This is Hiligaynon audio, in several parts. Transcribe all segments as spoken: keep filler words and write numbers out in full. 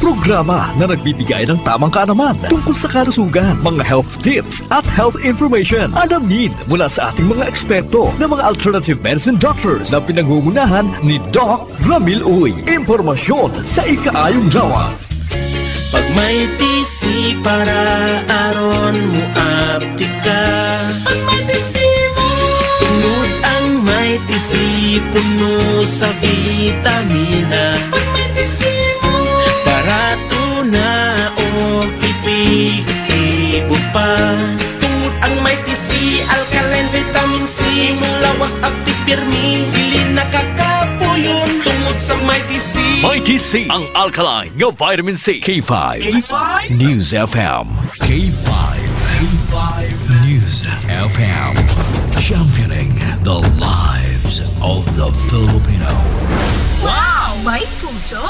Programa na nagbibigay ng tamang kaalaman tungkol sa kalusugan, mga health tips, at health information. Alamin mula sa ating mga eksperto na mga alternative medicine doctors na pinangungunahan ni Doc Ramil Uy. Impormasyon sa ikaayong lawas. Pag may T C para aron mo aptika. Pag may T C mo. Tungod ang may T C puno sa vitamina. Pag may T C mo. Barato na o epektibo pa. Tungod ang may T C, alkaline vitamin C, mong lawas aptik pirmi, dili nakakapuyon. Tungod sa may T C. May T C, ang alkaline nga vitamin C. K five. K five? News F M. K five. K five News F M. Championing the lives of the Filipino. Wow! May puso!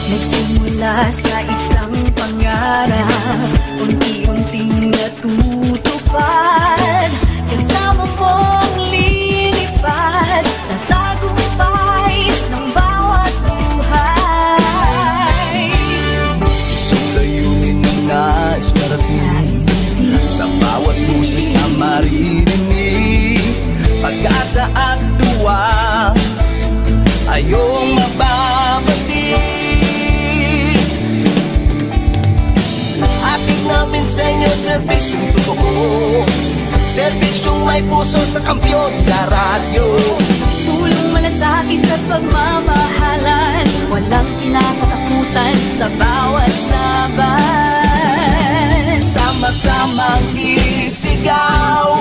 Nagsimula sa isang pangarap, unti-unting natutupad. Kasama mong lilipad sa tagumpay ng bawat buhay. Isang layunin na nais marating. Nais marating. Sa bawat boses na maririnig, pag-asa at tuwa, ayong mababati. Hatid namin sa inyo serbisyong totoo, serbisyong may puso sa Kampiyon na Radyo. Pulong malasakit at pagmamahalan, walang kinakatakutan sa bawat laban. Sama-samang isigaw,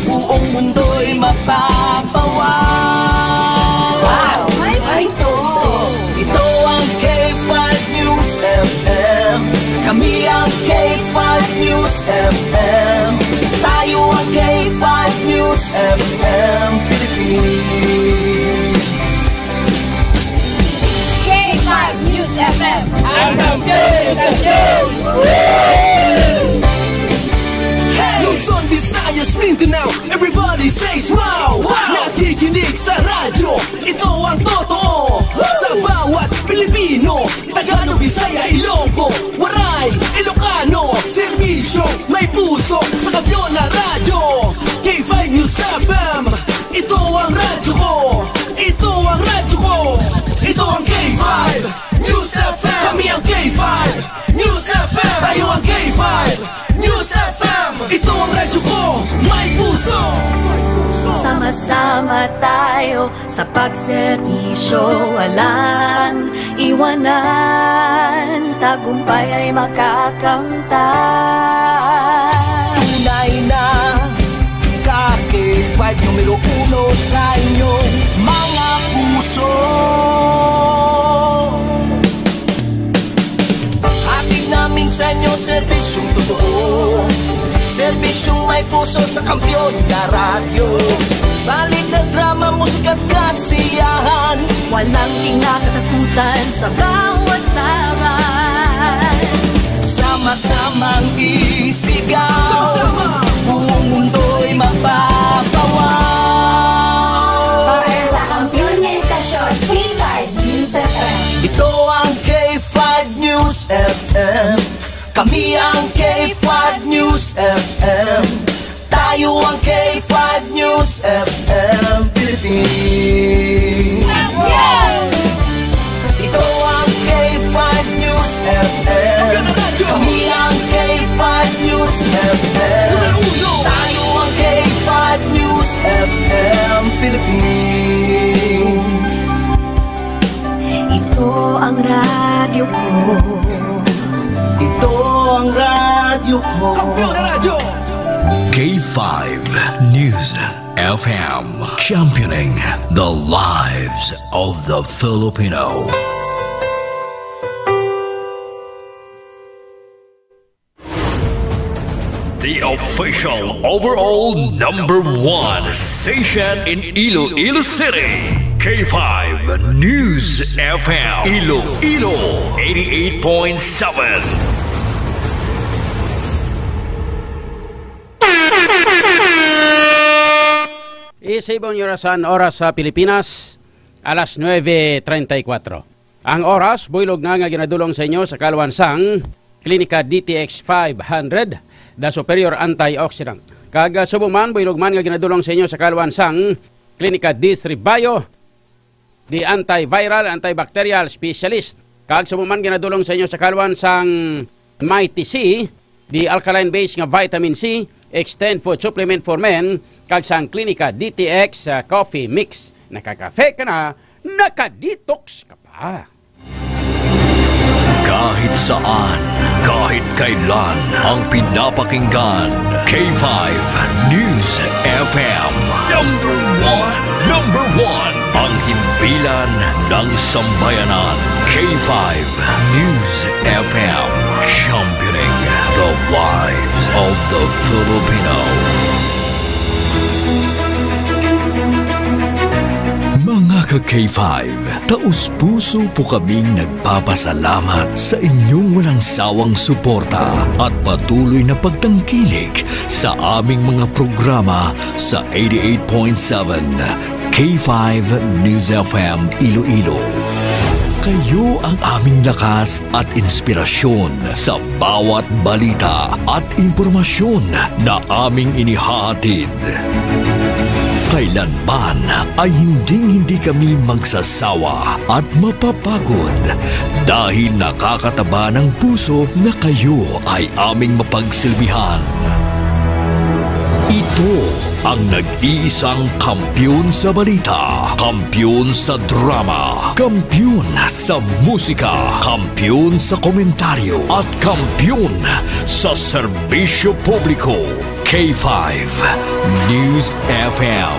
buong mundo'y mapapawaw. Wow! May puso! Ito ang K five News F M. Kami ang K five News F M. Tayo ang K five News F M Philippines. K five News F M. Ang kampiyon sa show! Hey! Luzon, Visayas, Mindanao, everybody says wow! Wow! Nakikinig sa radyo, ito ang totoo. Sa bawat Pilipino, Tagalog, Bisaya, Ilonggo, Waray, Ilocano, serbisyo, may puso, sa kampiyon na radyo. K five News F M, ito ang radyo ko. Ito ang radyo ko. Ito ang K five News F M. Kami ang K five News F M. Tayo ang K five News F M. Ito ang radyo ko. May puso. Sama-sama tayo sa pagserbisyo, walang iwanan. Tagumpay ay makakamtan. Tunay na ka K five numero uno sa inyong mga puso. Hatid namin sa inyo serbisyong totoo, serbisyong may puso sa kampiyon na radyo. Balita, drama, musika at kasiyahan, walang kinakatakutan sa bawat laban. Sama-samang isigaw. Sama-sama. Buong mundo'y mapapawaw. Para sa kampiyon nga istasyon, K five News F M. Ito ang K five News F M. Kami ang K five News F M. Tayo ang K five News F M Philippines. Ito ang K five News F M. Kami ang K five News F M. Tayo ang K five News F M Philippines. Ito ang radyo ko. Ito ang radyo ko. Kampiyon na radyo! K five News F M, championing the lives of the Filipino. The official overall number one station in Iloilo City, K five News F M, Iloilo, eighty-eight point seven. Isibon yung orasan, oras sa Pilipinas, alas nuebe treinta y cuatro. Ang oras, buylog na nga ginadulong sa inyo sa kaluan sang Klinika D T X five hundred, the superior antioxidant. Kag, ah, subong man, buylog man nga ginadulong sa inyo sa kaluan sang Klinika D three Bio, the antiviral, antibacterial specialist. Kag subong man ginadulong sa inyo sa kaluan sang Mighty C, the alkaline base nga vitamin C, extend food supplement for men, kag sang Klinika D T X, ah, coffee mix. Nakakafe ka na, naka-detox ka pa. Kahit saan, kahit kailan, ang pinapakinggan, K five News F M. Number one, number one, ang himpilan ng sambayanan. K five News F M, championing the lives of the Filipino. Mga ka-K five, taus-puso po kaming nagpapasalamat sa inyong walang sawang suporta at patuloy na pagtangkilik sa aming mga programa sa eighty-eight point seven K five News F M Iloilo. Kayo ang aming lakas at inspirasyon sa bawat balita at impormasyon na aming inihahatid. Kailanman ay hinding-hindi kami magsasawa at mapapagod dahil nakakataba ng puso na kayo ay aming mapagsilbihan. Ito ang nag-iisang kampiyon sa balita, kampiyon sa drama, kampiyon sa musika, kampiyon sa komentaryo, at kampiyon sa serbisyo publiko. K five News F M,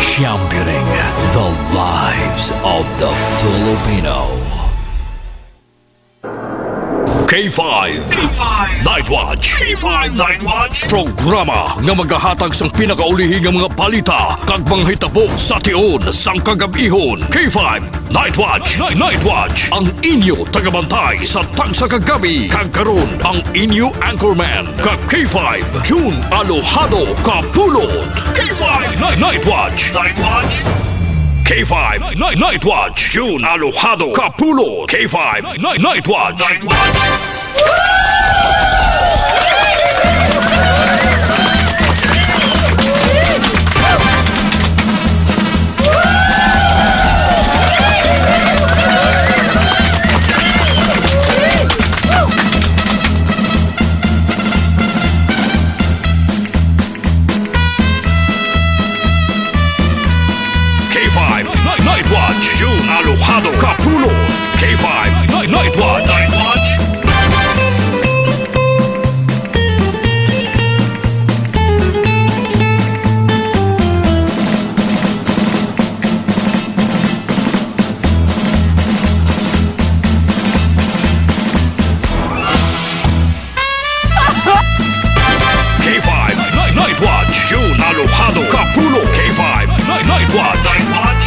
championing the lives of the Filipino. K five. K five Night Watch. K five Night Watch. Programa nga magahatag sang pinakaulihi nga mga balita kag mga hitabo sa tion sang kagab-ihon. K five Night Watch. Night Watch. Ang inyo tagabantay sa tagsa ka gabi. Kag karon, ang inyo anchorman, ka K five, June Alojado Kapulot. K five Night, Night Watch. Night Watch. K five Night, Night Watch. June Alojado Kapulot. K five Night, Night Watch. Night Watch. K five Night, Night Watch, June Alojado Kapulot. K five Night, Night Watch. Night Watch. K five Night, Night Watch, June Alojado Kapulot. K five Night, Night Watch. Night Watch.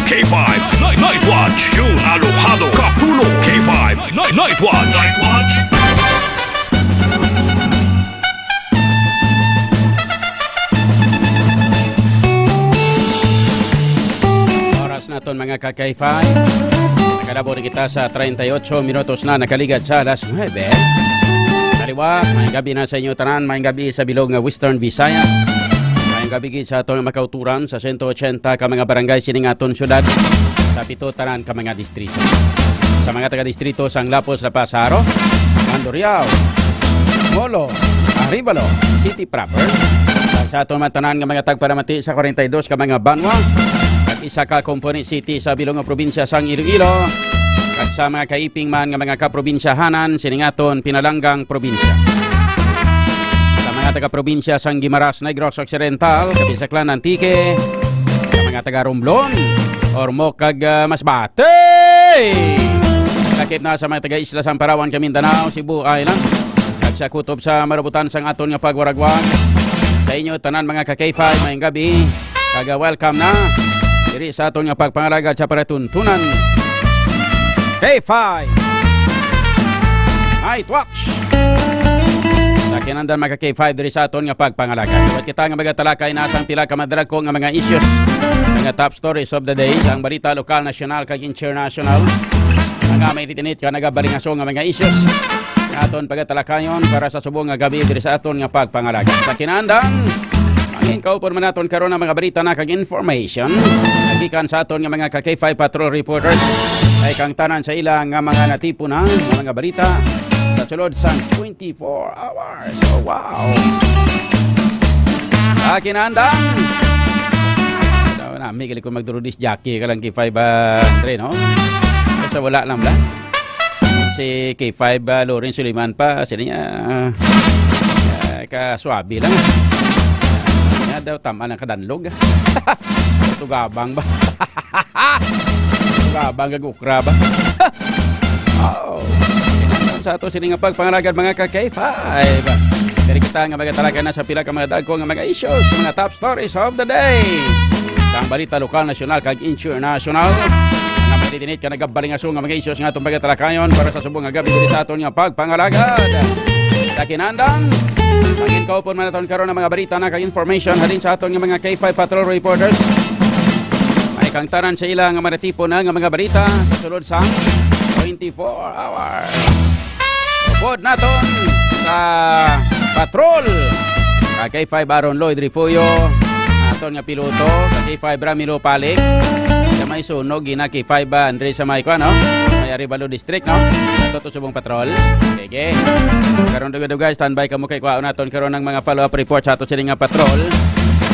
K five Night, Night Watch, June Alojado Kapulot. K five Night, Night Watch. Night Watch. Oras naton, mga ka-K five. Nakalabo na kita sa treinta y ocho minutos na nakaligad sa alas nuebe. Taliwa, maayong gabi na sa inyo tanan, maayong gabi sa bilog nga Western Visayas. Ang gabi gid sa aton makauturan sa sento ochenta ka mga barangay sining aton syudad, sa pito tanan ka mga distrito. Sa mga taga-distrito sang Lapos, La Paz, Jaro, Mandurriao, Molo, Arevalo, City Proper, kag sa aton man tanan nga mga tagparamati sa kwarenta y dos ka mga banwa, kag isa ka component city sa bilog nga probinsya sang Iloilo, kag sa mga kaiping man nga mga kaprobinsyahanan sining aton pinalanggang probinsya. Sa mga taga-probinsya sang Guimaras, Negros Occidental, Cabisaclan, Antique, sa mga taga-Romblon, Ormoc, kag, ah, Masbate. Lakip na sa mga taga-isla sang Palawan, kag Mindanao, Cebu Island, kag sa kutob sa marubutan sang aton nga pagwaragwag. Sa inyo tanan, mga ka-K five, maayong gabi, kag, ah, welcome na diri sa aton nga pagpangalagad sa palatuntunan. K five Night Watch. Sa kinandan, mga ka-K five, diri sa aton nga pagpangalagad, liwat kita nga magatalakay na sang pila ka madalagko nga mga issues, mga top stories of the day, sang balita lokal, nasyonal, kag international. Mga mainit-init ka nagabalingaso nga mga issues nga aton pagatalakayon para sa subong nga gabi diri sa aton nga pagpangalagad. Sa kinandan, ang inkaupon man naton karon ang mga balita na kag information gikan sa aton nga mga ka-K five patrol reporters, ay kang tanan sa ila nga mga natipon na nga mga balita sa sulod sang twenty-four hours. Oh, wow! Sa kinandan, so, nami gali ko magdurudis Jackie ka lang K five, ah, Andre, no? Basta wala lang ba? Si K five, ah, Lawrence Suliman pa, sila niya, ah, ah, kaswabe lang. Niya daw, tama lang kadanlog. Tugabang ba? Tugabang kag okra ba? Oh. Sa ato sini nga pagpangalagad, mga ka-K five. Diri kita nga magatalakay na sa pila ka mga dagko nga mga issues, mga top stories of the day. Ang balita lokal, nasyonal, kag international. Nga mainit-init ka nagabalingaso nga mga issues nga atong pagatalakayon para sa subong nga gabi diri sa aton nga pagpangalagad. Sa kinandan, ang inkaupon man naton karon ang mga balita na kag information halin sa aton nga mga K five patrol reporters. May kang tanan sa ila nga manatipon na nga mga balita sa sulod sang twenty-four hours. Upod naton sa patrol, ka K five Aaron Lloyd Refugio, aton nga piloto, ka K five Ramiro Palik, sa may sunog, gina K five, ah, Andre sa may, kuwan, no? May Arevalo District, no? Sa to subong patrol. Sige. Karon, dugay-dugay, standby kamo kay kwaon naton karon ang mga follow-up report sa ato sini nga patrol.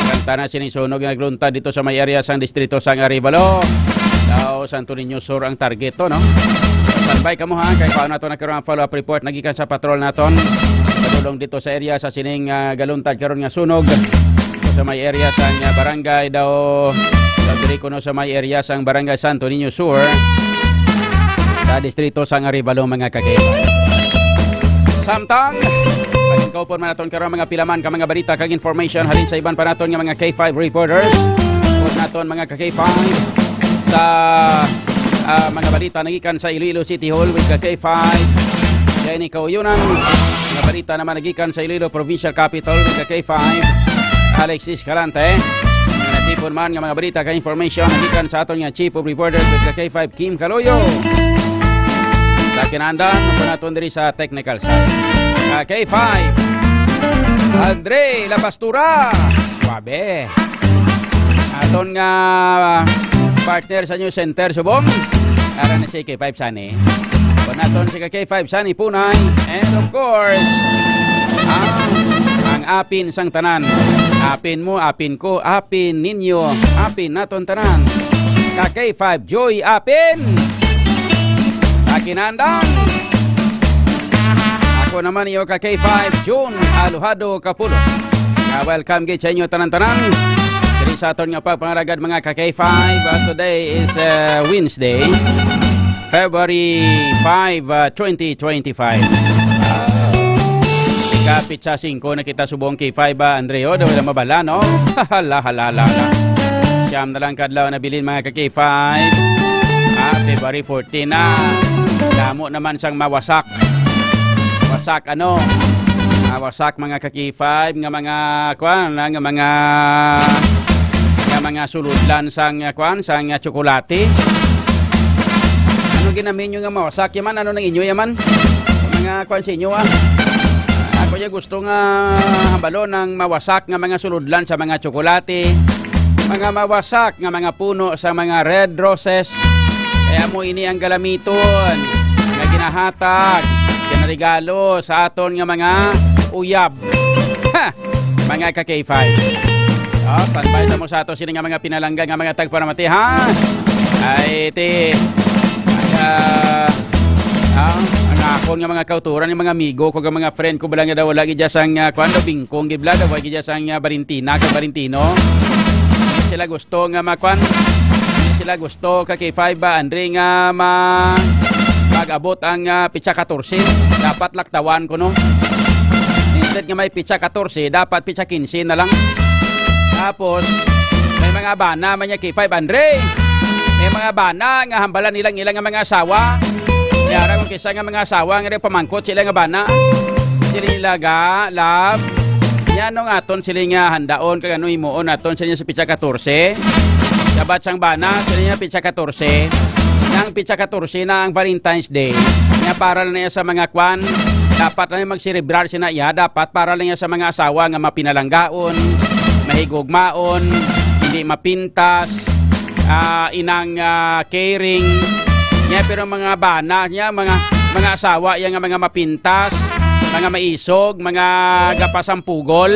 Kanta na sining sunog nga nagluntad dito sa may area sang distrito sang Arevalo. Daw Santo Niño Sur ang target to, no? Standby kamo, ha, kay kwaon naton na karon ang follow-up report nagikan sa patrol naton. Padulong dito sa area sa sining, ah, galuntad karon nga sunog. Sa may area sang, ah, barangay daw, sa diri kuno sa may area sang barangay Santo Niño Sur, sa distrito sang Arevalo, mga ka-K five. Samtang, pagkaupon man naton karon mga pila man ka mga balita kag information halin sa iban pa naton nga mga K five reporters. Upod naton mga ka-K five sa, ah, mga balita nagikan sa Iloilo City Hall with ka K five. Kay ni kauyonan, mga balita naman nagikan sa Iloilo Provincial Capital with ka K five, Alexis Escalante. Mga natipon man nga mga balita kag information nagikan sa aton nga Chief of Reporters with ka K five, Kim Caloyo. Sa kinandan, upod naton diri sa technical side, ka K five, Andre La Pastura. Suabe. Aton nga partner sa News Center subong. Ara na si K five Sunny. Upod naton si ka K five Sunny Punay. And of course, ang, ang apin sang tanan. Apin mo, apin ko, apin ninyo, apin naton tanan. Ka K five Joy Apin. Sa kinandan, ako naman iyo ka K five June Alojado Kapulo. Ah, welcome gid sa inyo tanan-tanan. Diri sa aton nga pagpangalagad, mga ka K five. Ah, today is, ah, Wednesday, February five, ah, twenty twenty-five. Ah, ikapit sa singko na kita subong K five, ah, Andreo, daw wala mabala, no? Hala, hala, hala, hala. Siyam na lang kadlaw na bilin, mga ka K five. Ah, February fourteen na. Damo naman sang mawasak. Wasak, ano? Ah, wasak, mga ka K five, nga mga, kwan, ah, nga mga, nga mga suludlan sang, ah, kwan, sang, ah, tsokolate. Ano ginaminyo nga mawasak? Yaman, ano nang inyo, yaman? Mga kwan sa inyo, ah. Kaya gusto nga hambalon ang mawasak nga mga sulodlan sa mga tsokolate, mga mawasak nga mga puno sa mga red roses. Kaya mo ini ang galamiton nga ginahatag, ginaregalo sa aton nga mga uyab. Ha! Mga ka K five. Oh, standby sa mo sa ato sini nga mga pinalangga nga mga tagparamati, ha? Ay, ti, ah, ah, ang akon nga mga kauturan, yung mga amigo ko, nga mga friend ko, bala nga daw wala gid sang, ah, kwan, daw bingkong, gid bala, daw wala gid sang, ah, Valentina, kay Valentino. Sila gusto nga makwan, sila gusto ka K five ba, Andre, nga ma-, mag-abot ang, ah, pitsa katorse. Dapat laktawan ko, no? Instead nga may pitsa katorse, dapat pitsa kinse na lang. Tapos, may mga bana man niya K five, Andre. May mga bana nga hambalan nilang ilang nga mga asawa. Yara kung kisa nga mga asawa nga pamangkot sila nga bana. Sila nila ga, love. Yan ang aton sila nga handaon, kag ano himuon naton sila sa pitsa katorse. Sabat sang bana, sila nga pitsa katorse. Ang pitsa katorse na ang Valentine's Day. Nga para lang niya sa mga kwan, dapat lang magselebrar sina iya, dapat para lang niya sa mga asawa nga mapinalanggaon, mahigugmaon, hindi mapintas, ah, inang, ah, caring. Niya, pero mga bana niya, mga, mga asawa iya nga mga mapintas, mga maisog, mga gapasampugol,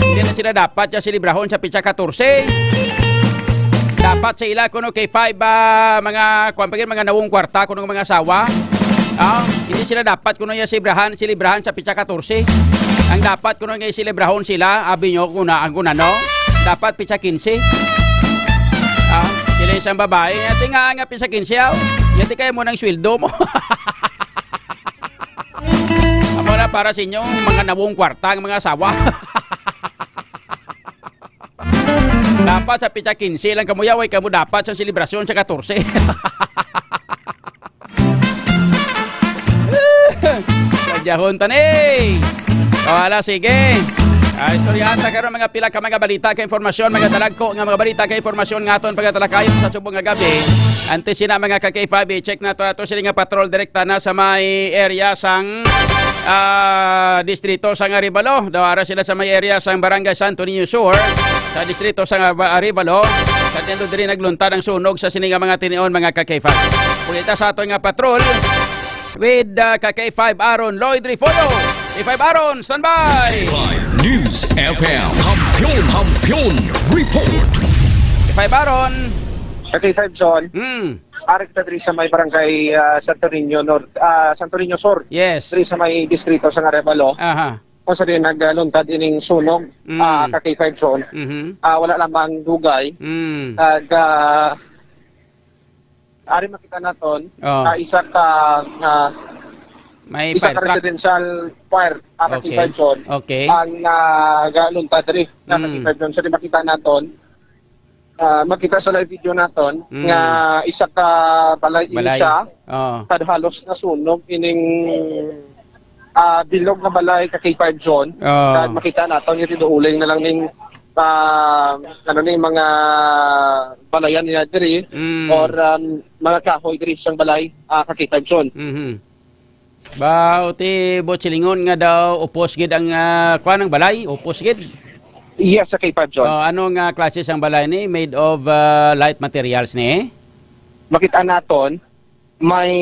hindi na sila dapat siya selebrahon sa pitsa katorse. Dapat sa ila kuno K five, ah, mga, kuwan pa gid, mga nawong kwarta kuno mga asawa. Ah, hindi sila dapat kuno iya selebrahan, selebrahan sa pitsa katorse. Ang dapat kuno nga selebrahon sila, abi nyo, kuna, ang kuna, no? Dapat pitsa kinse. Ah, sila isang babae, yati nga, nga pitsa kinse, aw. Yati kaya mo ng sweldo mo. Amo na para sa inyo, mga nawong kwarta ang mga asawa. Dapat sa pitsa kinse lang kamo yaway, kamo dapat sa selebrasyon sa katorse. Padyahon tani. O, ala, sige. Ah, istoryahan ta karon mga pila ka mga balita, ka impormasyon, mga dalagko nga mga balita, ka impormasyon nga aton pagatalakayon sa subong nga gabi. Antes sina, mga ka K five, i-check nato ato sila nga patrol direkta na sa may area sang, ah, distrito sang Arevalo. Daw ara sila sa may area sang Barangay Santo Niño Sur, sa distrito sang Arevalo. Sa tendo diri nagluntad ang sunog sa sini nga mga tinion, mga ka K five. Pagkita sa aton nga patrol with, ah, ka K five Aaron Lloyd Refollo. K five Aaron, standby! K five News F M. Kampiyon, Kampiyon Report. K five Aaron. Ka K five John. Hmm. Ari kita diri sa may barangay, ah, Santo Niño North, ah, Santo Niño Sur. Yes. Diri sa may distrito sang Arevalo. Aha. Kung sa din nagluntad ining sunog, Mm. ah, ka K five John. Mhm. Ah, wala lamang dugay. Mm. Kag, ah, ari makita naton, Oh. ah, isa ka, ah, May isa fire ka truck. residential fire, ah, ka Okay. K five John. Okay. Ang, ah, galuntad diri, na ka Mm. K five John. So, di makita naton, ah, makita sa live video naton Mm. nga isa ka balay ini Balay. siya. Oo. Kad halos nasunog ining, ah, bilog nga balay ka K five John. Oo. Kad makita naton yung tinuuling na lang ning, ah, ano ni, mga balayan niya diri Mm. or, um, mga kahoy diri siyang balay, ah, ka K five John. Mhm. Ba, uti, Boss Chilingon, nga daw upos gid ang, ah, kuan, ang balay, upos gid. Yes, sa K five John. Oh, ano nga klase sang balay ni? Made of, ah, light materials ni? Makita naton, may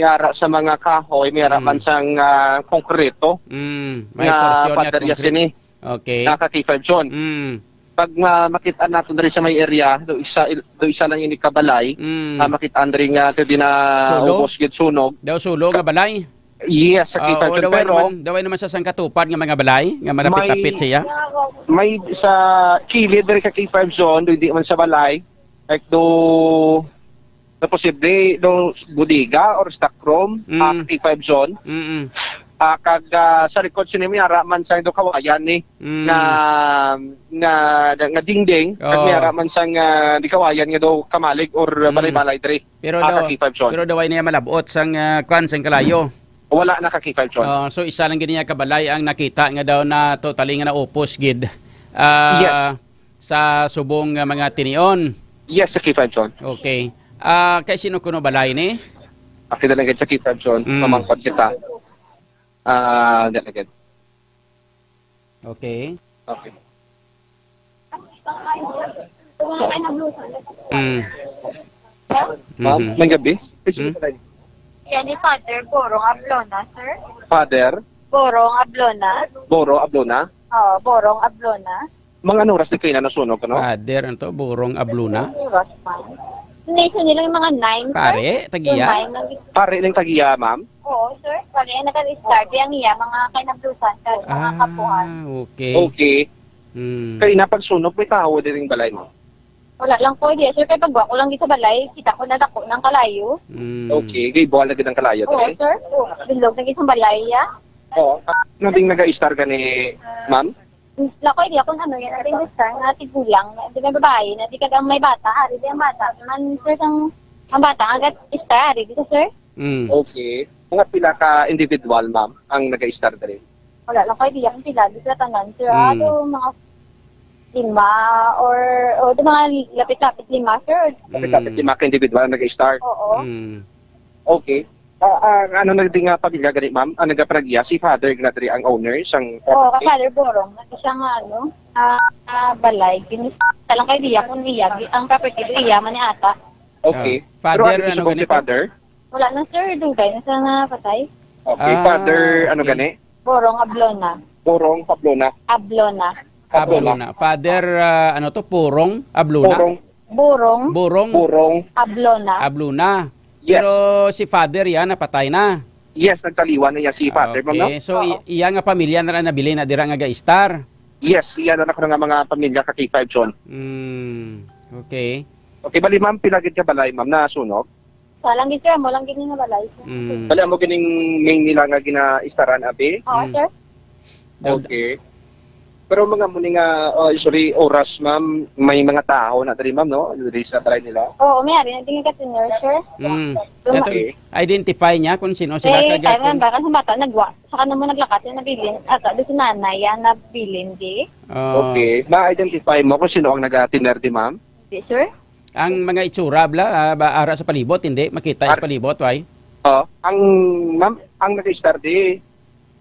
ara sa mga kahoy, may ara Mm. man sang, ah, konkreto Mm, may nga porsyon nga pader ya concrete. sini. Okay. Nga ka K five John. Mm. Pag nga makita naton diri sa may area, do isa, do isa lang ini kabalay, Mm. ah, makita diri nga pwede na Sulo? ubos gid sunog. Daw sulo nga balay? Yes, sa Ah, K five oo, John. Daway Pero naman, daway naman sa sangkatupad nga mga balay, nga malapit-lapit May siya. may sa kilid diri ka K five John, do hindi man sa balay. Like, do, do posible, do bodega or stock room, Mm. ah, K five John. Mm-mm. Ah, kag, ah, sa likod sini may ara man sang do kawayan ni Mm. nga, nga, nga dingding, kag may Oo. ara man sang, ah, di kawayan nga do kamalig or Mm. balay-balay diri. Pero Ah, daw, ka K five John. pero daw ay niya malabot sang, ah, kwan, sang kalayo. Wala na ka K five John. Oh, so isa lang gid niya kabalay ang nakita nga daw na totally nga naupos gid, ah, Yes. sa subong nga mga tinion. Yes, sa K five John. Okay. Ah, kay sino kuno balay ni? Aki na lang gid sa K five John. Mm. Mamangkot kita. Ah, di na gid. Okay. Okay. Mm. Ma'am, Mhm. may gabi. Hmm? Yan ni Father Borong Ablona, sir. Father Borong Ablona. Boro Ablona. Oo, Borong Ablona. Mga ano oras di kayo na nasunog, ano? Father, ano to? Borong Ablona? Oras pa. Nation nila yung mga nine, sir. Pare, tagiya? Yung nine lang. Pare ng tagiya, ma'am. Oo, sir. Pare, nag-start ang iya, mga kinablusan ka, mga kapuan. Ah, okay. Okay. Hmm. Kay napagsunog, may tawo din yung balay mo. Wala lang ko, diya, sir. Kaya pagwa ko lang dito sa balay, kita ko na dako ng kalayo. Hmm. Okay. Kay buwal na gid ang kalayo, Oo, te. Sir. Oo, bilog na isang balay, ya. Oo. Ano ding nag-istar ka ni ma'am? Lakoy, di ako ano yan. Ate, gusto nga tigulang. Di may babae na. Di kagang may bata. Ari, di ang bata. Man, sir, sang ang bata, agad istar, ari, di sa, sir? Mm. Okay. Mga pila ka individual, ma'am, ang nag-istar diri? Wala lang ko idea kung pila. Di sila tanan, sir. Mm. Ah, do mga lima or, o do mga lapit-lapit lima, sir. Kapit-kapit Mm. lima ka individual ang nag-istar. Oo. Mm. Okay. Ah, ah, ano na di nga pamilya gani, ma'am? Ang nagapanag-iya, si father na diri ang owner sang Oo, kay property? Father Borong. Nag siya nga, ano, ah, ah, balay. Ginusta lang kay diya kung iya. Ang property do iya man ni ata. Okay. Ah, Pero father, ano ano subong si ganito? father? Wala na, sir. Dugay na siya napatay. Okay. Ah, Father, ano okay. gani? Borong Ablona. Borong Pablona. Ablona. Ablona. Father, ah, ano to? Purong? Ablona? Borong. Borong Burong? Borong. Ablona. Ablona. Yes. Pero si father yan, napatay na. Yes, nagtaliwan na niya si father, ma'am, no? Okay. So, i- iya nga pamilya na lang nabilin na dira nga ga-istar. Yes, iyan na ako nga mga pamilya ka K five, John. Mm, okay. Okay, bali, ma'am, pila gid ka balay, ma'am, na sunog? Sa lang gid, sir, mo lang gid nga balay, sir. Mm. Bali, amo gining main nila nga gina-istaran, abi? Oo, Mm. sir. Daw- Okay. Pero mga mo ni nga, oh, sorry, oras, ma'am, may mga tao na diri, ma'am, no? Diri sa balay nila. Oo, may ari na din ka senior, sir. Mm. Duma- Ito, Okay. identify niya kung sino sila Eh, kag kaya kung- man, baka sa mata, nagwa, saka na mo naglakad yung nabilin. Ata, doon sa nanay, yan, nabilin, di. Oh. Okay. Ma-identify mo kung sino ang nag-attender di, ma'am? Di, sir. Ang mga itsura bla, ah, ba, ara sa palibot, hindi makita sa Ar- palibot, why? Oh, ang, ma'am, ang nag-istar di,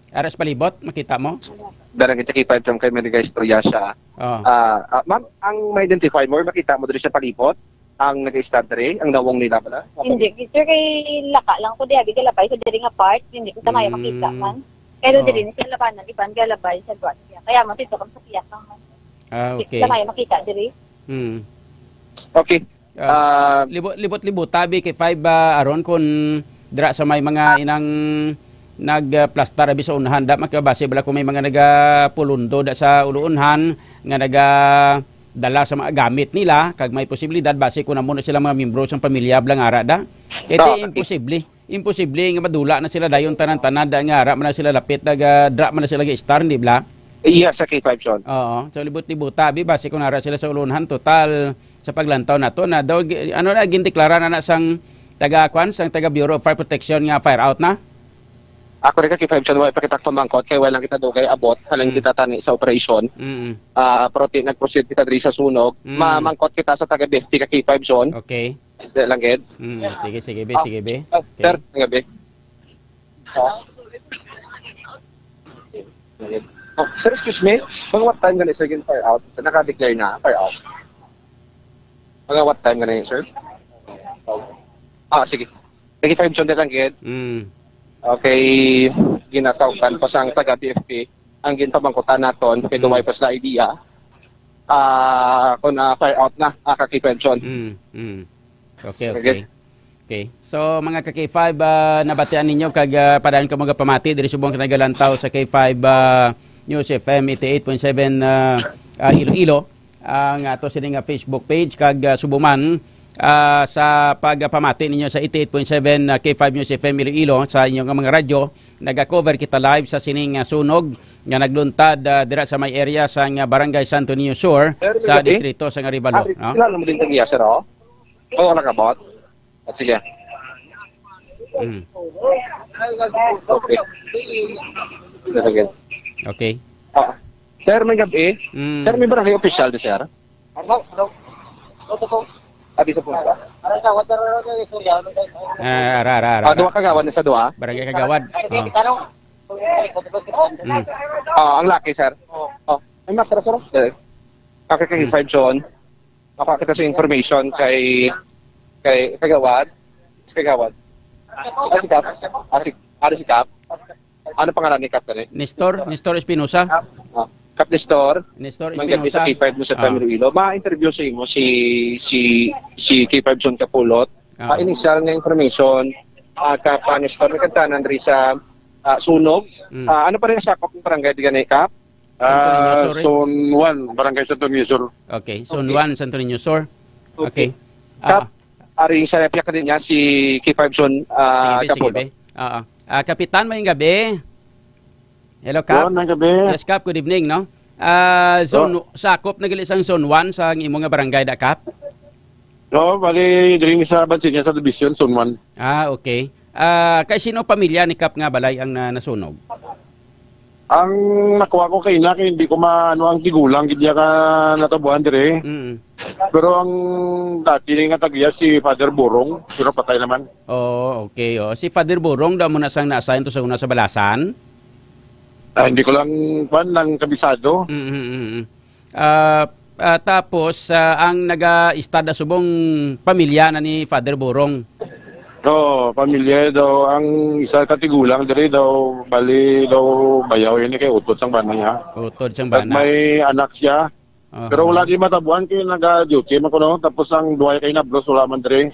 Ara sa palibot, makita mo? Darang kita K five, John, kay may nag-istorya siya. Oh. Ah, ah, ma'am, ang ma-identify mo, makita mo diri sa palibot, ang nag-istar diri, ang nawong nila pala? Hindi, sir, kay laka lang ko di abi galabay sa diri nga part, hindi ko tamay Mm. makita man. Pero Oh. diri ni sila labanan, iban galabay sa guardia. Kaya mo dito kang sa piyak lang man. Ah, Di okay. tamay makita diri. Hmm. Okay. Ah, Ah, libot libot libot tabi kay five, ah, aron kun dira sa may mga inang nagplastar abi sa unahan da makabase bala kung may mga nagapulundo da sa uluunhan nga nagadala sa mga gamit nila kag may posibilidad base kun amo na sila mga miyembro sang pamilya bala nga ara da. Kay Oo, di okay. Imposible. Imposible nga madula na sila dayon tanan-tanan da nga ara man na sila lapit naga dra man na sila ga-istar, di bala? Iya sa K five, John. Oo. So, libot-libot tabi base kung ara sila sa uluunhan. Total, sa paglantaw nato na daw, gi- ano na, gindeklara na na sang taga, kwan, sang taga Bureau of Fire Protection nga fire out na? Ako rin ka K five, John, wala pa kita pamangkot kay wala kita dugay abot, halang Mm. kita tani sa operasyon. Mm. Ah, pero ti nag-proceed kita diri sa sunog. Mm. Mamangkot kita sa taga B F P ka K five, John. Okay. Di lang gid. Mm. Sige, sige, be, Ah, sige, be. Ah, Okay. sir, nga bi. Ah. Oh, sir, excuse me. Mga what time gani, sir, yung fire out? Sir, naka-declare na, fire out? Mga what time gani, sir? Ah, sige. Sige, five John lang gid. Mm. Okay, ginatawgan pa sang taga B F P ang ginpamangkutan naton, kay Mm. duway pa sila idea. Ah, kung na fire out na, ah, ka K five John. Mm. Mm. Okay, Sige. Okay. Okay. So, mga ka K five, ah, nabatian ninyo kag, ah, padayon kamo gapamati diri subong ka nagalantaw sa K five, ah, News F M eighty-eight point seven, ah, ah, Iloilo. Ang ato sini nga Facebook page kag, ah, subo man, ah, sa pagpamati ninyo sa eighty-eight point seven, ah, K five News F M Iloilo sa inyong mga radyo. Naga-cover kita live sa sining, ah, sunog nga nagluntad, ah, dira sa may area sa nga Barangay Santo Niño Sur Sir, sa gabi. Distrito sa Arevalo, Ah, no? kilala mo din kaniya, sir, oh? Oo, wala ka bot? At sige. Mm. Okay. Talaga. Okay. Ah. Sir, may gabi. Mm. Sir, may barangay official di, sir? Abi sa punta. Ah, ara, ara, ara. Ah, duha kagawad na sa duha? Barangay Kagawad. Oh. Mm. Ah, ang laki, sir. Oh, may matra, sir. Sir. Okay, kay Mm. five John. Nakuha kita sa information kay, kay Kagawad. Si Kagawad. Ah, si Kap. Ah, si, ah, si Kap. Ano pangalan ni Kap gani? Nestor, Nestor Espinosa. Ah, Kap Nestor. Nestor Manggabi sa Espinosa. K five mo sa Ah. Primero Ilo. Ma-interview sa imo si, si, si K five John Kapulot. Ah. Ah, initial nga information, ah, Kap, ah, Nestor, may kagtanan diri sa, ah, Sunog. Mm. Ah, ano pa rin sa akong barangay di gani, Kap? Santo Niño Ah, Sur, eh. Zone one, Barangay Santo Niño Sur. Okay, Zone Okay. one, Santo Niño Sur. Okay. Okay. Kap, Ah. ari sa piyak niya si K five John, ah, Sige, be, sige, Kapulot. be. Ah, ah. Ah, Kapitan, may gabi. Hello, Kap. Hello, may gabi. Yes, Kap, good evening, no? Ah, zone, Oh. sakop na gali sang zone one sa imo nga barangay da, Kap? Oo, bali, diri ni sa Bansinya sa Division, Zone one. Ah, okay. Ah, kay sino pamilya ni Kap nga balay ang na-, nasunog? Ang nakuha ko kay ina, kay hindi ko maano ang tigulang gid niya ka natabuhan dire. Mm. Pero ang dati ni nga tagiya si Father Burong, pero patay naman. Oh, okay. Oh. Si Father Burong daw mo na sang na-assign to sa una sa Balasan? Ah, hindi ko lang, kwan, lang kabisado. Mm, mm, mm. Ah, ah, tapos, ah, ang naga-istada subong pamilya na ni Father Burong. Oo, pamilya daw ang isa ka tigulang diri daw, bali daw bayaw ini kay utod sang bana niya. Utod sang At bana. may anak siya. Aha. Pero wala di matabuan kay naga-duty man kuno. Tapos ang duwa kay nablos, wala man diri.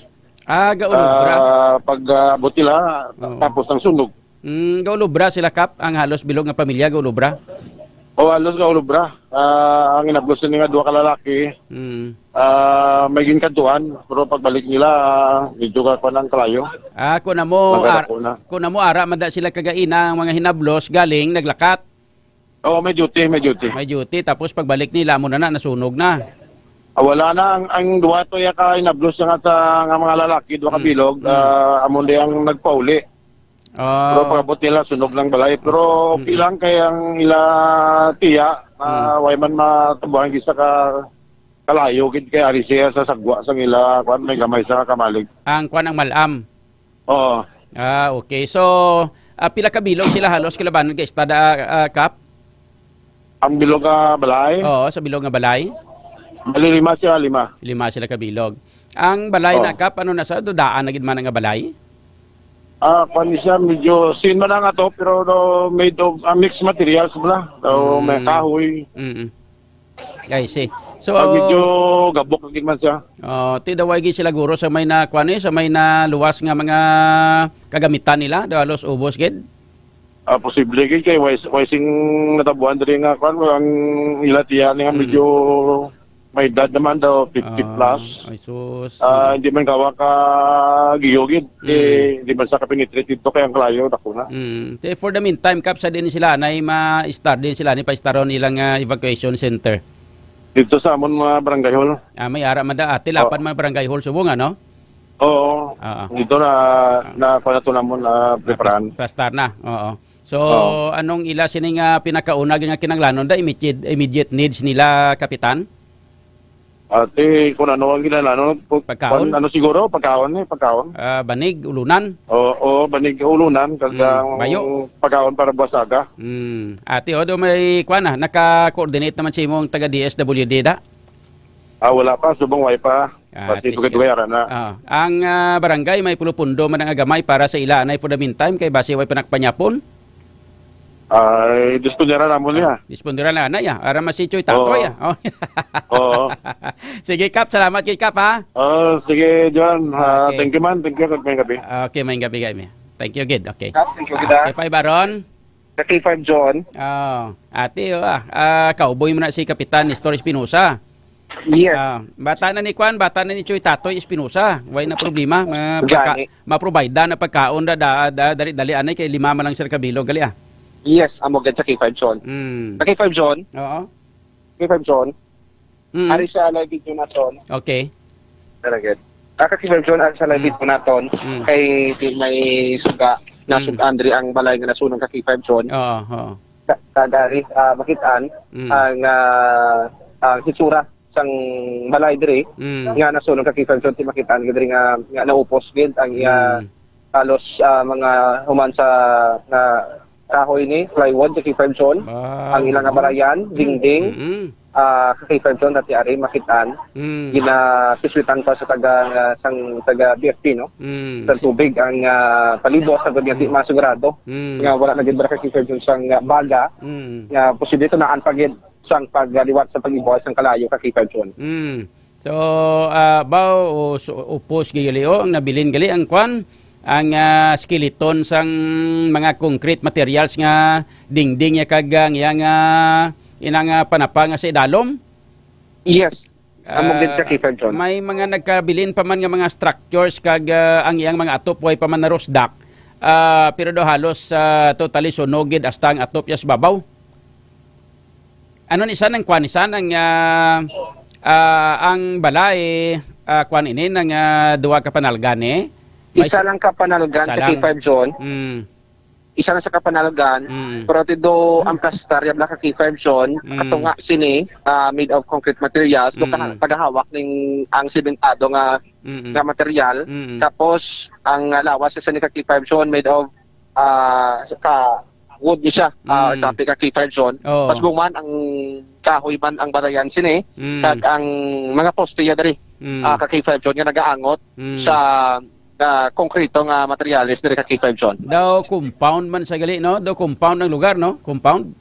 Ah, gaulubra. Ah, pag, ah, abot nila, Oo. tapos ang sunog. Mm, gaulubra sila, Kap? Ang halos bilog nga pamilya, gaulubra? O, halos gaulubra. Ah, ang inablos ni nga duha ka lalaki, Mm. ah, may ginkadtuan, pero pagbalik nila, ah, medyo ka, kuwan ang kalayo. Ah, kung amo, Nagkadako ar-, na. kung amo ara, mada sila kagaina ang mga hinablos, galing, naglakat. Oo, may duty, may duty. May duty, tapos pagbalik nila, amo na na, nasunog na. Ah, wala na. Ang, ang duha to ya ka inablos nga sa, nga mga lalaki, duha ka Mm. bilog, Mm. ah, amo di ang nagpauli. Ah. Pero pag-abot nila, sunog lang balay. Pero okay Mm. lang kay ang ila tiya, ah, Mm. way man matabuhan gid sa ka-, kalayo gid kay ari siya sa sagwa sang ila, kwan, may gamay sa kamalig. Ang kwan ang malam? Oo. Ah, okay. So, ah, pila ka bilog sila halos kalabanan kay istada, ah, Kap? Ang bilog nga balay? Oo, sa bilog nga balay. Bali, lima siya, lima. Lima sila ka bilog. Ang balay Oo. na, Kap, ano na sa, do daan na gid man nga balay? Ah, kwan siya, medyo sin man ang ato, pero do, made of, ah, mixed materials bala. Do, may Mm. kahoy. Mm-mm. I see. So, Ah, medyo gabok na gid man siya. Oh, ti daw way gid sila guro sa may na, kwan eh, sa may na luwas nga mga kagamitan nila, do halos ubos gid? Ah, posible gid kay way, way sing natabuan diri nga kwan, ang ila tiya ni nga Mm. medyo may edad naman daw, fifty Ah, plus. Ay, sus. Ah, hindi man gawa ka giyo gid. Mm. Eh, hindi man sa ka-penetrate dito kay ang kalayo, dako na. Mm. Te, for the meantime, Kap, sa din sila, anay ma-star din sila, ni pa-staron ilang, ah, evacuation center. Dito sa amon mga barangay hall. Ah, may ara man da, ah, tilapan Oh. man barangay hall subong, ano? Oo. Oo. Dito na, Ah. na, kuha na to namon, ah, Ah, preparan. plas-, plastar na. Oo. So, Oo. anong ila sini nga pinakauna nga kinahanglanon da immediate, immediate needs nila, Kapitan? Ate, kung ano ang ginanano, pu-, Pagkaon? pan-, ano siguro, pagkaon eh, pagkaon. Ah, banig, ulunan? Oo, oo, banig, ulunan, kag Mm, ang bayo. pagkaon para buwas aga. Mm. Ate, o, do may, kuwan na, naka-coordinate naman sa imong taga D S W D da? Ah, wala pa, subong way pa. Ah, Basi at least tugay-tugay, yun. ara na. Ah, ang, ah, barangay may pulupundo man ang agamay para sa ila, anay, for the meantime, kay basi way pa nakapanyapon? Ay, dispondera namon niya. Dispondera na, anay, ah. Ara mas si Choy Tato, Oo. ya. Oh. Oo. Sige, Kap. Salamat kay Kap, ha? Oh, sige, John. Ah, Okay. thank you, man. Thank you, kag may gabi. Okay, may gabi, kay mi. Thank you, gid. Okay. Kap, thank you, gid, ah. K five Aaron. Sa K five John. Oh, ate, oh, ah. Ah, cowboy mo na si Kapitan Nestor Espinosa. Yes. Ah, bata na ni Kwan, bata na ni Choy Tatoy Espinosa. Way na problema. Ma-, pagka-, Gani. ma-provide na pagkaon da, da, da, dali, dali, anay, kay lima man lang sila kabilog, gali, ah. Yes, amo gid sa K five John. Mm. Sa K five John? Oo. K five John? Mm. Ari sa live video naton. Okay. Very good. Ah, ka K five John, ari sa live Mm. video naton, Mm. kay di may suga, Mm. nasugaan diri ang balay nga nasunog ka K five John. Oo, oo. Ka-, kag ari, ah, makit-an Mm. ang, ah, ang hitsura sang balay diri Mm. nga nasunog ka K five John, ti makit-an gid diri nga, nga naupos gid ang iya Mm. halos, ah, mga human sa, nga, kahoy ni, plywood, ka K five John. Ah, Ang ilang oo. Abarayan, dingding, Mm. ah, ka K five John, dati ari, makitaan. Mm. Ginapiswitan pa sa taga, sang taga B F P, no? Mm. Sa tubig ang, ah, palibot sa gabi, di Mm. masigurado. Mm. Nga wala na gid ba ka K five John sang, ah, baga. Mm. Nga posible ito naan pa gid sang pagliwat sa pag-ibuhat sang kalayo ka K five John. Mm. So, ah, baw, o, so, upos gali, o, ang nabilin gali ang kwan, ang, ah, skeleton sang mga concrete materials nga dingding ya kag ang iya nga inang, ah, panapa nga sa idalom. Yes. Amo gid ka, Ah, K five John. May mga nagkabilin pa man nga mga structures kag, ah, ang iyang mga atop way pa man narusdak. Ah, pero daw halos, ah, totally sunog gid hasta ang atop ya sa babaw. Ano ni san ang kwan, ni san ang, ah, ah, ang balay, ah, kwan ini nang, ah, duha ka panalgan, eh? May Isa sa lang ka panalgan Isa sa lang. K five John. Mm. Isa lang sa kapanalgan, Mm. pero tido ang plastar, ya bala ka K five John, Mm. katunga sini, ah, made of concrete materials, do Mm. ka-, tagahawak ning ang simentado nga, Mm. nga material. Mm. Tapos, ang, ah, lawas sa sini ka K five John made of, ah, ka wood ni siya, ah, Mm. topic ka K five John. Oo. Pasbong man ang kahoy man ang balayan sini, Mm. kag ang mga poste ya diri, Mm. ah, ka K five John nga nagaangot Mm. sa, ah, konkreto nga materyales diri ka K five John. Daw compound man sa gali, no? Daw compound ang lugar, no? Compound?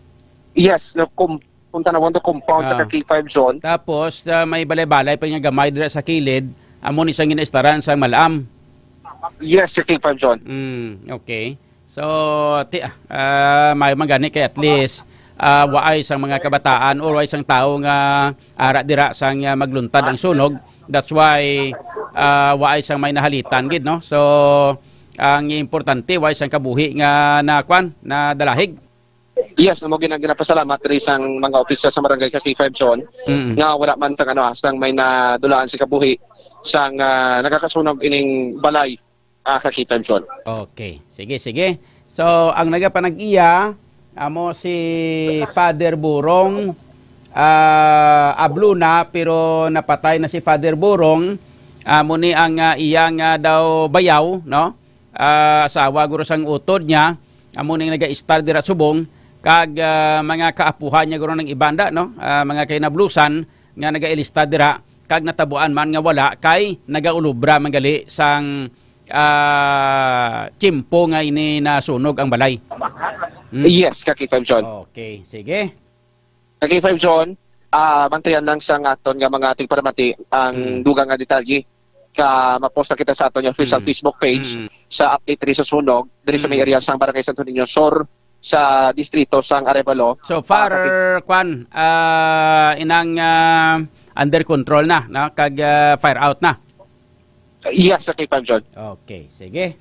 Yes, no, com-, kung tanawon do compound sa Ah. ka K five John. Tapos, ah, may balay-balay pa nga gamay dira sa kilid, amo ni sang ginaistaran sang malam. Yes, sa K five John. Mm, okay. So, ti-, ah, may magani kay at least, ah, waay sang mga kabataan or waay sang tawo nga ara dira sang, ah, magluntad ang sunog. That's why, ah, waay sang may nahalitan gid, no? So, ang importante, waay sang kabuhi nga na, kwan, na dalahig. Yes, amo gina-, ginapasalamat diri sang mga opisyal sa barangay ka K five John, Mm. nga wala man tang, ano, hastang may nadulaan sa kabuhi sang, ah, nagakasunog ining balay, ah, ka K five John. Okay. Sige, sige. So, ang nagapanag-iya, amo si Father Burong, ah, Abluna, pero napatay na si Father Burong. Amo ni ang, ah, iya nga daw bayaw, no? Ah, asawa guro sang utod niya, amo ning nagaistar dira subong, kag, ah, mga kaapuhan niya guro nang ibanda, no? Ah, mga kinablusan nga nagailistar dira, kag natabuan man nga wala kay nagaulobra man gali sang, ah, tiyempo nga ini nasunog ang balay. Hmm? Yes, ka K five John. Okay, sige. Ka K five John, ah, bantayan lang sa aton nga mga tigparamati ang Hmm. dugang nga detalye. Ka mapost na kita sa aton nga official Hmm. Facebook page Hmm. sa update diri sa sunog, diri sa may Hmm. area sang Barangay Santo Niño Sur sa distrito sang Arevalo. So far, Ah, kati- kwan, ah, inang, ah, under control na, no? Kag, ah, fire out na. Yes, sa K five John. Okay, sige.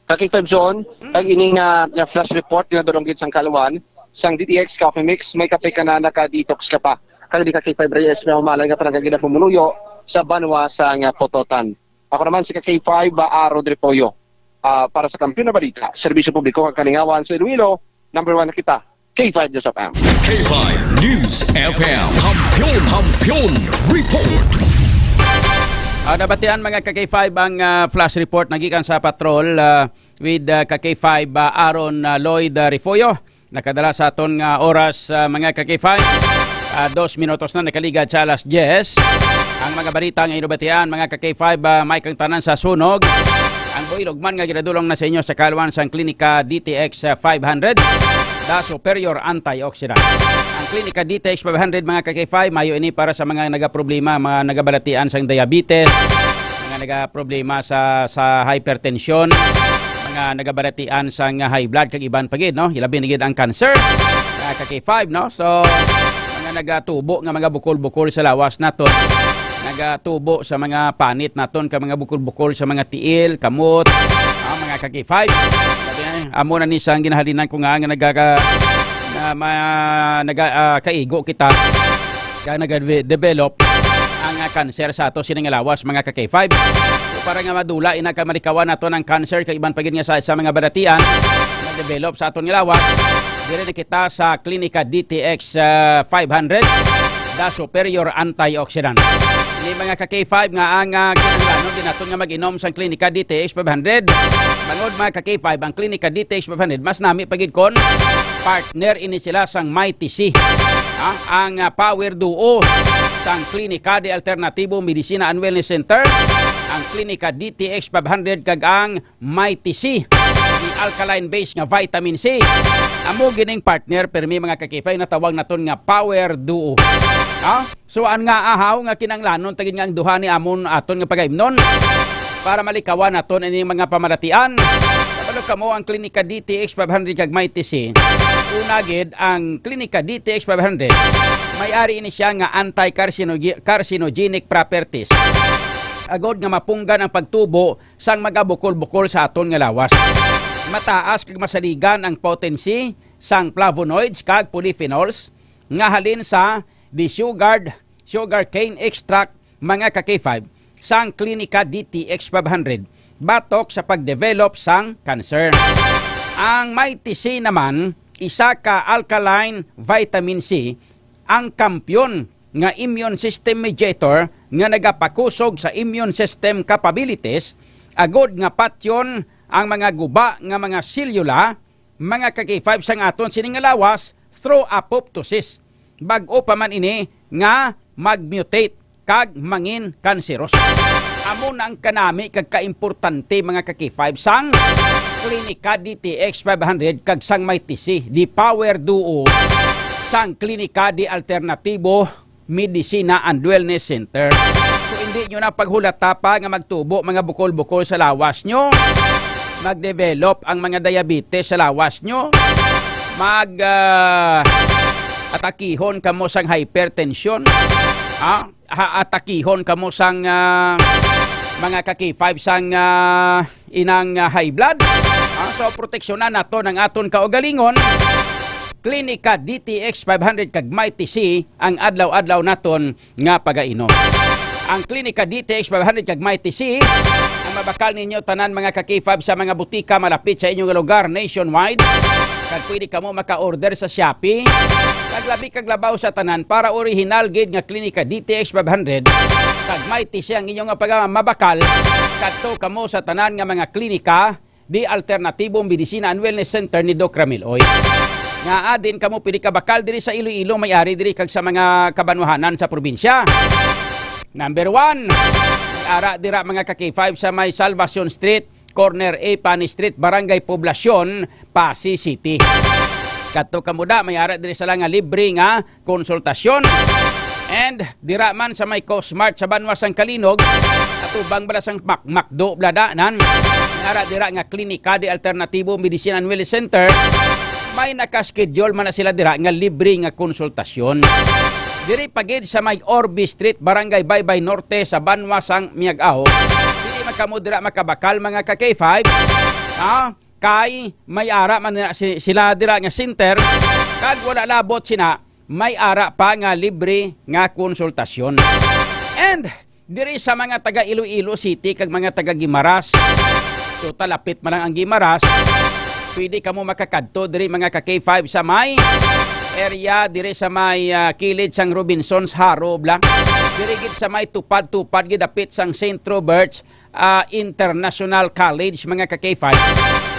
Ka K five John, Mm. kag ini nga, nga flash report, ginadulong gid sang kalwan, sang D T X Coffee Mix, may kape ka na, naka-detox ka pa. Kag di ka K five Reyes, may humalay nga palangga gid ang pumuluyo sa banwa sa nga Pototan. Ako naman si ka K five, ah, Aaron Repoyo. Ah, para sa Kampiyon na Balita, Serbisyo Publiko kag Kalingawan sa Iloilo, number one na kita. K five News F M. K five News F M. Kampiyon, Kampiyon Report. Ah, nabatian, mga ka K five, ang, ah, flash report nagikan sa patrol, ah, with, ah, ka K five, ah, Aaron, ah, Lloyd, ah, Refollo. Nakadala sa aton nga oras, ah, mga ka K five. Ah, dos minutos na nakaligad sa alas diyes. Ang mga balita nga inubatian, mga ka K five, ah, may kang tanan sa sunog. Ang builog man nga ginadulong na sa inyo sa kalwan sang Klinika D T X, ah, five hundred, The Superior Antioxidant. Ang Klinika D T X five hundred, mga ka K five, mayo ini para sa mga nagaproblema, mga nagabalatian sang diabetes, mga nagaproblema sa, sa hypertension, mga nagabalatian sang high blood, kag iban pa gid, no? Hilabi na gid ang cancer, mga ka K five, no? So, mga nagatubo nga mga bukol-bukol sa lawas naton, nagatubo sa mga panit naton, ka mga bukol-bukol sa mga tiil, kamot, ah, mga ka K five. Sabi nga, amo na ni sang ginahalinan ko nga, nga nagaga-, na ma-, naga-, ah, kaigo kita, kag nagadevelop ang, ah, cancer sa ato sining lawas, mga ka K five. So, para nga madula ina ka malikawan naton ang cancer kag iban pa gid nga sa, sa mga balatian na develop sa aton nga lawas, diri na kita sa Klinika D T X, ah, five hundred, The Superior Antioxidant. Ni mga ka K five nga ang, ah, kinahanglanon gid naton nga mag-inom sang Klinika D T X five hundred. Bangod, mga ka K five, ang Klinika D T X five hundred, mas nami pa gid kon partner ini sila sang Mighty C. Ha? Ang, ah, power duo sang Klinika de Alternatibo Medicina and Wellness Center, ang Klinika D T X five hundred kag ang Mighty C, the alkaline base nga vitamin C. Amo gining partner, permi, mga ka K five, natawag naton nga power duo. Ha? So, ang nga ahaw nga kinahanglanon ta gid nga ang duha ni amon aton nga pagaimnon para malikawan naton ining mga pamalatian. Kabalo kamo, ang Klinika D T X five hundred kag Mighty C. Una gid, ang Klinika D T X five hundred, may ari ini siya nga anti-carcinoge-, carcinogenic properties. Agod nga mapunggan ang pagtubo sang mga bukol-bukol sa aton nga lawas. Mataas kag masaligan ang potency sang flavonoids kag polyphenols nga halin sa desugared sugarcane extract, mga ka K five, sang Klinika D T X five hundred batok sa pagdevelop sang cancer. Ang Mighty C naman, isa ka alkaline vitamin C, ang kampiyon nga immune system mediator nga nagapakusog sa immune system capabilities, agod nga patyon ang mga guba nga mga selula, mga ka K five, sang aton sini nga lawas through apoptosis. Bag-o pa man ini nga mag-mutate kag mangin kanseros. Amo na ang kanami kag kaimportante, mga ka K five, sang Klinika D T X five hundred kag sang Mighty C, the power duo sang Klinika de Alternatibo Medicina and Wellness Center. So, hindi nyo na paghulata pa nga magtubo mga bukol-bukol sa lawas nyo, mag-develop ang mga diabetes sa lawas nyo, mag, ah, atakihon kamo sang hypertension, ha? Ha, atakihon kamo sang, ah, mga ka K five, sang, ah, inang, ah, high blood. Ah, so, proteksyonan naton ang aton kaugalingon. Klinika D T X five hundred kag Mighty C ang adlaw-adlaw naton nga pagainom. Ang Klinika D T X five hundred kag Mighty C ang mabakal ninyo tanan, mga ka K five, sa mga butika malapit sa inyo nga lugar nationwide. Kag pwede kamo maka-order sa Shopee. Kag labi kag labaw sa tanan, para original gid nga Klinika D T X five hundred kag Mighty C ang inyo nga pagmabakal, kadto kamo sa tanan nga mga klinika di Alternatibo Medicina and Wellness Center ni Doc Ramil Oy. Nga adin kamo pwede kabakal diri sa Iloilo, may ari diri kag sa mga kabanwahanan sa probinsya. Number one, may ara dira, mga ka K five, sa may Salvacion Street, corner A Pani Street, Barangay Poblacion, Passi City. Kadto kamo da, may ara diri sila nga libre nga konsultasyon. And dira man sa may Cosmart sa banwa sang Calinog, atubang bala sang Mac-, McDo bala da nan. May ara dira nga Klinika de Alternatibo Medicine and Wellness Center. May naka-schedule man na sila dira nga libre nga konsultasyon. Diri pa gid sa may Orbe Street, Barangay Baybay Norte, sa banwa sang Miag-ao. Dili man kamo dira makabakal, mga ka K five. Ha? Kay may ara man na si-, sila dira nga center, kag wala labot sina, may ara pa nga libre nga konsultasyon. And diri sa mga taga Iloilo City kag mga taga Guimaras, total lapit man lang ang Guimaras, pwede kamo makakadto diri, mga ka K five, sa may area diri sa may, ah, kilid sang Robinsons Jaro bala. Diri gid sa may tupad-tupad gid dapit sang Saint Robert's, ah, International College, mga ka K five.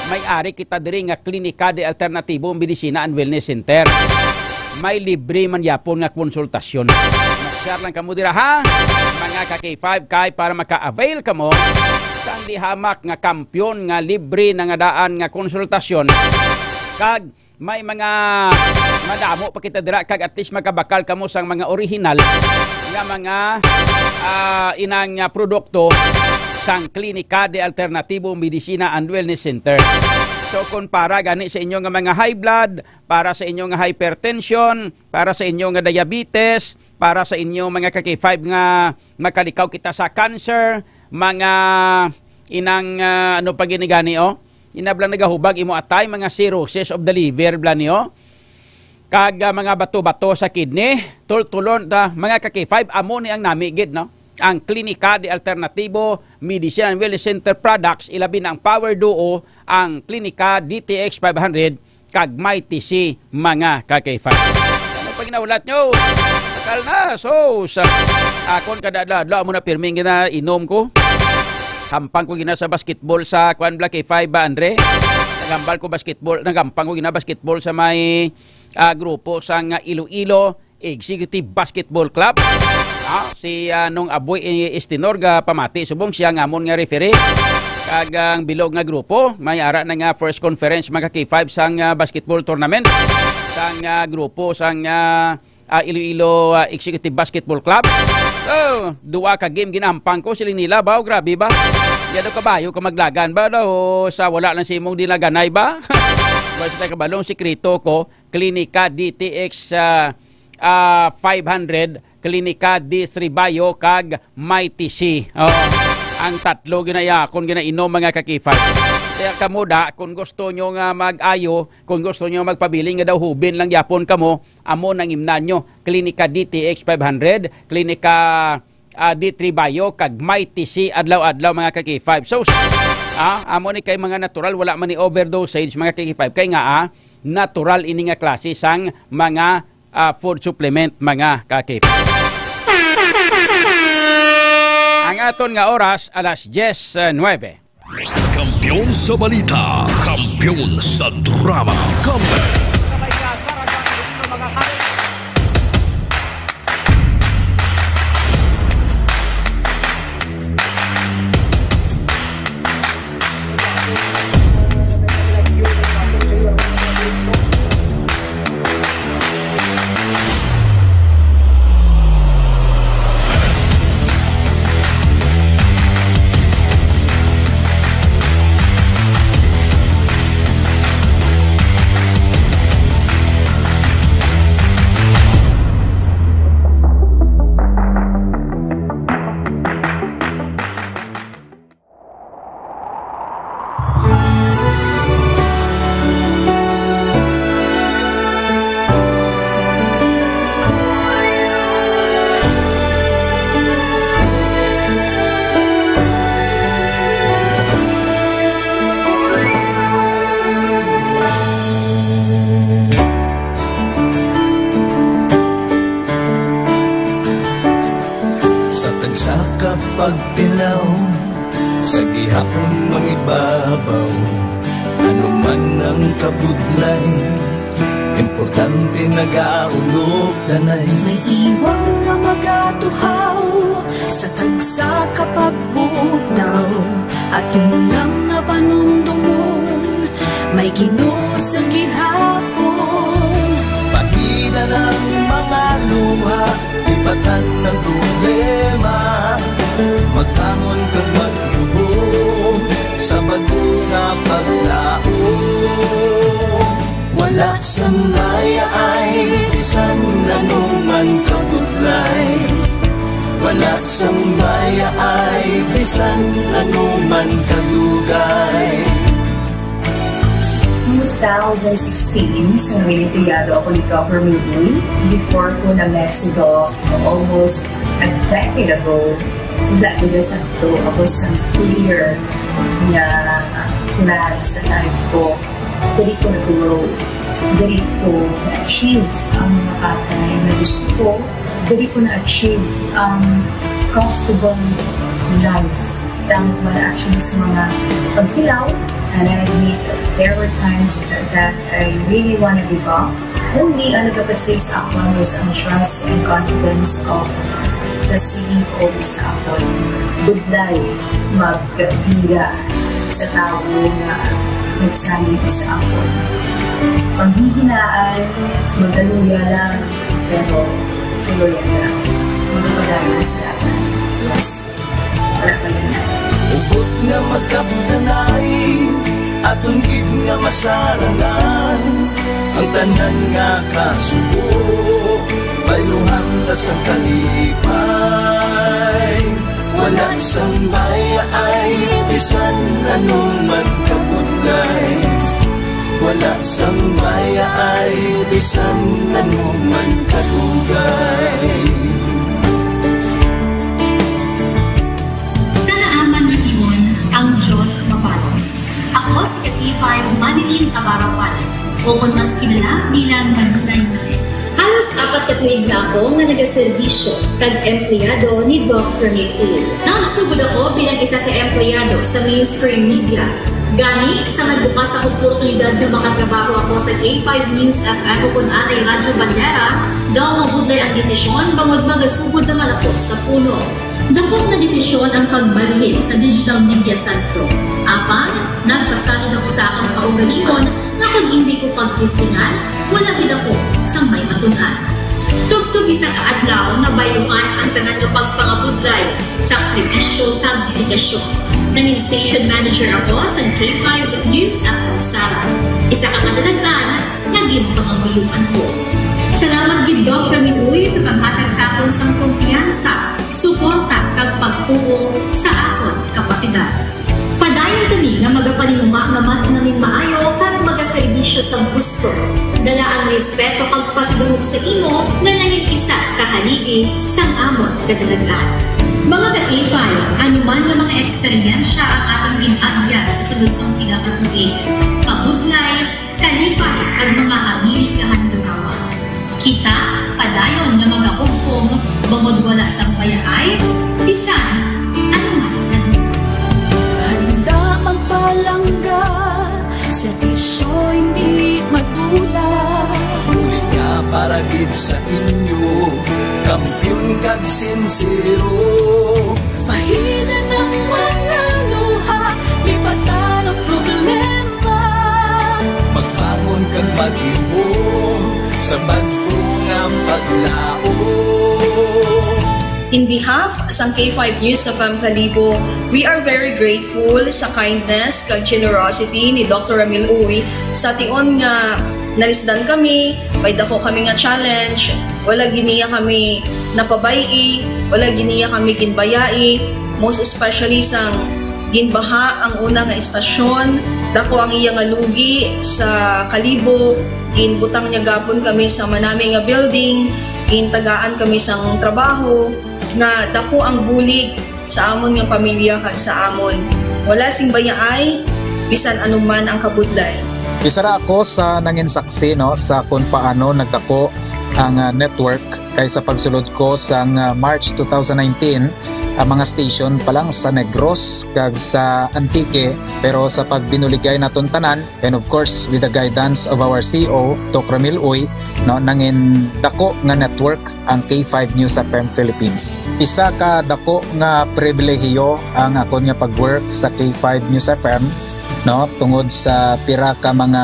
May ari kita diri nga Klinika de Alternatibo Medicina and Wellness Center. May libre man yapon nga konsultasyon. Share lang kamo dira, ha, mga ka K five, kay para maka-avail kamo sang di hamak nga kampiyon nga libre na nga daan nga konsultasyon. Kag may mga madamo pa kita dira, kag at least makabakal kamo sang mga original nga mga, ah, inang, ah, produkto sang Klinika de Alternatibo Medicina and Wellness Center. So, kung para gani sa inyo nga mga high blood, para sa inyo nga hypertension, para sa inyo nga diabetes, para sa inyo, mga ka K five, nga makalikaw kita sa cancer, mga inang, ah, ano pa gini gani, oh? Inablang nagahubag imo atay, mga cirrhosis of the liver bala niyo. Kag, ah, mga bato-bato sa kidney, tultulon ta, mga ka K five, amo ni ang nami gid, no? Ang Klinika de Alternatibo Medicine and Wellness Center products, ilabi na ang Power Duo, ang Klinika D T X five hundred, kag Mighty C, mga ka K five. Ano pa ginahulat nyo? Bakal na, so, sa Akon kada adlaw-adlaw amo na pirming ginainom ko. Hampang ko gina sa basketball sa kuan, Black K five ba, Andre? Nagambal ko basketball, nagampang ko gina basketball sa may, ah, grupo sang, ah, Iloilo Executive Basketball Club. Ah, si, ah, Nong Aboy, eh, Estinor ga pamati subong siya nga amon nga referee. Kag ang bilog nga grupo, may ara na nga first conference, mga K five, sang, ah, basketball tournament sang, ah, grupo sang, ah, ah, Iloilo, ah, Executive Basketball Club. Oh, duwa ka game ginahampang ko, siling nila ba? O, grabe ba? Yan daw kabayo ka maglagan ba daw sa wala lang sa imong dinaganay ba? Basta kabalong sikreto ko, Klinika D T X, ah, ah, five hundred, Klinika D three Bio, kag Mighty C. Oh, ang tatlo ginayakon, ginainom, mga ka-K five. Kaya kamo da, kung gusto nyo nga mag-ayo, kung gusto nyo magpabilin nga daw hubin lang yapon kamo, amo nang imnan nyo. Klinika D T X five hundred, Klinika, ah, D three Bio, kag Mighty C adlaw-adlaw, mga ka-K five. So, ah, amo ni kay mga natural, wala man ni overdosage, mga ka-K five. Kay nga, ah, natural ini nga klase sang mga, ah, food supplement, mga ka-K five. Ang aton nga oras, alas diyes nuebe. Kampiyon sa balita, kampiyon sa drama, kampiyon. Sa tagsa ka pagtilaw, sa gihapon mangibabaw, ano man ang kabudlay, importante nagaulog danay. May iwang nga magatuhaw sa tagsa ka pagbutaw, at yun lang nga panumdumon, may Ginoo sa gihapon. Pahina ng mga luha, lipatan ng problema, magbangon kag magluhod sa bag-o nga paglaom. Wala sang mayaay bisan ano man kabudlay. Wala sang mayaay bisan ano man kadugay. Two thousand sixteen, sa naging empleyado ako ni Governor Uy, before ko na-met si Doc almost a decade ago. Wala ko na sa to. Ako sa clear na plan sa life ko. Diri ko nag-grow. Diri ko na-achieve ang mga bagay na gusto ko. Diri ko na-achieve ang comfortable life. Tama ko na actually sa mga pagkilaw. And I admit there were times that I really wanna give up. Only ang nagapastig sa akon was ang trust and confidence of the C E O sa akon. Budlay magpira sa tawo nga nagsalig sa akon. Panghihinaan, magaluya lang, pero tuloy lang. Magpadayon sa dalan. Yes. Wala pa yun. Hugot nga magkapdanay, aton gid nga masarangan ang tanan nga kasubo. Bayluhan ta sang kalipay. Wala sang mayaay, bisan ano man kabudlay. Wala sang mayaay, bisan ano man kadugay. Sa naaman nga timon, ang Dios maparos. Ako si ka-K five Manilyn Abarapan, o kon mas kilala bilang Manilay Manilyn. Halos Apat ka tuig na ako nga nagaserbisyo kag empleyado ni Doc Ramil Uy. Nagsugod ako bilang isa ka empleyado sa mainstream media. Gani, sa nagbukas ang oportunidad nga makatrabaho ako sa K five News F M o kun anay Radyo Bandera, daw mabudlay ang desisyon bangod magasugod naman ako sa puno. Dako nga desisyon ang pagbalhin sa digital media sentro. Apang, nagpasalig ako sa akong kaugalingon nga kung hindi ko pagtistingan, wala gid ako sang may matun-an. Tubtob isa ka adlaw, nabayluhan ang tanan nga pagpangabudlay, sakripisyo, kag dedikasyon. Nangin station manager ako sa K five News F M Sara. Isa ka kadalagan nga ginpangabuyuan ko. Salamat gid, Doc Ramil Uy, sa paghatag sa akon sang kumpiyansa, suporta, kag pagtuo sa akon kapasidad. Padayon kami nga magapaninguha nga mas nangin maayo kag magaserbisyo sa gusto. Dala ang respeto kag pasidungog sa imo nga nangin isa ka haligi sang amon kadalagan. Mga ka-K five, ano man nga mga eksperyensya ang aton gin-agyan sa sulod sang pila ka tuig, kabudlay, kalipay, kag mga habilin nga handurawa. Kita padayon nga magahugpong bangod wala sang bayaay bisan ano man. Handa magpalangga, serbisyo hindi madula. Bulig nga para gid sa inyo, kampiyon kag sinsero. Bahinan ang mga luha, lipatan ang problema. Magbangon kag mag-ihom sa bag-o nga paglaom. In behalf sang K five News F M Kalibo, we are very grateful sa kindness kag generosity ni Doctor Ramil Uy. Sa tion nga nalisdan kami, may dako kami nga challenge, wala gid niya kami napabay-i, wala gid niya kami ginbayai, most especially sang ginbaha ang una nga istasyon, dako ang iya nga lugi sa Kalibo, ginbutang niya gapon kami sa manami nga building, gintagaan kami sang trabaho, nga dako ang bulig sa amon nga pamilya kag sa amon. Wala sing bayaay, bisan ano man ang kabudlay. Isa ra ako sa nangin saksi, no, sa kung paano nagdako ang, ah, network, kay sa pagsulod ko sang, ah, March two thousand nineteen, ang mga station pa lang sa Negros kag sa Antique, pero sa pagbinuligay naton tanan, and of course with the guidance of our C E O, Doc Ramil Uy, no, nangin dako nga network ang K five News F M Philippines. Isa ka dako nga pribilehiyo ang akon nga pag-work sa K five News F M, no, tungod sa pira ka mga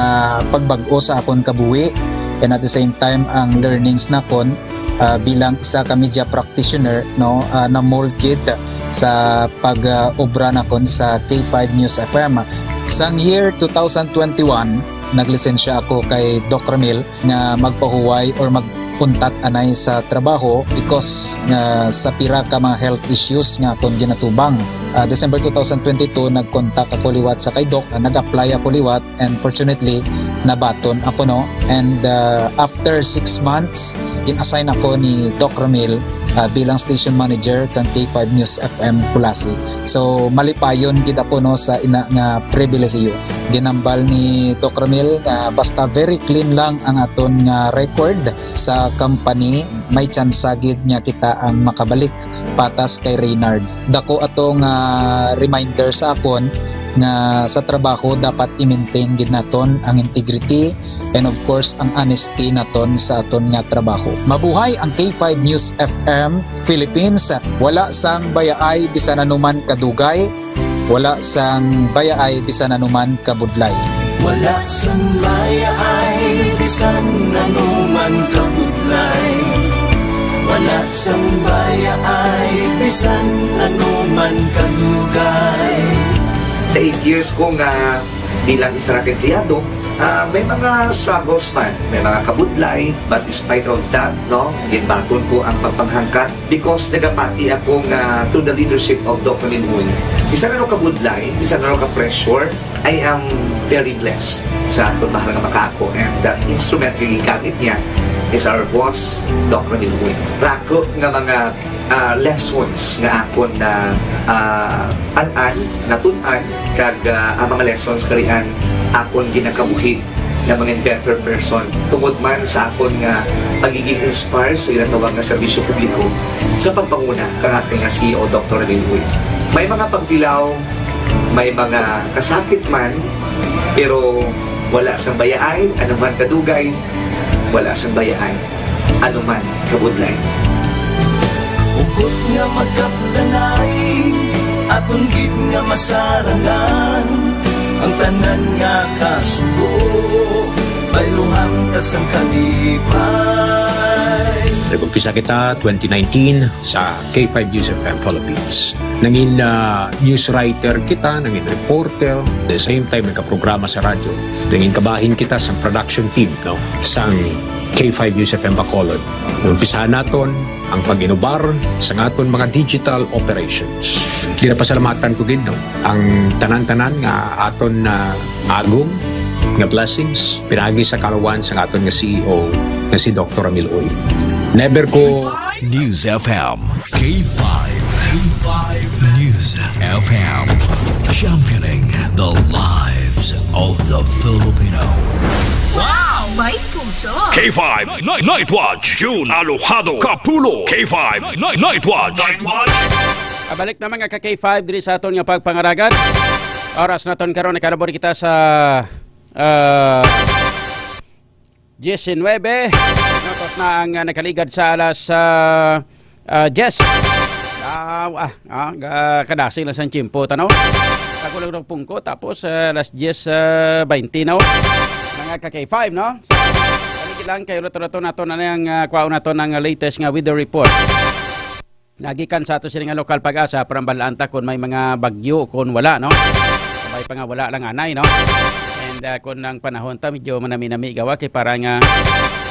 pagbag-o sa akon kabuhi, and at the same time ang learnings nakon, ah, bilang isa ka media practitioner, no, ah, na-mold gid sa pag-obra nakon sa K five News F M. Sang year two thousand twenty-one, naglisensya ako kay Doc Ramil nga magpahuway or mag-untat anay sa trabaho because nga sa pira ka mga health issues nga akon ginatubang. Ah, December two thousand twenty-two, nag-contact ako liwat sa kay Doc, ah, nag-apply ako liwat, and fortunately, nabaton ako, no. And, ah, after six months, gin-assign ako ni Doc Ramil, ah, bilang station manager kang K five News F M Culasi. So, malipayon gid ako, no, sa ina nga pribilehiyo. Ginambal ni Doc Ramil nga basta very clean lang ang aton nga record sa company, may tsansa gid nga kita ang makabalik patas kay Reynard. Dako ato nga reminder sa akon nga sa trabaho dapat i-maintain gid naton ang integrity and of course ang honesty naton sa aton nga trabaho. Mabuhay ang K five News F M Philippines. Wala sang bayaay bisan anuman kadugay, wala sang bayaay bisan anuman kabudlay. Wala sang bayaay bisan anuman kabudlay. Wala sang bayaay bisan anuman kadugay. Sa eight years ko nga bilang isa ra ka empleyado, ah, may mga struggles man, may mga kabudlay, but despite of that, no, ginbaton ko ang pagpanghangkat because nagapati ako nga through the leadership of Doc Ramil Uy, bisan ano ka budlay, bisan ano ka pressure, I am very blessed sa akong mahal nga makaako, and the instrument nga gigamit niya is our boss, Doc Ramil Uy. Rako nga mga ah, lessons nga akon na, ah, an-an, natun-an, kag, ah, ang mga lessons karian akon ginakabuhi na mangin better person tungod man sa akon nga pagiging inspired sa ginatawag nga serbisyo publiko sa pagpanguna kang aton nga C E O, Doktor Ramil Uy. May mga pagtilaw, may mga kasakit man, pero wala sang bayaay, anuman kadugay, wala sang bayaay, anuman kabudlay. Ukot nga magkapdanay, aton gid nga masarangan, ang tanan nga kasubo, bayluhan ta sang kalipay. Nag-umpisa kita twenty nineteen sa K five News F M Philippines. Nangin ah, news writer kita, nangin reporter, the same time nagkaprograma sa radyo. Nangin kabahin kita sa production team, no, sang K five News F M Bacolod. Umpisahan naton ang pag-inubar sa aton mga digital operations. Ginapasalamatan ko gid, no, ang tanan-tanan nga aton na agom nga blessings pinagi sa kalawan sa aton nga C E O nga si Doktor Ramil Uy. Never ko News F M. K five. K five News F M. Championing the lives of the Filipino. Wow! May puso! K five Night, Night Watch, June Alojado, Kapulong. K five Night, Night Watch. Night Watch. Abalik na mga ka K five diri sa aton nga pagpangaragad. Oras naton karon, nakalabor kita sa uh, diyes nuwebe. Tapos na ang uh, nakaligad sa alas uh, uh, diyes. Ah, ah, ah, ga- kadasig lang sa tiyempo, tanaw. Ako lang ng pungko, tapos uh, alas diyes uh, baynte, no? Mga ka K five, no? So, balik lang kayo, rato-rato nato na ang uh, kwaon nato ng latest nga weather report. Nagikan sa ato sini nga lokal pag-asa, pero ang balaan ta kung may mga bagyo o kung wala, no? Sabay pa nga wala lang anay, no? And uh, kung ang panahon ta, medyo manami-nami gawa kay para nga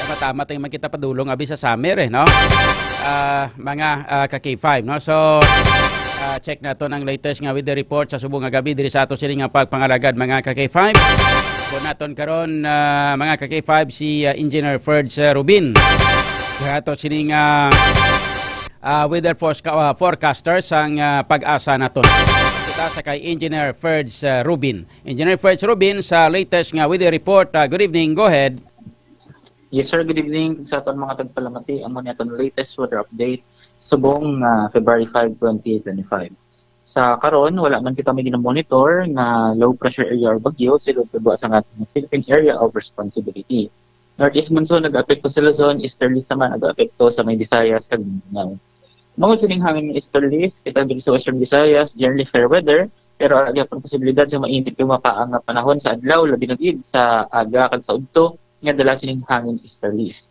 tama-tama tayo magkita padulong abi sa summer, eh, no? Ah, mga ah, ka K five, no? So, ah, check nato ang latest nga weather report sa subong nga gabi diri sa ato sini nga pagpangalagad, mga ka K five. Kung naton karon, ah, mga ka K five, si ah, Engineer Ferds ah, Rubin. Kaya ato sini nga ah, weather force, ah, forecaster sang ah, pag-asa naton. Kita sa kay Engineer Ferds ah, Rubin. Engineer Ferds Rubin sa latest nga weather report. Ah, good evening. Go ahead. Yes, sir. Good evening sa aton mga tagpalamati. Amo ni aton latest weather update subong nga February five, twenty twenty-five. Sa karon, wala man kita may ginamonitor nga low pressure area or bagyo sulod kagwa sa aton Philippine Area of Responsibility. Northeast monsoon nag-apekto sa Luzon, easterlies naman nag-apekto sa may Visayas kag Mindanao. Bangod sining hangin nga easterlies, kita diri sa Western Visayas, generally fair weather, pero ara gyapon posibilidad sa mainit ug mapaang nga panahon sa adlaw, labi na gid sa aga kag sa udto nga dala sining hangin easterlies.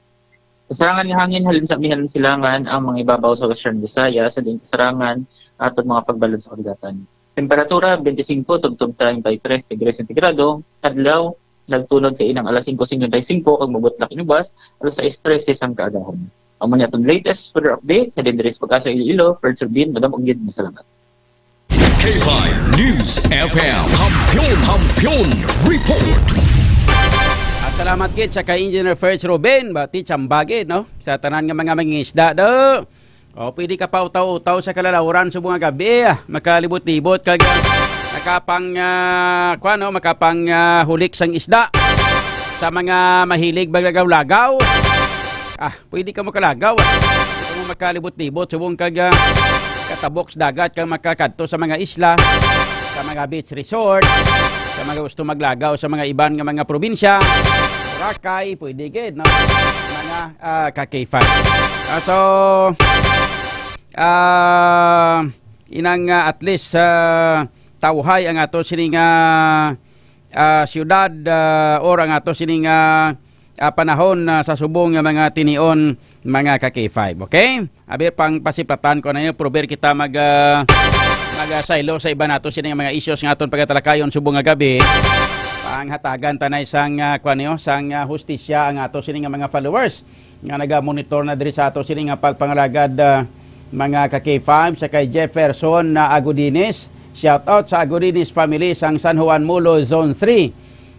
Kasarangan nga hangin halin sa amihan silangan ang mga ibabaw sa Western Visayas, sa diin kasarangan aton mga pagbalod sa kadagatan. Temperatura, twenty-five tubtob thirty-three degrees centigrado, adlaw, nagtunod kay inang alas singko singkwenta y singko kag mabutlak inubas alas sais trese sang kaagahon. Amo ni aton latest weather update sa Dendres Pag-asa Iloilo, Fred Servin, madam og gid nga salamat. K five News F M. Kampiyon, Kampiyon Report. At salamat gid sa kay Engineer Ferds Ruben, bati tsamba gid, no? Sa tanan nga mga mangingisda do. O, pwede ka pa utaw-utaw sa kalalawran subong nga gabi, ah. Makalibot-libot kag ah, makapang ah, kuan, no? Makapang ah, hulik sang isda. Sa mga mahilig maglagaw-lagaw. Ah, pwede ka makalagaw. Ah. Pwede ka makalibot-libot subong kag ah, katabok sa dagat kag makakadto sa mga isla, sa mga beach resort, sa mga gusto maglagaw sa mga iban nga mga probinsya, Boracay, pwede gid, no? Mga ah, ka K five. Ah, so, ah, inang ah, at least ah, tawhay ang ato sining ah, ah, siyudad ah, or ang ato sining ah, ah, panahon ah, sa subong nga mga tinion, mga ka K five, okay? Abi, pang pasiplatan ko na yun, prover kita mag ah, mag ah, saylo sa iba nato sining mga issues nga aton pagatalakayon subong nga gabi. Panghatagan tanay sang ah, kuan niyo, sang ah, hustisya ang ato sining nga mga followers nga nagamonitor na diri sa ato sini nga pagpangalagad, ah, mga ka K five, sa kay Jefferson na Agudinis. Shout out sa Agudinis family sang San Juan Molo Zone three.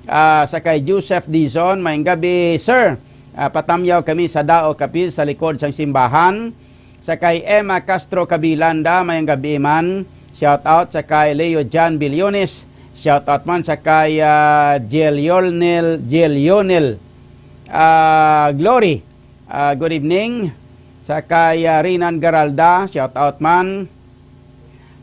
Ah, sa kay Joseph Dizon, maayong gabi, sir. Ah, patamyaw kami sa Dao Kapil sa likod sang simbahan. Sa kay Emma Castro Kabilanda, maayong gabi man. Shout out sa kay Leo John Bilyones. Shout out man sa kay, ah, Jelionel, Jelionel, ah, Glory. Ah, good evening. Sa kay, ah, Rinan Garalda, shout out man.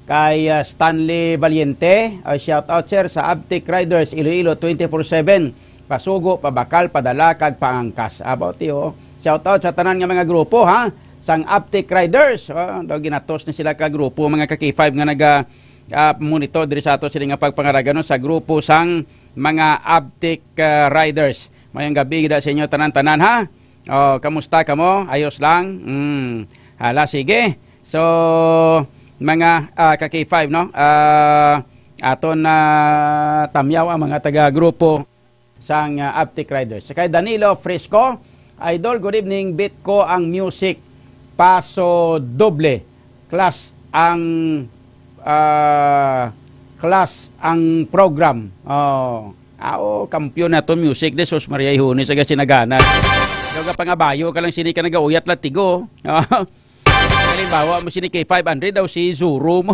Kay, ah, Stanley Valiente, ah, shout out, sir, sa Abtic Riders, Iloilo, twenty-four seven. Pasugo, pabakal, padala, kag pangangkas. About you. Shout out sa tanan nga mga grupo, ha? Sang Abtic Riders. Oh, daw ginatos na sila ka grupo, mga ka-K five nga naga, ah, monitor diri sa ato sila nga pagpangaragan, no, sa grupo sang mga Abtic, ah, Riders. Mayong gabi gid sa inyo tanan-tanan, ha? Oh, kamusta kamo? Ayos lang? Mm. Hala, sige. So, mga, ah, ka-K five, no? Ah, aton na tamyaw ang mga taga-grupo sang, ah, Abtic Riders. Kay Danilo Fresco, "Idol, good evening. Bit ko ang music. Paso doble. Class ang, ah, class ang program." Oh. Ah, oh, kampiyon na to music de, sus Maria, ihuni sa gasinagana. Daw ka pangabayo ka lang sini ka nagauyat latigo. Halimbawa mo sini kay five hundred daw si Zuro mo.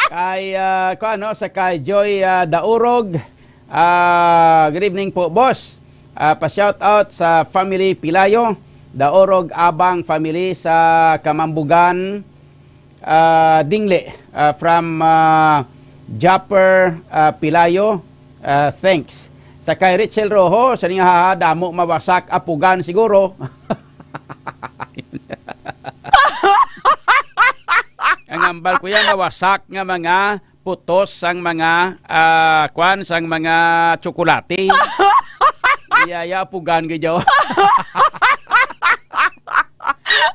Kay, ah, ko ano, sa kay Joy, ah, Daurog. Ah, good evening po, boss. Ah, pa-shout out sa family Pilayo, Daurog Abang family sa Kamambugan, ah, Dingle, ah, from, ah, Japper, ah, Pilayo. Ah, thanks. Sa kay Richel Rojo, sa niya, "Haha, damo mawasak apugan siguro." Ang ambal ko yan, mawasak nga mga putos sang mga, ah, kwan, sang mga tsokolate. Iyaya, apugan ko dyan.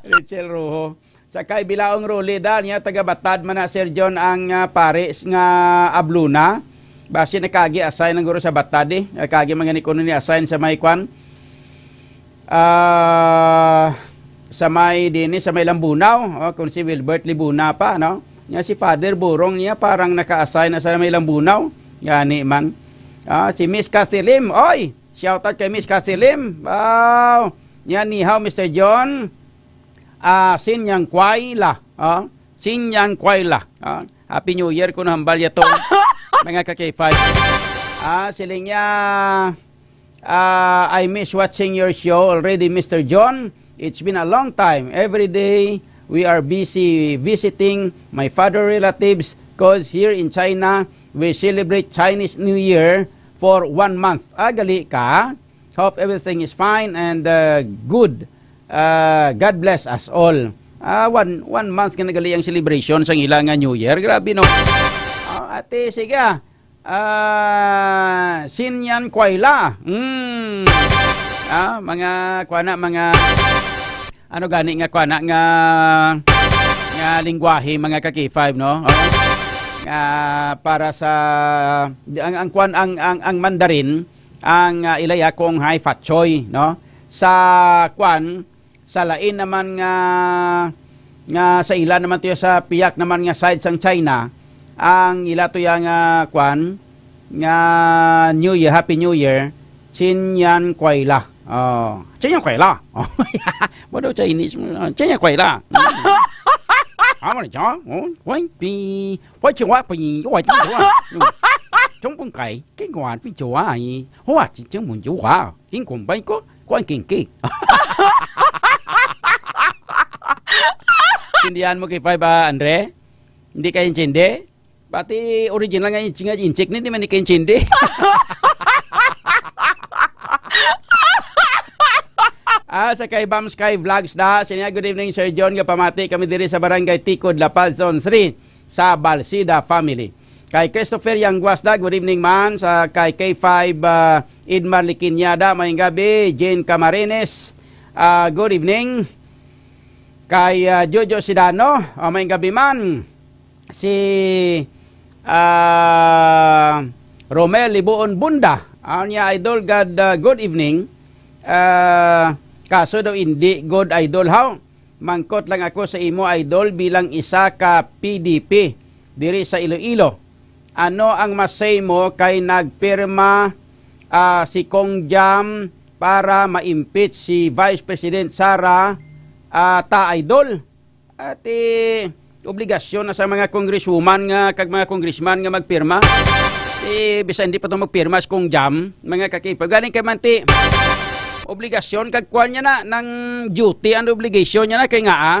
Richel Rojo. Sa kay Bilaong Rolly, da, niya taga Batad man na, Sir John, ang, ah, pare s-, nga abluna. Basi nakagi assign lang guro sa Batad, eh. Nakagi man gani kuno ni assign sa may kwan. Ah, sa may dini, sa may Lambunaw, oh, kung si Wilbert Libuna pa, no? Niya si Father Burong niya parang naka-assign na sa may Lambunaw. Gani man. Ah, si Miss Cathy Lim, oy, shout out kay Miss Cathy Lim. Wow. Niya, "Ni hao, Mister John." Ah, Sinyang Kwaila. Oh, Sinyang Kwaila. Ah, Happy New Year ko na hambal yato. Mga ka-K five. Ah, siling niya, ah, "I miss watching your show already, Mister John. It's been a long time. Every day, we are busy visiting my father relatives 'cause here in China, we celebrate Chinese New Year for one month." Ah, gali ka? Hope everything is fine and, uh, good. Uh, God bless us all. Ah, one, one month nga nagali ang celebration sang ila nga New Year. Grabe, no? Ah, ate, sige, ah. Ah, Sinyan Kwaila. Mm. Ah, mga, kuha na, mga, ano gani nga, kuha na, nga, nga lingwahe, mga ka-K five, no? Oh. Nga para sa, ang, ang, kwan, ang, ang, ang Mandarin, ang, ah, ilaya kong hai fachoy, no? Sa, kwan, sa lain naman nga, nga sa ila naman to sa piyak naman nga side sang China, ang ila to ya nga, kwan, nga New Year, Happy New Year, Chinyan Kwaila. Oh, Chinyan Kwaila. Oh, mo daw Chinese mo. Chinyan Kwaila. Amo ni John. Oh, wait, pi, wait, what, pi, what, what, what? Chong pung kai, kay guan pi Joa. Hua, chichang mo Joa. King kumbay ko, kuan king ki. Sindihan mo kay Five, ah, Andre? Hindi ka intindi? Pati original nga inchik, nga inchik ni, di man ni ka intindi. Ah, sa kay Bam Sky Vlogs da, siya niya, "Good evening, Sir John. Gapamati kami diri sa Barangay Tikod, La Paz, Zone three, sa Balsida family." Kay Christopher Yangguas da, "Good evening, man." Sa kay K five, ah, Idmar Liquiñada, "Mayong gabi." Jane Camarines, ah, "Good evening." Kay, ah, Jojo Sidano, ah, "Mayong gabi, man." Si, ah, Romel Libuon Bunda, ah, niya, "Idol, God, ah, good evening." Ah, kaso daw, "Hindi good, Idol, haw? Mangkot lang ako sa imo, Idol, bilang isa ka P D P diri sa Iloilo. Ano ang masay mo kay nagpirma, ah, si Cong Jam para ma-impeach si Vice President Sara, ah, ta, Idol?" Ati, obligasyon na sa mga congresswoman nga kag mga congressman nga magpirma. Eh, bisan hindi pa to magpirma si Kong Jam, mga ka-K five. Galing kay man ti, obligasyon kag kuan niya na, nang duty and obligation niya na kay nga, ah,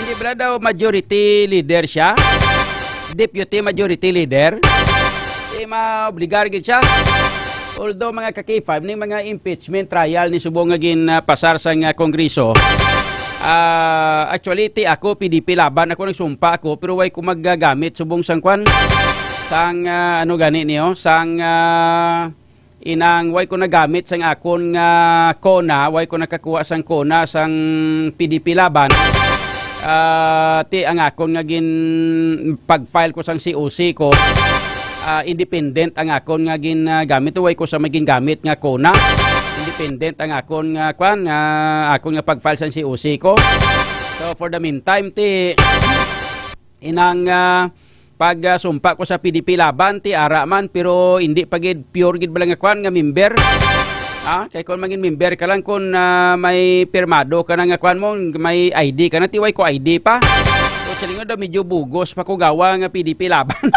hindi bala daw majority leader siya? Deputy majority leader? Eh, maobligar gid siya. Although, mga ka-K five, ning mga impeachment trial ni subong nga ginpasar sang, ah, Kongreso, ah, actually, ti ako, P D P Laban, ako nagsumpa ako, pero way ko magagamit subong sang kwan, sang, ah, ano gani niyo, sang, ah, inang way ko nagamit sang akon nga kona, way ko nakakuha sang kona sang P D P Laban. Ah, ti ang akon nga gin pag-file ko sang C O C ko, ah, independent ang akon nga gin, ah, gamit. Way ko sa may gingamit nga kona. Independent ang akon nga kwan, nga akon nga pag-file sang C O C ko. So, for the meantime, ti inang, ah, pag, ah, sumpa ko sa P D P Laban, ti ara man, pero hindi pa gid pure gid bala nga kwan nga member. Ah, kay kung mangin member ka lang kung, ah, may pirmado ka na nga kwan mo, may I D ka na, ti way ko I D pa. So, silingon daw, medyo bugos pa ko gawa nga P D P Laban.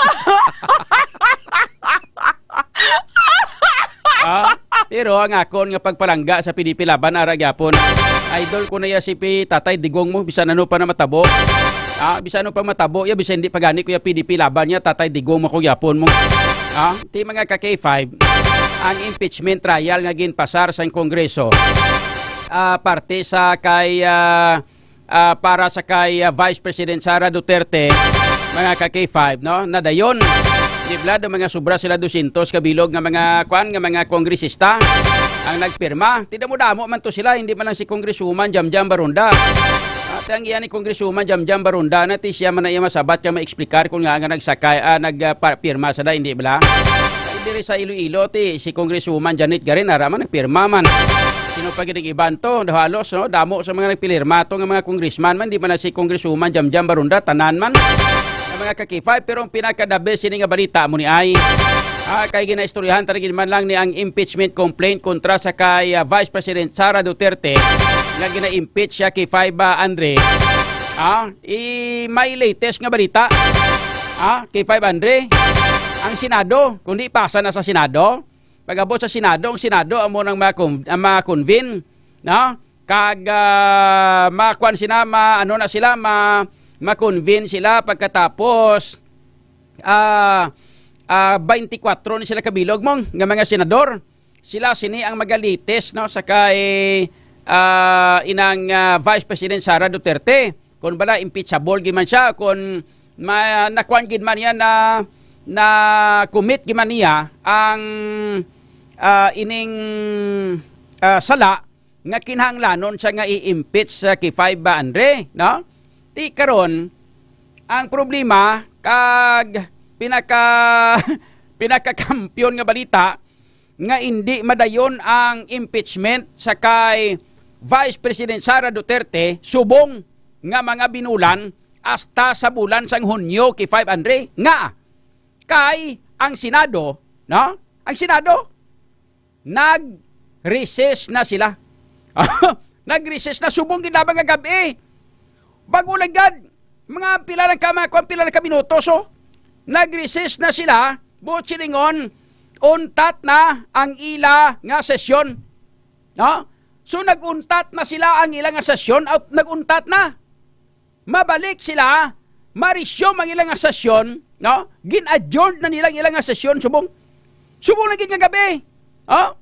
Ah, pero ang akon nga pagpalangga sa P D P Laban, ara gyapon. Idol ko na ya si Pi-, Tatay Digong mo, bisan ano pa na matabo. Ah, bisan ano pa matabo, ya, bisan hindi pa gani ko ya P D P Laban ya, Tatay Digong mo ko gyapon mo. Ah, ti mga ka-K five, ang impeachment trial nga ginpasar sa Kongreso, ah, parte sa kay, ah, ah, para sa kay, ah, Vice President Sara Duterte, mga ka-K five, no? Nadayon, di bala, do mga sobra sila dosyentos ka bilog nga mga, kwan, nga mga kongresista ang nagpirma. Ti damo-damo man to sila, hindi man lang si Congresswoman Jamjam Baronda. Ate, ang iya ni Congresswoman Jamjam Baronda na ti siya man na iya masabat ka ma-explicar kung nga nga nagsakay, ah, nag, ah, pa-, pirma sa da, hindi bala? Ay, diri sa Iloilo, ti, si Congresswoman Janet Garin, ara man, nagpirma man. Sino pa gid ang iban to? Halos, no? Damo sa mga nagpirma to nga mga congressman man, di man na si Congresswoman Jamjam Baronda, tanan man. Nga mga ka-K five, pero ang pinaka-the best sini nga balita mo ni ay, ah, kay ginaistoryahan ta gid man lang ni ang impeachment complaint kontra sa kay, ah, Vice President Sara Duterte nga gina-impeach siya, K five, ah, Andre. Ah, i-, may latest nga balita. Ah, K five Andre, ang Senado, kung di pasa na sa Senado, pag-abot sa Senado, ang Senado amo nang ma-con-, ah, ma-convene, no? Kag, ah, makuan sila, ma-, ano na sila, ma-, ma-convene sila pagkatapos, ah, ah, twenty-four ni sila kabilog mo nga mga senador. Sila sini ang magalitis, no, sa kay, ah, inang, ah, Vice President Sara Duterte. Kung bala impeachable gid man siya, kung ma-, nakuan gid man niya na, na-commit gid man niya ang, ah, ining, ah, sala nga kinahanglanon siya nga i-impeach sa K five ba, Andre, no? Ti karon, ang problema kag pinaka, pinakakampiyon nga balita nga indi madayon ang impeachment sa kay Vice President Sara Duterte subong nga mga binulan hasta sa bulan sang Hunyo, K five Andre, nga kay ang Senado, no? Ang Senado, nag-recess na sila. Nag-recess na subong gid lamang nga gab-i. Bago lang gad, mga pila lang ka, mga kwan, pila lang ka minuto, so, nag-recess na sila, buot silingon, untat na ang ila nga sesyon. No? So, nag-untat na sila ang ila nga sesyon, out, nag-untat na. Mabalik sila, ma-resume ang ila nga sesyon, no? Gin-adjourn na nila ang ila nga sesyon, subong. Subong lagi nga gab-i. Oh?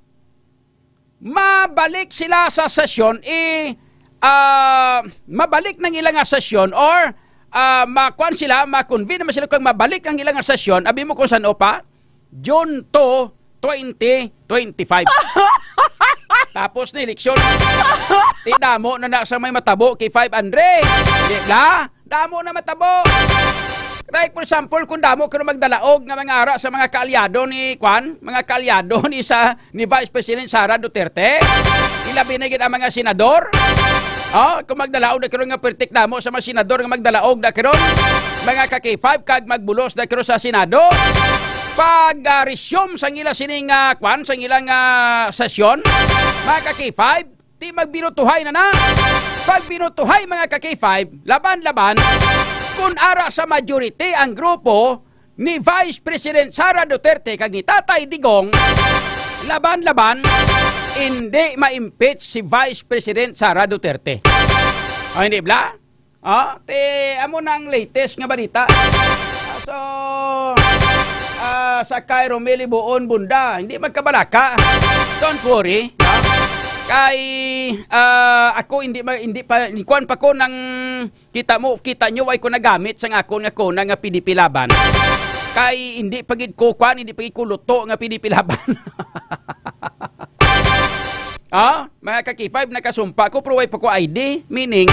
Mabalik sila sa sesyon, i-, ah, mabalik ng ila nga sesyon, or, ah, makuan sila, ma-convene naman sila kung mabalik ang ila nga sesyon, abi mo kung saan, opa? June two, twenty twenty-five. Tapos na eleksyon. Ti damo na na sa may matabo, K five Andre. Di ba? Damo na matabo. Like, for example, kung damo karon magdalaog nga mga ara sa mga kaalyado ni, kwan, mga kaalyado ni sa, ni Vice President Sara Duterte, ilabi na gid ang mga senador. Oh, kung magdalaog na karon nga pertik damo sa mga senador nga magdalaog na karon, mga ka-K five, kag magbulos na karon sa Senado, pag, ah, resume sang ila sining, ah, kwan, sang ilang, ah, sesyon, mga ka-K five, ti magbinutuhay na na. Pag binutuhay, mga ka-K five, laban-laban, Kung ara sa majority ang grupo ni Vice President Sara Duterte kag ni Tatay Digong, laban-laban, hindi ma-impeach si Vice President Sara Duterte. O, hindi bala? O, ti, amo na ang latest nga balita. Ah, so, ah, sa kay Romeli Buon Bunda, hindi magkabalaka. Don't worry. Kay, ah, ako hindi ma-, hindi pa, kuwan pa ko nang kita mo, kita nyo, ay ko nagamit sang akon nga kuna nga P D P Laban. Kay hindi pa gid ko kuwan, hindi pa gid ko luto nga P D P Laban. Ah, mga ka-K five, nakasumpa ko, pero way pa ko I D. Meaning,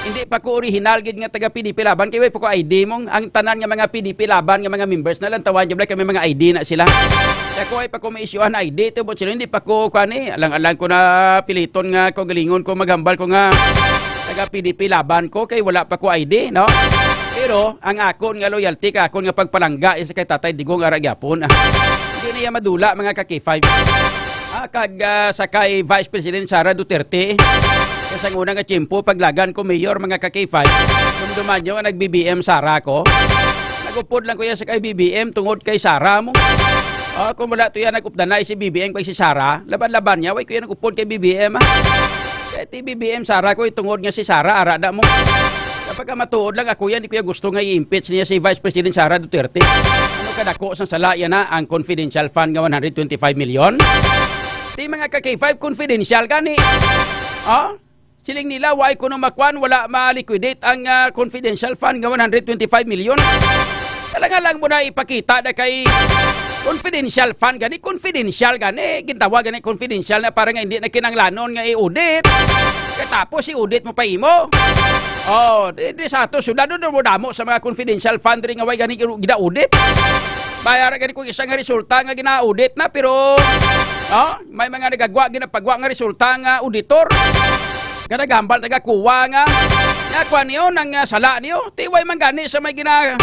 hindi pa ko original gid nga taga P D P Laban, kay way pa ko I D mong ang tanan nga mga P D P Laban nga mga members na lang, tawa nyo, kami mga I D na sila. Kaya ko ay pa ko ma-issuehan I D, tubot sila, hindi pa ko, kuwan eh, alang-alang ko na piliton nga kaugalingon ko, maghambal ko nga taga P D P Laban ko, kay wala pa ko I D, no? Pero ang akon nga loyalty, ka akon nga pagpalangga is kay Tatay Digong ara gyapon. Ah, hindi niya madula, mga ka-K five. Ah, kag, ah, sa kay Vice President Sara Duterte, kay sang una nga tiyempo, paglagan ko mayor, mga ka-K five, dumduman nyo nga nag-B B M Sara ko. Nagupod lang ko yan sa kay B B M tungod kay Sara mo. Ah, kung wala to yan, nag-updanay si B B M kay si Sara, laban-laban niya, way ko yan nag-upod kay B B M, ah. Kay ti B B M Sara ko, itungod nga si Sara, ara da mo. Kapag ka matuod lang, ako yan, di ko yan gusto nga i-impeach niya si Vice President Sara Duterte. Ano kadako sang sala yan na ang confidential fund nga one hundred twenty-five million? Ti mga ka-K five, confidential gani. Oh? Siling nila, way kuno makwan, wala ma-liquidate ang, ah, confidential fund nga one hundred twenty-five million. Kailangan lang mo na ipakita na kay confidential fund gani, confidential gani, gintawag gani confidential na para nga hindi na kinanglanon nga i-audit. Katapos i-audit mo pa imo. Oh, di, di sa ato, sila doon mo damo sa mga confidential fund rin nga way gani gina-audit. Bayara gani kung isa nga resulta nga gina-audit na, pero, oh, may mga nagagwa, ginapagwa nga resulta nga auditor. Nga naghambal, nagakuha nga. Nga, kuha niyo, nang, ah, sala niyo. Ti, way man gani sa may gina-,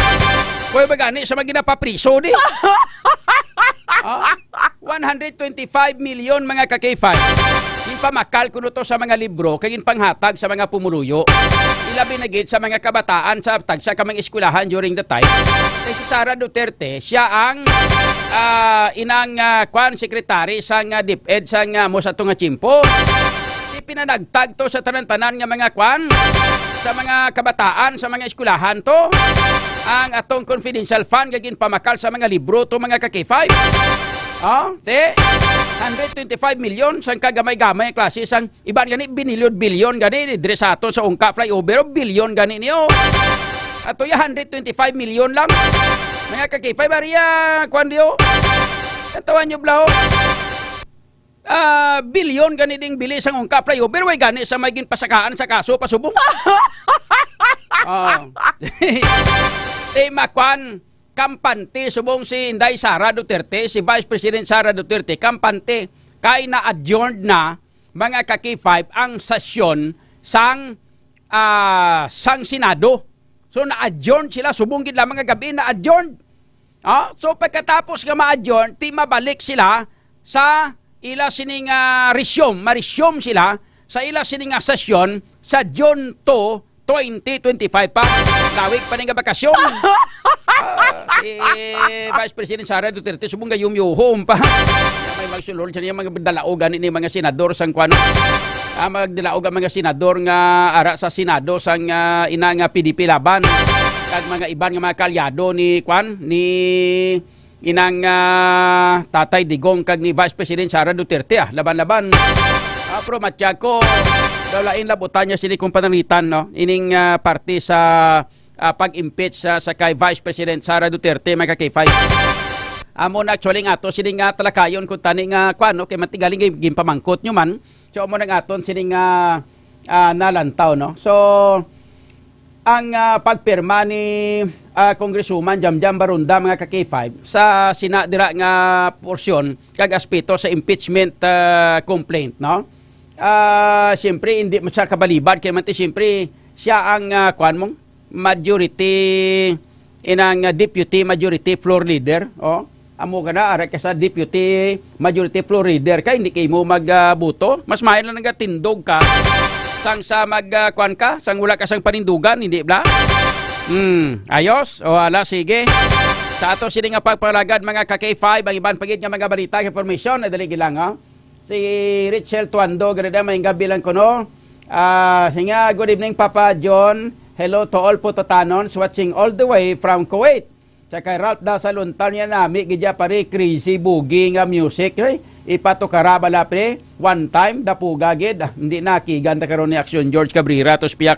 way man gani sa may ginapapriso, di. Ah, one hundred twenty-five million, mga ka-K five. Ginpamakal kuno to sa mga libro, kay ginpanghatag sa mga pumuluyo. Ilabi na gid sa mga kabataan sa tagsa ka mga eskwelahan during the time. Kay si Sara Duterte, siya ang, ah, inang, ah, kwan, secretary sang, ah, DepEd sang, ah, mo sa tunga tiyempo. Ipinanagtag to sa tanan-tanan nga mga kwan, sa mga kabataan, sa mga eskwelahan to, ang atong confidential fund nga ginpamakal sa mga libro to, mga ka-K five. Oh, te, hundred twenty-five million sang kagamay-gamay klase sang iban gani, binilyon-bilyon gani, dire sa aton sa Ungka flyover, bilyon gani niyo. Ato ya, hundred twenty-five million lang. Mga ka-K five, ariya, kwan diyo. Katawan nyo, bro. Ah, bilyon gani ding bili sang Ungka flyover, way gani sa may ginpasakaan sa kaso pasubong. Oh. Ti makwan, kampante subong si Inday Sara Duterte, si Vice President Sara Duterte, kampante kay na-adjourned na, mga ka-K five, ang sesyon sang, ah, sang Senado. So, na-adjourn sila, subong gid lamang nga gabi, na-adjourn. Ah, so, pagkatapos nga ma-adjourn, ti mabalik sila sa ila sining, ah, resume, ma-resume sila sa ila sining nga sesyon sa June two, twenty twenty-five pa. Lawig pa ni nga bakasyon. Ah, si Vice President Sara Duterte, subong gayum-yuhom pa. May magsulod sa niya, mga dalaog gani ni mga senador sang kwan. Ah, magdalaog ang mga senador nga ara sa Senado sang, ah, ina nga P D P Laban. Kag mga iban nga mga kaalyado ni kwan, ni inang, ah, Tatay Digong kag ni Vice President Sara Duterte, ah, laban-laban. Ah, pero matyag ko, daw lain labutan niya sini kung pananglitan, no? Ining, ah, parte sa, ah, pag-impeach sa, sa kay Vice President Sara Duterte, mga ka-K five. Amo na actually nga ato sini nga talakayon kung tani nga kwan, no? Kay matigaling gin-, ginpamangkot nyo man. So, amo nang aton sini nga, ah, nalantaw, no? So, ang, ah, pagpirma ni, ah, Congresswoman Jamjam Barunda, mga ka-K five, sa sina dira nga porsyon kag aspeto sa impeachment, ah, complaint, no? Ah, siyempre, hindi mo siya kabalibad, kay man ti, siyempre, siya ang, ah, kwan mong majority, inang, ah, deputy majority floor leader, oh. Amo ka na, ara ka sa deputy majority floor leader ka, hindi kay mo mag, ah, buto. Mas mahal na nagatindog ka sang sa mag, ah, kwan ka, sang wala ka sang panindugan, hindi bla? Hmm, ayos. O, ala, sige. Sa ato sini nga pagpalagad, mga ka-K five, ang iban pa gid nga mga balita, information, na dali lang, ha? Si Richel Tuando, gani, may gabi lang kuno. Ah, singa, "Good evening, Papa John. Hello to all Pototanons watching all the way from Kuwait." Sa kay Ralph Dasal Untal niya, "Nami gid ya, pare, crazy boogie nga music, eh. Ipatukara bala, pre. One time, dapuga gid." Ah, hindi nakigan ta karon ni Action George Cabrera, tos piyak.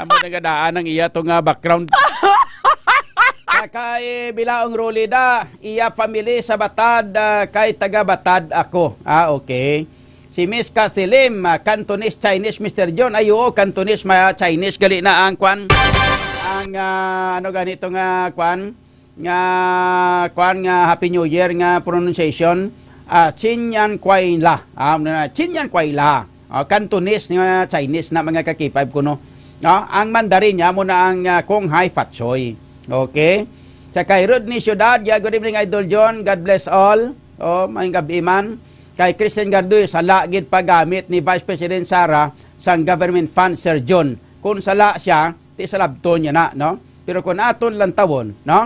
Amo na gadaan ang iya to nga background. Sa kay Bilaong Rolly da, iya family sa Batad, ah, kay taga Batad ako. Ah, okay. Si Miss Cathy Lim, ah, Cantonese Chinese, Mister John. Ay, oo, Cantonese, ma-, Chinese. Gali na ang kwan. Ang, ah, ano ganito nga kwan? Nga kwan nga Happy New Year nga pronunciation. Ah, Chinyan Kwai La. Ah, ano na, Chinyan Kwai La. Ah, Cantonese nga Chinese na mga ka-K five 5 kuno. Ah, ang Mandarin niya mo na ang, ah, Kong Hai Fat Choy. Okay? Sa kay Rodney Ciudad, yeah, good evening, Idol John. God bless all. Oh, may gabi man. Kay Christian Gardoy, sala gid paggamit ni Vice President Sara sang government fund, Sir John. Kung sala siya, ti salabton niya na, no? Pero kung aton lantawon, no?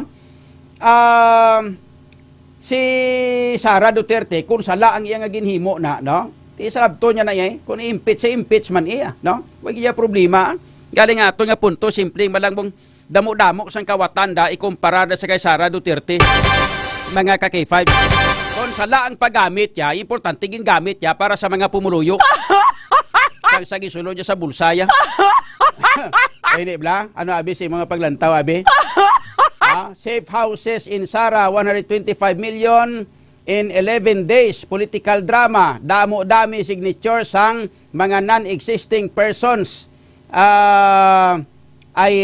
Um, si Sara Duterte, kung sala ang iya nga ginhimo na, no? Ti salabton niya na, eh. Kung i-impeach, sa impeach man iya, no? Wa gyud problema. Galing ato nga punto, simple man lang mong damo-damo sang kawatan da, ikumpara na sa kay Sara Duterte. Mga ka-K five. Kung sala ang paggamit niya, importante gingamit niya para sa mga pumuluyo. Sang sa gisulod niya sa bulsa ya. Ay, di bla? Ano, abi, si mga paglantaw, abi? Ah, safe houses in Sara, one hundred twenty-five million in eleven days. Political drama, damo-dami signature sang mga non-existing persons. Ah, ay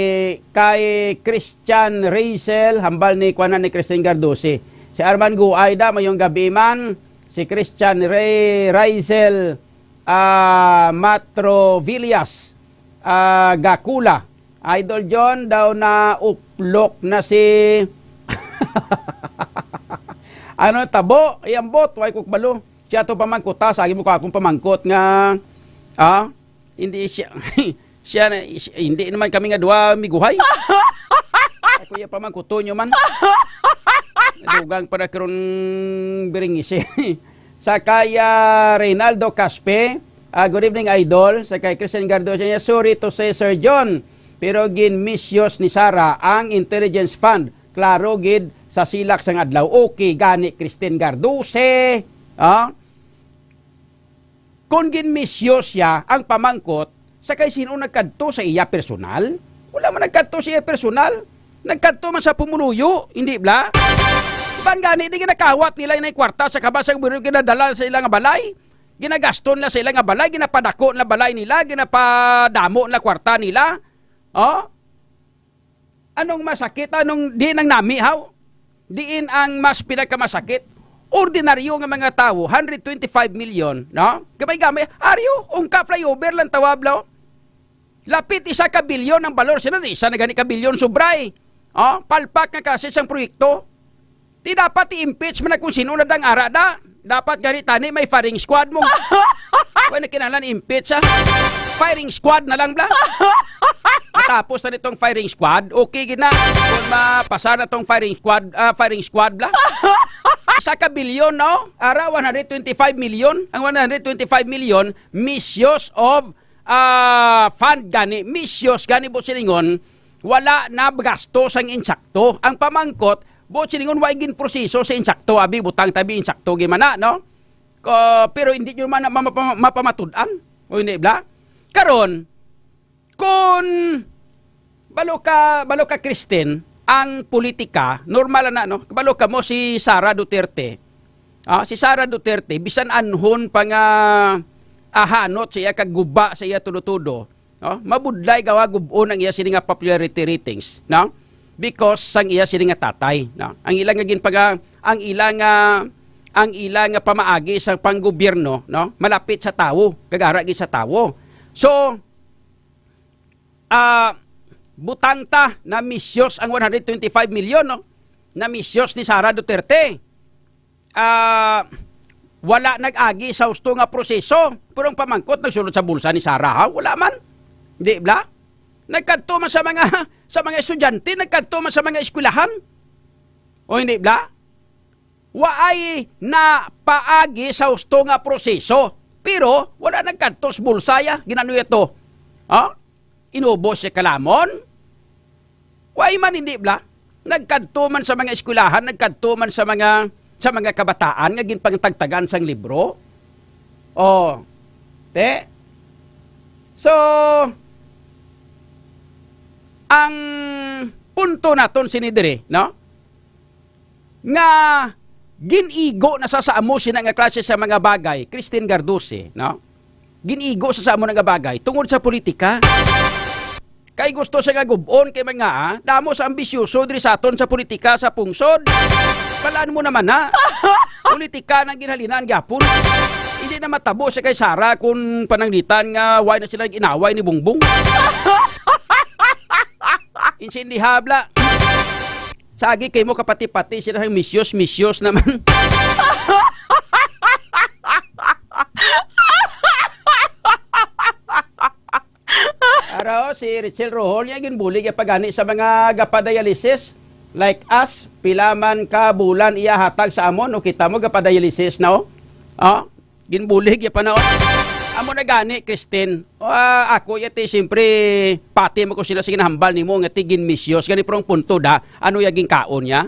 kay Christian Razel, hambal ni, kuwan na, ni Christine Gardusi. Si Arman Guay da, mayong gabi man. Si Christian Ray, Razel, ah, Matro Villas, ah, Gakula. Idol John, daw na uplok na si ano, tabo, iyang bot, way ko kabalo. Siya to pamangkot, ha, sa agi mo ka akong pamangkot nga, ah, hindi siya, siya na, siya- hindi naman kami nga duha miguhay. Ako ya pamangkuto nyo man. Dugang para karong biringisi. Sa kay, ah, Reynaldo Caspe, ah, "Good evening, Idol." Sa kay Christian Gardosa niya, "Sorry to say, Sir John, pero gin-misuse ni Sara ang intelligence fund. Klaro gid sa silak sang adlaw." Okay gani, Christian Gardose. Ah? Kung gin-misuse siya, ang pamangkot, sa kay sino nagkadto, sa iya personal? Wala man nagkadto sa iya personal. Nagkadto man sa pumuluyo, hindi bla? Iban gani, di ginakawat nila yung kwarta sa kabasang bureau, ginadala sa ilang balay. Ginagaston na sa ilang balay, ginapadako na balay nila, ginapadamo na kwarta nila. Oh? Anong masakit? Anong di nang nami, haw? Diin ang mas pinakamasakit? Ordinaryo nga mga tawo, hundred twenty-five million, no? Gamay-gamay, aryo, ungka flyover lang tawab, law. Lapit isa ka bilyon ang balor. Sino, isa na gani ka bilyon, sobray. Oh, palpak nga kasi siyang proyekto. Di dapat i-impeach man na kung sino na dang ara da. Dapat gani tani may firing squad mo. Wala na kinahanglan impeach, ha? Firing squad na lang, bla. Matapos na nitong firing squad, okay gid na. Kung mapasa na tong firing squad, ah, firing squad, bla. Isa ka bilyon, no? Ara, one hundred twenty-five million. Ang one hundred twenty-five million, misuse of, ah, fund gani. Misuse gani, buot silingon, wala na gasto sang insakto. Ang pamangkot, buot silingon, wa gin proseso sa insakto. Abi, butang tabi, insakto gid man na, no? Ko, pero hindi nyo man ma-, ma-, ma-, mapamatud-an. O hindi, bla? Karon, kung balo ka, balo ka Kristen, ang politika, normal na, no? Balo ka mo si Sara Duterte. Ah, si Sara Duterte, bisan anhon pa nga ahanot sa iya, kaguba sa iya tudo-tudo, no? Mabudlay gawa gub-on ang iya sini nga popularity ratings, no? Because sang iya sini nga tatay, no? Ang ila nga ginpaga-, ang ila nga, ang ila nga pamaagi sa panggobyerno, no? Malapit sa tawo, kag ara gid sa tawo. So, ah, butang ta na misuse ang one hundred twenty-five million, no? Na misuse ni Sara Duterte. Ah, wala nag-agi sa husto nga proseso. Pero ang pamangkot nagsulod sa bulsa ni Sara, ha? Wala man. Di bala? Nagkadto man sa mga, sa mga estudyante, nagkadto man sa mga eskwelahan. O hindi bala? Waay na paagi sa husto nga proseso. Pero wala nagkadto sa bulsa ya. Ginano ya to? Ha? Inubos siya kalamon? Waay man, hindi bala? Nagkadto man sa mga eskwelahan, nagkadto man sa mga, sa mga kabataan nga ginpangtagtagan sang libro. Oh, te. So, ang punto naton sini diri, no? Nga gin-igo na sa, sa amo sina nga klase sa mga bagay, Christine Garduce, no? Gin-igo sa, sa amo na nga bagay tungod sa politika. Kay gusto siya nga gub-on kay mga, ah, damo sa ambisyoso diri sa aton sa politika sa pungsod. Balaan mo naman na. Politika nang ginhalinan gyapon. Hindi na matabo siya kay Sara kung pananglitan nga why na sila nag-inaway ni Bongbong. Insindihabla. Sagi kay mo kapati-pati sila ang misyos, misyos naman. Araw, si Rachel Rohol, niya ginbulig ya pagani sa mga gapa-dialysis. Like us, pila man ka bulan iya hatag sa amon, o kita mo gapa-dialysis na, oh. Ah, ginbulig ya pa na, oh. Amo na gani, Christine. Ah, ako yati, siyempre, pati mo ko sila sige nahambal nimo nga ti ginmisyos. Gani, pero ang punto da, ano ya ginkaon niya?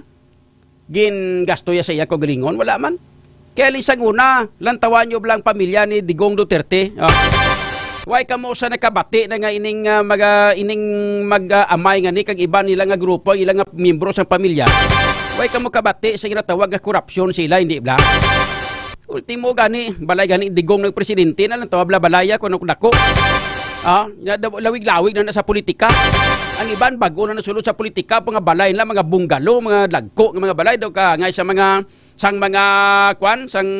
Gingasto ya sa iya kaugalingon? Wala man. Kaya lisang una, lantawan niyo lang pamilya ni Digong Duterte. Ah. Why kamo sa nakabati na nga ining, ah, maga-, ining mag-amay nga ni kag iba nila nga grupo, ila nga miyembro sang pamilya? Why kamo kabati sa ginatawag nga korupsyon sila, hindi bala? Ultimo gani, balay gani Digong nagpresidente na lang tawag bala balaya kung ano dako. Ah, nga daw-, lawig-lawig na na sa politika. Ang iban bago na nasulod sa politika, mga balay na, mga bungalo, mga dagko nga mga balay daw ka ngay sa mga, sang mga, kwan, sang,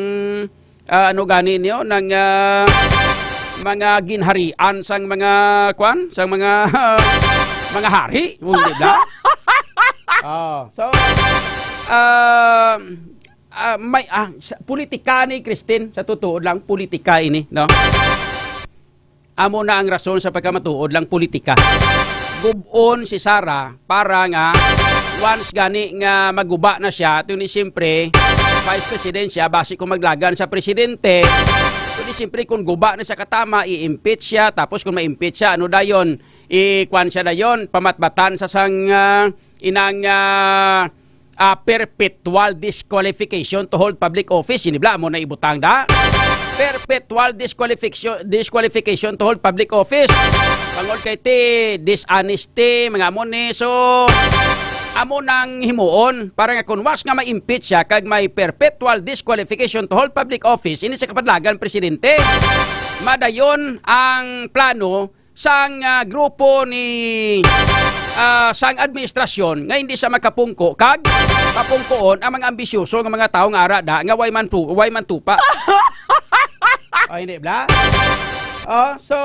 ah, ano gani niyo, nang, ah, mga ginharian sang mga, kwan, sang mga, mga hari, hindi ba? Oh, so, ah, ah, may, ah, sa, politika ni Christine, sa totoo lang, politika ini, no? Amo na ang rason sa pagkamatuod lang politika. Gub-on si Sara para nga once gani nga maguba na siya, ito ni siyempre, vice president siya, basi kung maglagan sa presidente, ito ni siyempre kung guba na siya katama, i-impeach siya, tapos kung ma-impeach siya, ano dayon? I-kwan siya dayon, pamatbatan sa sang, ah, inang, ah, ah, perpetual disqualification to hold public office. Ini bala mo na ibutang da. Perpetual disqualification, disqualification to hold public office. Bangod kay ti dishonesty, mga amo ni. So, amo nang himuon para nga kung once nga ma-impeach siya kag may perpetual disqualification to hold public office, ini sa kapadlagan presidente, madayon ang plano sang, ah, grupo ni, ah, sang administrasyon nga hindi sa makapungko kag papungkoon ang mga ambisyoso nga mga tawo nga ara da nga way man tu-, way man tupa. O, hindi bala? O, so,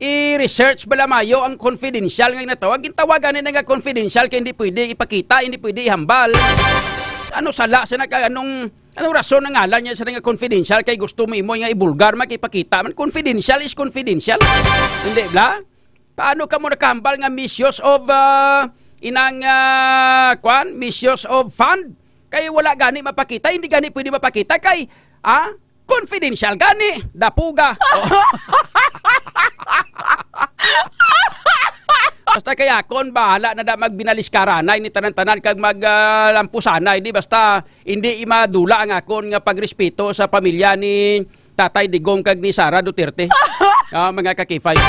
i-research bala mayo ang confidential nga ginatawag. Gintawagan ni nga confidential kay hindi pwede ipakita, hindi pwede ihambal. Ano sala sa nagka-, anong Anong rason ang ngalan niya sa nga confidential kay gusto mo imo nga ibulgar, makipakita man? Confidential is confidential. Hindi bala? Paano ka mo nakahambal nga misuse of, ah, inang, ah, kwan? Misuse of fund? Kay wala gani mapakita, hindi gani pwede mapakita kay, ah, confidential gani, dapuga. Basta kay akon, bahala na da magbinaliskaranay ni tanan-tanan kag mag, ah, lampusanay, di basta hindi madula ang akon nga pagrespeto sa pamilya ni Tatay Digong kag ni Sara Duterte. Ah, mga ka-K five.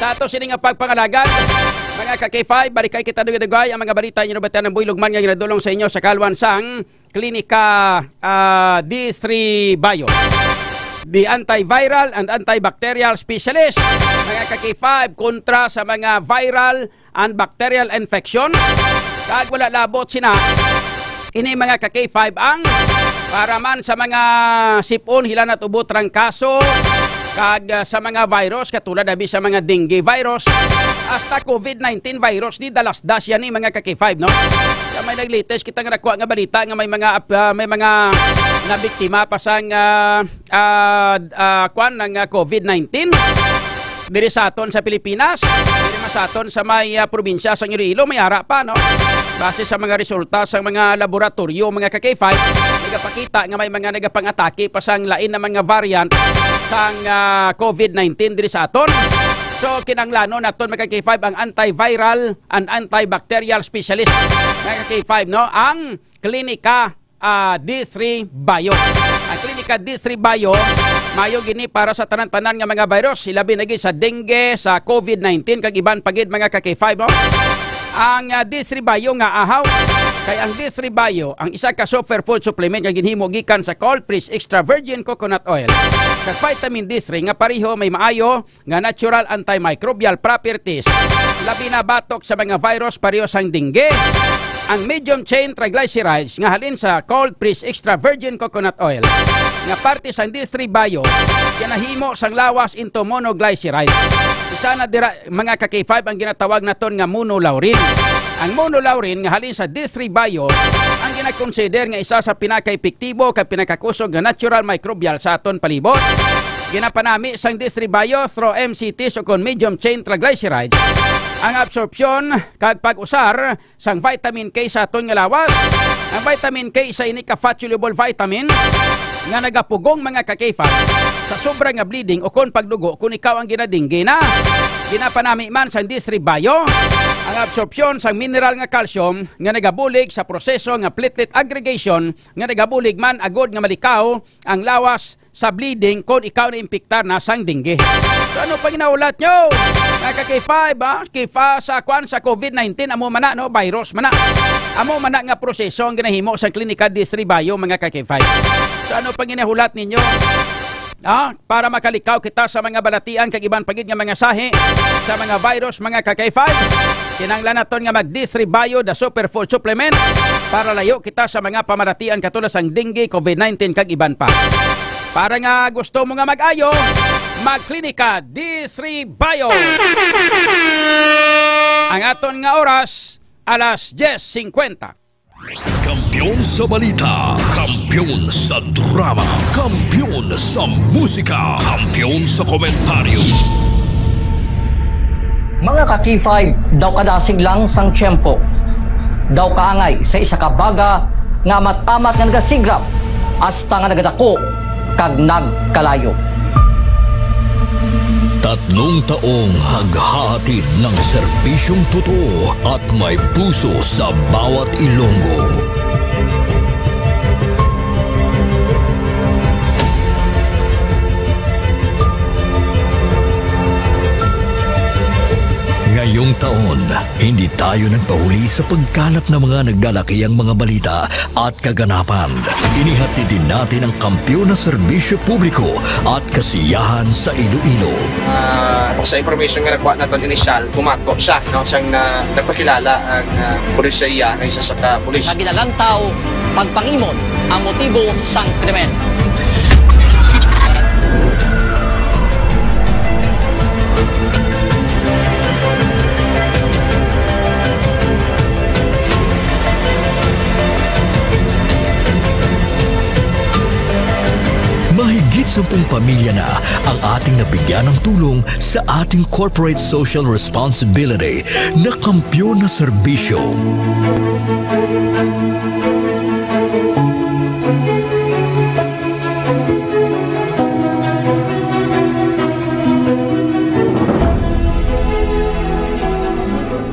Sa ato sini nga pagpangalagan, mga ka-K five, balikay kita dugay-dugay ang mga balita inyo nabatian ng buylog man nga ginadulong sa inyo sa kalwan sang Klinika, ah, D three Bio. The antiviral and antibacterial specialist, mga ka-K five, kontra sa mga viral and bacterial infection. Kag wala labot sina, ini mga ka-K five ang para man sa mga sipon, hilanat, ubo, trangkaso, kag, ah, sa mga virus, katulad abi sa mga dengue virus, hasta covid nineteen virus, di dalasdas yan ni mga ka-K five, no? Kaya may nag-latest kita nga nakuha nga balita nga may mga ap-, ah, may mga nabiktima pa sang, ah, ah, ah, kwan, ng, ah, covid nineteen. diri sa aton sa Pilipinas, diri man sa aton sa may, ah, probinsya sang Iloilo, may ara pa, no? Base sa mga resulta sa mga laboratoryo, mga ka-K five, nagapakita nga may mga nagapang-atake pa sang lain na mga variant sang, ah, covid nineteen diri sa aton. So, kinahanglanon naton, mga ka-K five, ang antiviral and antibacterial specialist, mga ka-K five, no? Ang klinika, ah, D three Bio. Ang klinika D three Bio, mayo gini para sa tanan-tanan nga mga virus, ilabi na gid sa dengue, sa covid nineteen, kag iban pa gid, mga ka-K five, no? Ang, ah, D three Bio nga ahaw, kay ang D three Bio, ang isa ka superfood supplement nga ginhimo gikan sa cold pressed extra virgin coconut oil, kag vitamin D three nga pareho may maayo nga natural antimicrobial properties, labi na batok sa mga virus pareho sang dengue. Ang medium chain triglycerides nga halin sa cold pressed extra virgin coconut oil nga parte sang D three Bio, ginahimo sang lawas into monoglycerides. Isa na dira, mga ka-K five, ang ginatawag naton nga monolaurin. Ang monolaurin nga halin sa D three Bio ang ginakonsider nga isa sa pinakaepektibo kag pinakakusog nga natural microbial sa aton palibot. Ginapanami sang D three Bio through M C Ts o kon medium chain triglycerides ang absorpsyon kag pag-usar sang vitamin K sa aton nga lawas. Ang vitamin K isa ini ka fat soluble vitamin nga nagapugong, mga ka-K five, sa sobra nga bleeding o kon pagdugo kon ikaw ang ginadinggi na. Ginapanami man sang D three Bio ang absorpsyon sang mineral nga calcium nga nagabulig sa proseso nga platelet aggregation nga nagabulig man agod nga malikaw ang lawas sa bleeding kon ikaw naimpiktar na sang dengue. So, ano pa ginahulat nyo? Nga ka K five, ha? K five sa kwan, sa covid nineteen, amo man na, no? Virus man na. Amo man na nga proseso ang ginahimo sa klinika D three Bio, mga ka K five. So, ano pa ginahulat ninyo? Ah, para makalikaw kita sa mga balatian kag iban pa gid nga mga sahi sa mga virus, mga ka K five, kinahanglan naton nga mag D three Bio, the superfood supplement, para layo kita sa mga pamalatian katulad sang dengue, covid nineteen, kag iban pa. Para nga gusto mo nga mag-ayo, magklinika D three Bio. Ang aton nga oras, alas diyes singkwenta. Kampiyon sa balita, kampiyon sa drama, kampiyon sa musika, kampiyon sa komentaryo. Mga ka K five, daw kadasig lang sang tiyempo, daw kaangay sa isa ka baga nga amat-amat nga nagasigrap hasta nga nagadako kag nagkalayo. Tatlong taong naghahatid ng serbisyong totoo at may puso sa bawat Ilonggo. Ngayong taon, hindi tayo nagpahuli sa pagkalat ng mga naglalakihang mga balita at kaganapan. Inihatid din natin ang kampiyon na serbisyo publiko at kasiyahan sa Iloilo. Ah, sa information nga nakuha naton inisyal, bumato siya, no, siyang na, nagpakilala ang, ah, pulis sa iya, ang isa sa ka pulis. Nga ginalantaw, pagpangimot ang motibo sang krimen. Mahigit sampung pamilya na ang ating nabigyan ng tulong sa ating corporate social responsibility na kampiyon na serbisyo.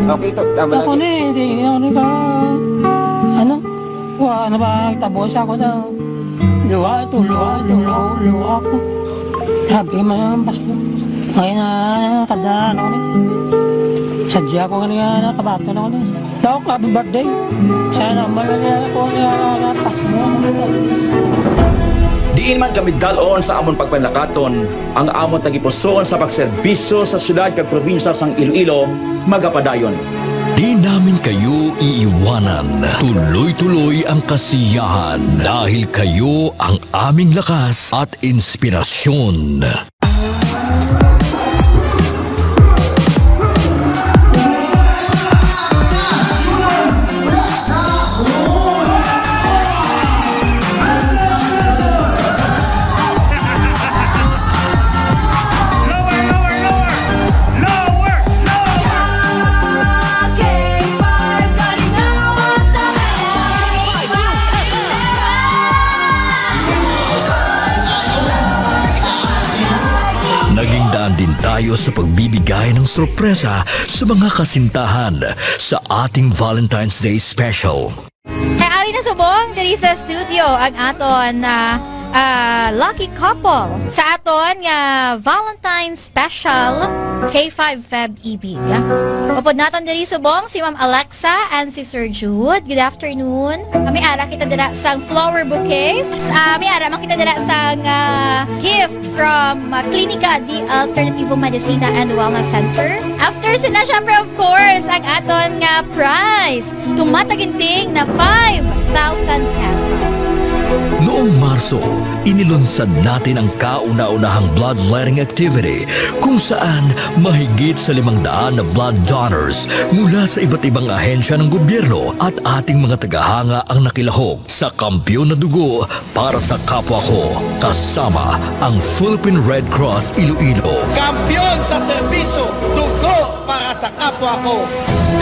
Okay, to. Tama. Ako lang. Ni, hindi, hindi ako ni ka, ano? Wa na ba, tabo siya ko daw. Luha ito, luha ito, luha, luha ako. Happy man ang Pasko. Ngayon na, kada ano ni. Sadya ko nga niya, nakabato na ko ni. Daw, happy birthday. Sana man na niya ako niya, Pasko. Diin man kami dalon sa amon pagpanlakaton, ang amon tagipusoon sa pagserbisyo sa siyudad kag probinsya sang Iloilo magapadayon. Di namin kayo iiwanan. Tuloy-tuloy ang kasiyahan dahil kayo ang aming lakas at inspirasyon. Lower, lower, lower. tayo sa pagbibigay ng sorpresa sa mga kasintahan sa ating Valentine's Day special. Kay ari na subong diri sa studio ang aton, ah, ah, lucky couple sa aton nga Valentine's Special K five Feb Ibig. Upod naton diri subong si Ma'am Alexa and si Sir Jude. Good afternoon. Kami ara kita dira sang flower bouquet. Ah, may ara man kita dira sang, ah, gift from, ah, Klinika de Alternativo Medicina and Wellness Center. After sila, syempre, of course, ang aton nga prize. Tumataginting na five thousand pesos. Noong Marso, inilunsad natin ang kauna-unahang bloodletting activity kung saan mahigit sa limang daan na blood donors mula sa iba't ibang ahensya ng gobyerno at ating mga tagahanga ang nakilahok sa Kampiyon na Dugo para sa Kapwa Ko, kasama ang Philippine Red Cross Iloilo. Kampiyon sa serbisyo, dugo para sa kapwa ko.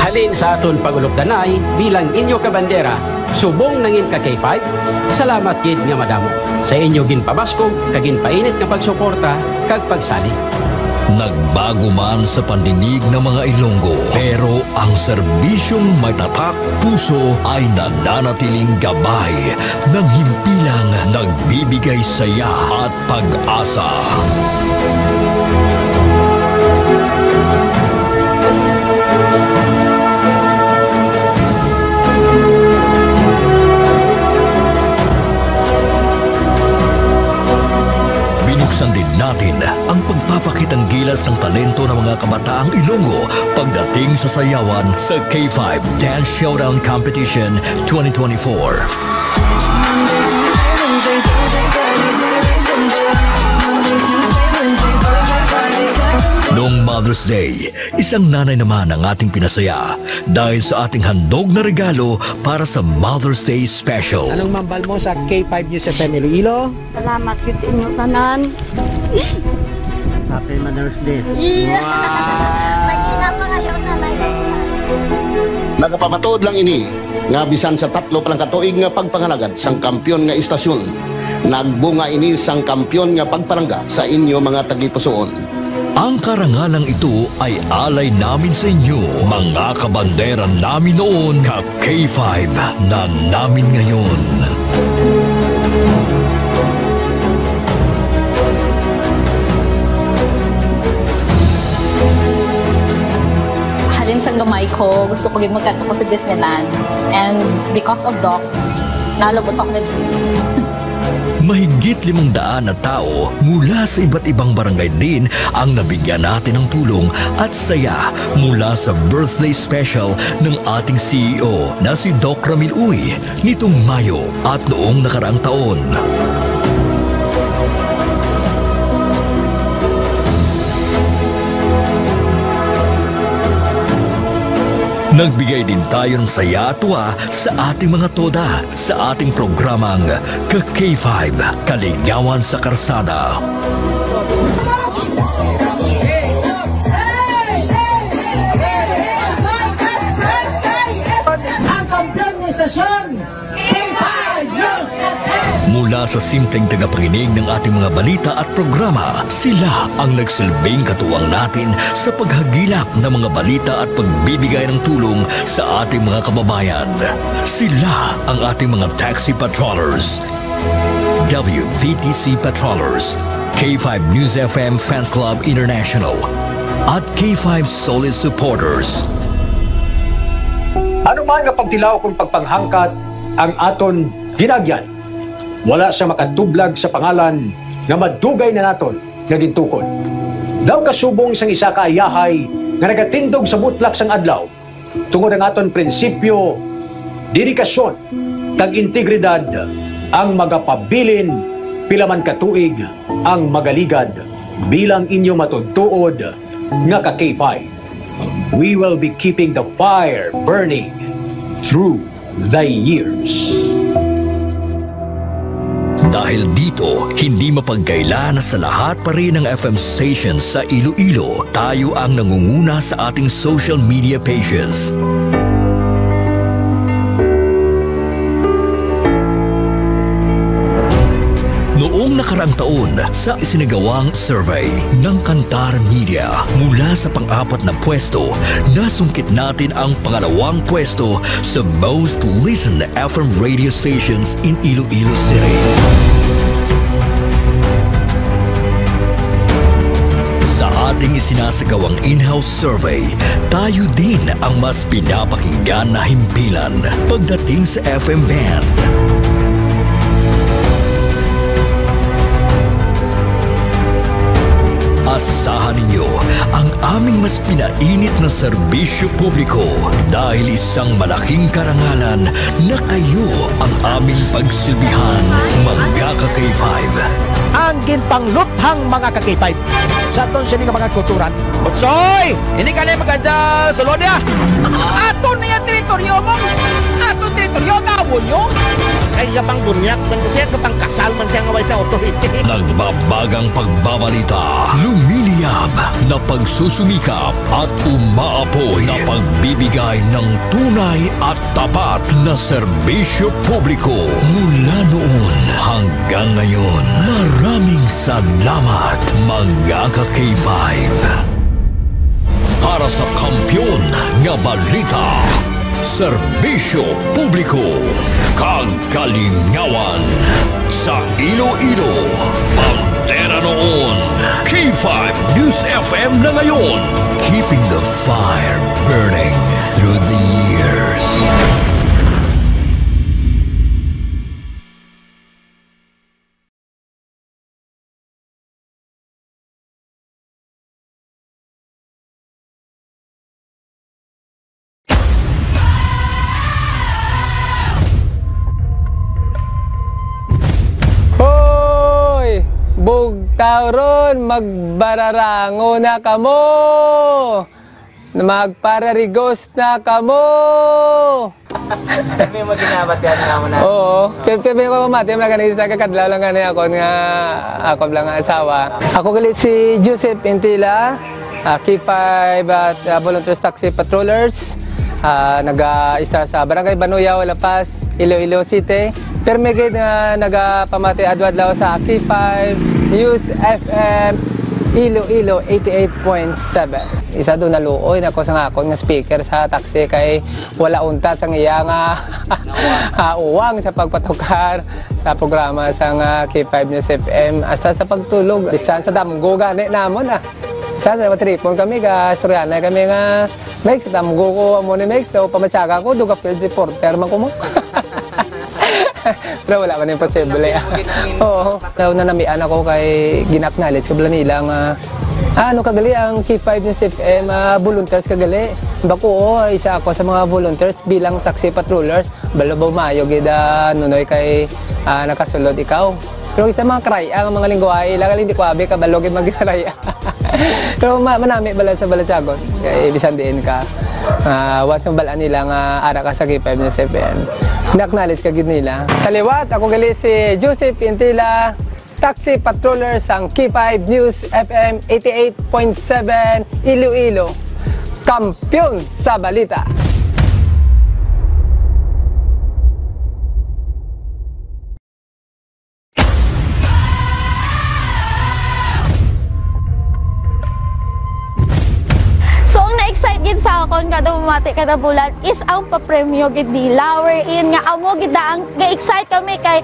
Halin sa aton pag-ulupdanay bilang inyo kabandera, subong nangin ka K five, salamat gid nga madamo sa inyo ginpabaskog kag ginpainit nga pagsuporta kag pagsalig. Nagbago man sa pandinig ng mga Ilonggo, pero ang serbisyong may tatak puso ay nananatiling gabay ng himpilang nagbibigay saya at pag-asa. Binuksan din natin ang pagpapakitang gilas ng talento ng mga kabataang Ilonggo pagdating sa sayawan sa K five Dance Showdown Competition twenty twenty-four. Noong Mother's Day, isang nanay naman ang ating pinasaya dahil sa ating handog na regalo para sa Mother's Day Special. Anong mambal mo sa K five News F M Iloilo? Salamat gid sa inyo tanan. Happy Mother's Day. Yeah. Wow. Mag-ina pa kayo sa nanay. Nagapamatuod lang ini nga bisan sa tatlo pa lang ka tuig nga pagpangalagad sang kampiyon nga istasyon, nagbunga ini sang kampiyon nga pagpalangga sa inyo mga tagipusoon. Ang karangalang ito ay alay namin sa inyo, mga kabandera namin noon, ka K five na namin ngayon. Halin sang gamay ko, gusto ko gid magkadto ko sa Disneyland. And because of Doc, nalabot ako na dream. Mahigit limang daan na tao mula sa iba't ibang barangay din ang nabigyan natin ng tulong at saya mula sa birthday special ng ating C E O na si Doc Ramil Uy nitong Mayo at noong nakaraang taon. Nagbigay din tayo ng saya at tuwa sa ating mga toda sa ating programang Ka K five, Kaligawan sa Karsada. Ang kampiyon ng istasyon, K five News F M. Mula sa simpleng tagapakinig ng ating mga balita at programa, sila ang nagsilbing katuwang natin sa paghagilap ng mga balita at pagbibigay ng tulong sa ating mga kababayan. Sila ang ating mga taxi patrollers, W V T C patrollers, K five News F M Fans Club International, at K five Solid Supporters. Ano man nga pagtilaw kon pagpanghangkat ang aton ginagyan, wala sia makatublag sa pangalan nga madugay na naton nga gintukod. Daw kasubong sang isa ka ayahay nga nagatindog sa butlak sang adlaw, tungod ang aton prinsipyo, dedikasyon, kag integridad ang magapabilin pila man ka tuig ang magaligad bilang inyo matuod-tuod nga ka K five. We will be keeping the fire burning through the years. Dahil dito, hindi mapagkaila na sa lahat pa rin ng F M stations sa Iloilo, tayo ang nangunguna sa ating social media pages. Noong nakaraang taon sa isinagawang survey ng Kantar Media. Mula sa pang-apat na pwesto, nasungkit natin ang pangalawang pwesto sa most listened F M radio stations in Iloilo City. Sa ating isinasagawang in-house survey, tayo din ang mas pinapakinggan na himpilan pagdating sa F M band. Asahan ninyo ang aming mas pinainit na serbisyo publiko dahil isang malaking karangalan na kayo ang aming pagsilbihan, mga ka-K five. Ang ginpangluthang mga ka-K five. Sa aton sini nga mga kulturan. Butsoy! Hindi ka na maganda, Solodia! Aton niya teritoryo mo! Aton teritoryo, gawon nyo! Kaya pang bunyak, man siya, kapang kasal man siya nga way sa authority. Nagbabagang pagbabalita, lumiliyab na pagsusumikap at umaapoy na pagbibigay ng tunay at tapat na serbisyo publiko mula noon hanggang ngayon. Maraming salamat, mga ka-K five. Para sa kampiyon nga balita, serbisyo publiko, kag kalingawan sa Iloilo, bandera noon, K five News F M na ngayon. Keeping the fire burning through the years. Hoy! Bugtaw ron, magbararango na kamo! Magpararigos na kamo! Kami mo ginabat yan nga mo na. Oo. Kaya, kaya ko mati, mga kanisa, kakadlaw lang gani ako nga, ako lang nga asawa. Ako gali si Joseph Intila, ah, K five at, ah, Volunteers Taxi Patrollers. Ah, naga-istar sa Barangay Banuyaw, La Paz, Iloilo City. Pero may gid nga nagapamati adlaw-adlaw sa K five News F M Iloilo eighty-eight point seven. Isa do naluoy na ko sa akon nga speaker sa taxi kay wala untat sang iya nga, ah, uwang sa pagpatukar sa programa sang, ah, K five News F M, hasta sa pagtulog, bisan sa damgo gani namon, ah. Bisan sa matripon kami, ga-istoryahanay kami nga, "Mex, sa damgo ko amo ni Mex, so pamatyaga ko, duga field reporter man ko mo." Pero wala man imposible, ah. Oo. Daw nanamian ako kay gina-acknowledge ko bala nila nga, "Ah, ano ka gali ang K five News F M, ah, volunteers ka gali?" Bako, oo, isa ako sa mga volunteers bilang taxi patrollers. Balo ba maayo gid, ah, Nunoy, kay, ah, nakasulod ikaw? Pero sa mga karaya, ang mga lingwahe, ila gali hindi ko abi kabalo gid magkaraya. Pero ma-, manami bala sa balatyagon. Kay bisan diin ka, ah, once mabal-an nila nga ara ka sa K five News F M, na-acknowledge ka gid nila. Sa liwat, ako gali si Joseph Intila, taxi patroller sang K five News F M eighty-eight point seven Iloilo, kampiyon sa balita. So, ang na-excite gid sa akon kada bumati, kada bulan is ang papremyo gid nila, wherein nga amo gid na ang ga-excite kami kay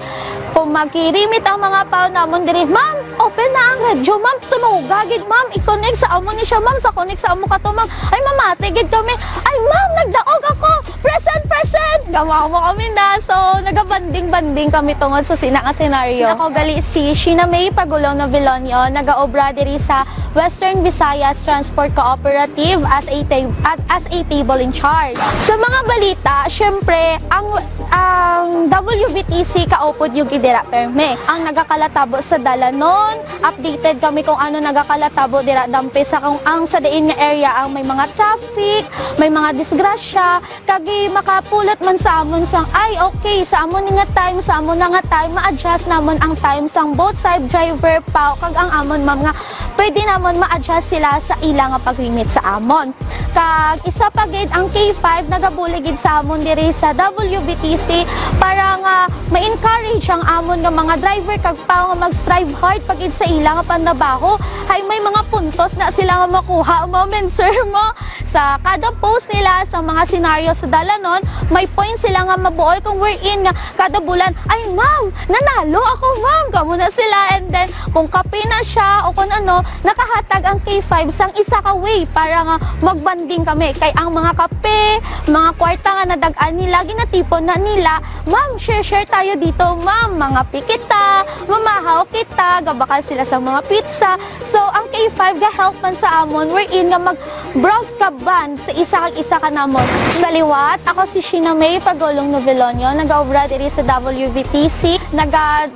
kung magkirimit ang mga pao namon diri, "Ma'am, open na ang radyo, ma'am, tunoga gid, ma'am, i-connect sa amo ni siya, ma'am, sa connect sa amo ka to, ma'am." Ay, mamati gid kami, "Ay, ma'am, nagdaog ako, present, present!" Gamaw mo kami na. So, nagabanding-banding kami tungod sa sina nga senaryo. Ako gali si Sheena May Pagulong Novilonio, nagaobra diri sa Western Visayas Transport Cooperative as a ta-, at as a table in charge. Sa mga balita, syempre, ang, ang W V T C kaupod yung gid dira perme. Ang nagakalatabo sa dalanon, updated kami kung ano nagakalatabo dira dampe sa kung ang sa diin nga area ang may mga traffic, may mga disgrasya, kag makapulot man sa amon sang, ay, okay, sa amon ni nga time, sa amon na nga time, ma-adjust namon ang time sang both side driver, pao, kag ang amon, ma'am, nga pwede namon ma-adjust sila sa ila nga pagrimit sa amon. Kag isa pa gid, ang K five nagabulig gid sa amon diri sa W V T C Para nga ma-encourage ang amon nga mga driver kag tao nga mag-strive hard pag sa ila nga pantrabaho, hay may mga puntos na sila nga makuha, ma'am and sir, mo. Sa kada post nila, sa mga senaryo sa dalanon, may point sila nga mabuol kung wherein nga kada bulan, "Ay, ma'am, nanalo ako, ma'am." Kamo na sila. And then, kung kape na siya o kung ano, nakahatag ang K five sang isa ka way para nga magbanding kami. Kay ang mga kape, mga kwarta nga nadag-an nila, ginatipon na nila, "Ma'am, share-share tayo dito, ma'am. Mangape kita, mamahaw kita." Gabakal sila sa mga pizza. So, ang K five ga-help man sa amon, wherein nga mag-broad ka band sa isa kag isa ka namon. Sa liwat, ako si Sheena May Pagulong Novelonio, nagaobra diri sa W V T C, naga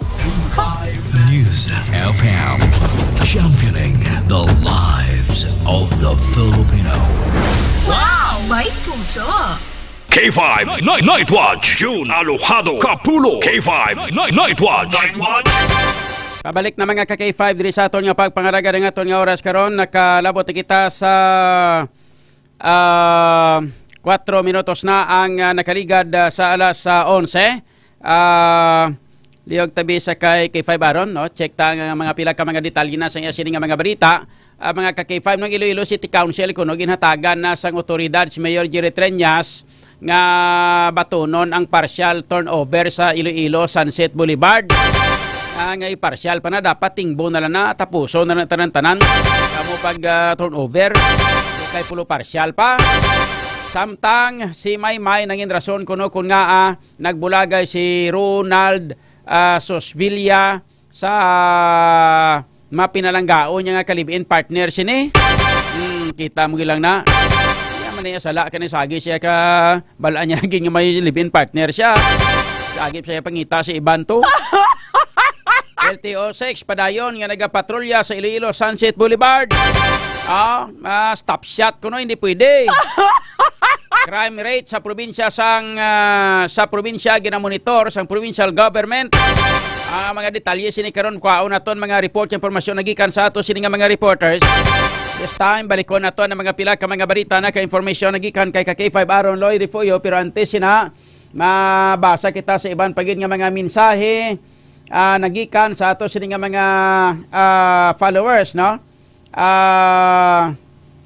News F M, championing the lives of the Filipino. Wow! May puso! K five Night, Night Watch, June Alojado Kapulo. K five Night, Night Watch. Night Watch. Pabalik na, mga ka K five, diri sa aton nga pagpangaraga nga aton nga oras karon. Nakalabot na kita sa, ah, kwatro minutos na ang, ah, nakaligad, ah, sa alas, ah, onse. Ah, liyog tabi sa kay K five Aaron, no? Check ta ang mga pila ka mga detalye na sa iya sini nga mga balita. Ah, mga ka K five, ng Iloilo City Council kuno ginhatagan na sang otoridad si Mayor Jerry Treñas nga batunon ang partial turnover sa Iloilo Sunset Boulevard. Ah, nga i-partial pa na, dapat tingbo na lang na, tapuson na lang tanan-tanan. Kamo pag, ah, turnover, kay pulo partial pa. Samtang si Maymay nangin rason kuno kun nga, ah, nagbulagay si Ronald, ah, Sosvilla sa mapinalanggaon niya nga ka-live-in partner sini. Hmm, kita mo lang na. Iya man niya sala ka ni sagi siya ka balaan niya lagi nga may live-in partner siya. Sagi siya pangita si Iban to. L T O six padayon nga nagapatrolya sa Iloilo Sunset Boulevard. Ah, ah, stop shot kuno, hindi pwede. Crime rate sa probinsya sang, ah, sa probinsya ginamonitor sang provincial government. Ah, mga detalye sini karon, kuhaon naton mga report, impormasyon nagikan sa ato sini nga mga reporters. This time, balikon naton ang mga pila ka mga balita na ka informasyon nagikan kay ka K five Aaron Lloyd Refugio, pero antes sina, mabasa kita sa iban pa gid nga mga mensahe, ah, nagikan sa ato sini nga mga, ah, followers, no? Ah,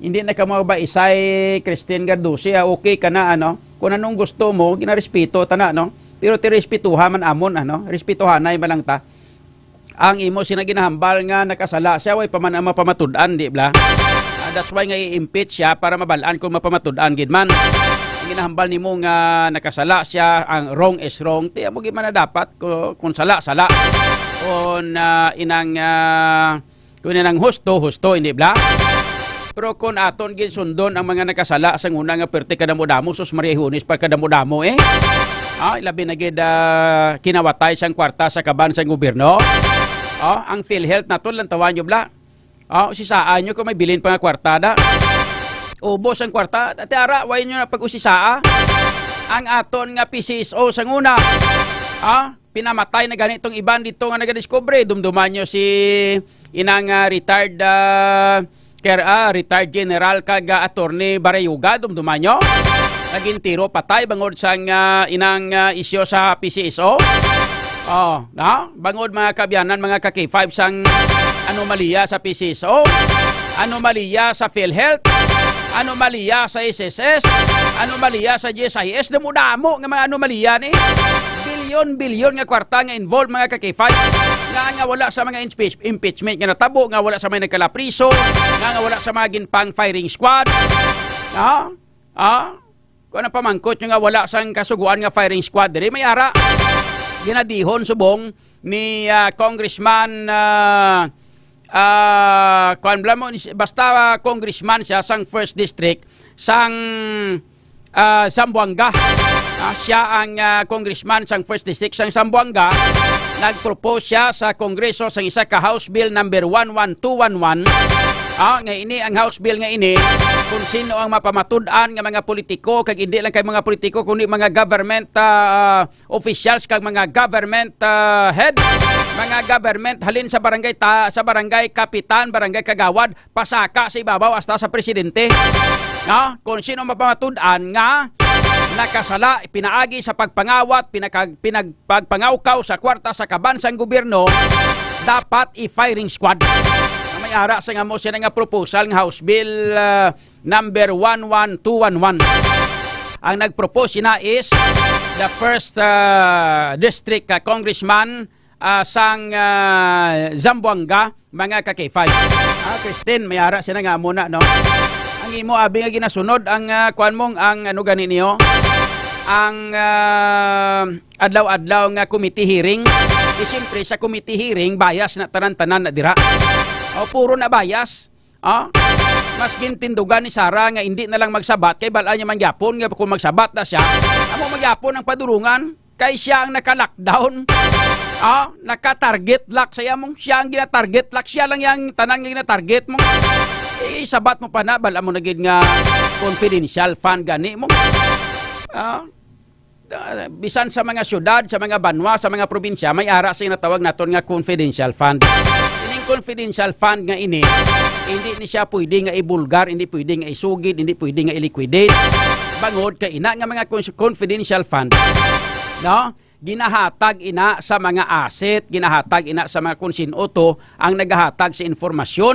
hindi na kamo ba isay Christine Garduce, ah, okay ka na, ano? Kung anong gusto mo, ginarespeto ta na, no? Pero ti respetuha man amon, ano? Respetuhanay man lang ta. Ang imo sina ginahambal nga nakasala siya, way pa man ang mapamatud-an, di bla? Ah, that's why nga i-impeach siya para mabal-an kung mapamatud-an gid man. Ang ginahambal nimo nga nakasala siya, ang wrong is wrong. Ti amo gid man na dapat, ku-, kung sala, sala. Kung, ah, inang, ah, Kung inang husto, husto, hindi bla? Pero kung aton ginsundon ang mga nakasala sa una nga perti kadamo-damo, sus, Maria Hunis pa kadamo-damo, eh. Ah, labi na gid, ah, kinawatay sang kwarta sa kaban sang gobyerno. Ah, ang PhilHealth naton lang tawan nyo bla. Ah, usisaan nyo kung may bilin pa nga kwarta da. Ubos ang kwarta, ati ara, way nyo na pag-usisaa. Ang aton nga P C S O sang una. Ah, pinamatay na gani tong iban dito nga nagadiskubre. Dumduman nyo si inang, ah, retired, ah, ker-, ah, retired General kag, ah, Attorney Barayuga. Dumduman nyo. Naging tiro patay bangod sang, ah, inang, ah, isyu sa P C S O. Oh, na? Bangod, mga kaabyanan, mga ka K five, sang anomalya sa P C S O, anomalya sa PhilHealth, anomalya sa S S S, anomalya sa G S I S. Damo-damo nga mga anomalya ni. Bilyon-bilyon nga kwarta nga involved, mga ka K five, nga, nga wala sa mga impeach-, impeachment nga natabo, nga wala sa may nagkalapriso, nga, nga wala sa mga ginpang firing squad. Ha? Ha? Kung ano pamangkot nyo nga wala sang kasuguan nga firing squad diri, may ara. Ginadihon subong ni, ah, Congressman, ah, ah, kuwan bala mo, basta, ah, congressman siya sang first district, sang, ah, Zamboanga. Ah, siya ang, ah, congressman sang first district sang Zamboanga. Nag-propose siya sa Kongreso sang isa ka House Bill number one one two one one. Ah, nga ini ang House Bill nga ini, kung sino ang mapamatud-an nga mga politiko, kag hindi lang kay mga politiko, kundi mga government, ah, officials kag mga government, ah, head, mga government halin sa barangay ta-, sa barangay kapitan, barangay kagawad, pasaka sa ibabaw hasta sa presidente. No? Kung sino mapamatud-an nga nakasala pinaagi sa pagpangawat, pinaka-, pinag-, pagpangawkaw sa kwarta sa kaban sang gobyerno, dapat i-firing squad. May ara sa nga mo sila nga proposal nga House Bill, ah, number one one two one one. Ang nag-propose sina is the first, ah, district, ah, congressman, ah, sang, ah, Zamboanga, mga ka-K five. Ah, Christine, may ara siya na nga muna, no? Ang imo abi nga ginasunod ang, ah, kuan mong, ang ano gani niyo? Ang, ah, adlaw-adlaw nga committee hearing. Di siyempre sa committee hearing, bias na tanan-tanan na dira. O, puro na bias. Ah? Mas gintindugan ni Sara nga hindi na lang magsabat kay bal-an niya man gyapon nga kung magsabat na siya, amo man gyapon ang padulungan kay siya ang naka-lockdown. Ah, naka-target lock sa iya mong siya ang gina-target lock, siya lang yang tanan nga gina-target mo. Eh, sabat mo pa na bal-an mo na gid nga confidential fund gani mo. Ah, ah, bisan sa mga syudad, sa mga banwa, sa mga probinsya, may ara sa natawag naton nga confidential fund. Ining confidential fund nga ini, hindi ni siya pwede nga ibulgar, hindi pwede nga isugid, hindi pwede nga iliquidate. Bangod kay ina nga mga cons-, confidential fund, no? Ginahatag ina sa mga asset, ginahatag ina sa mga kung sin-o to ang nagahatag sa informasyon.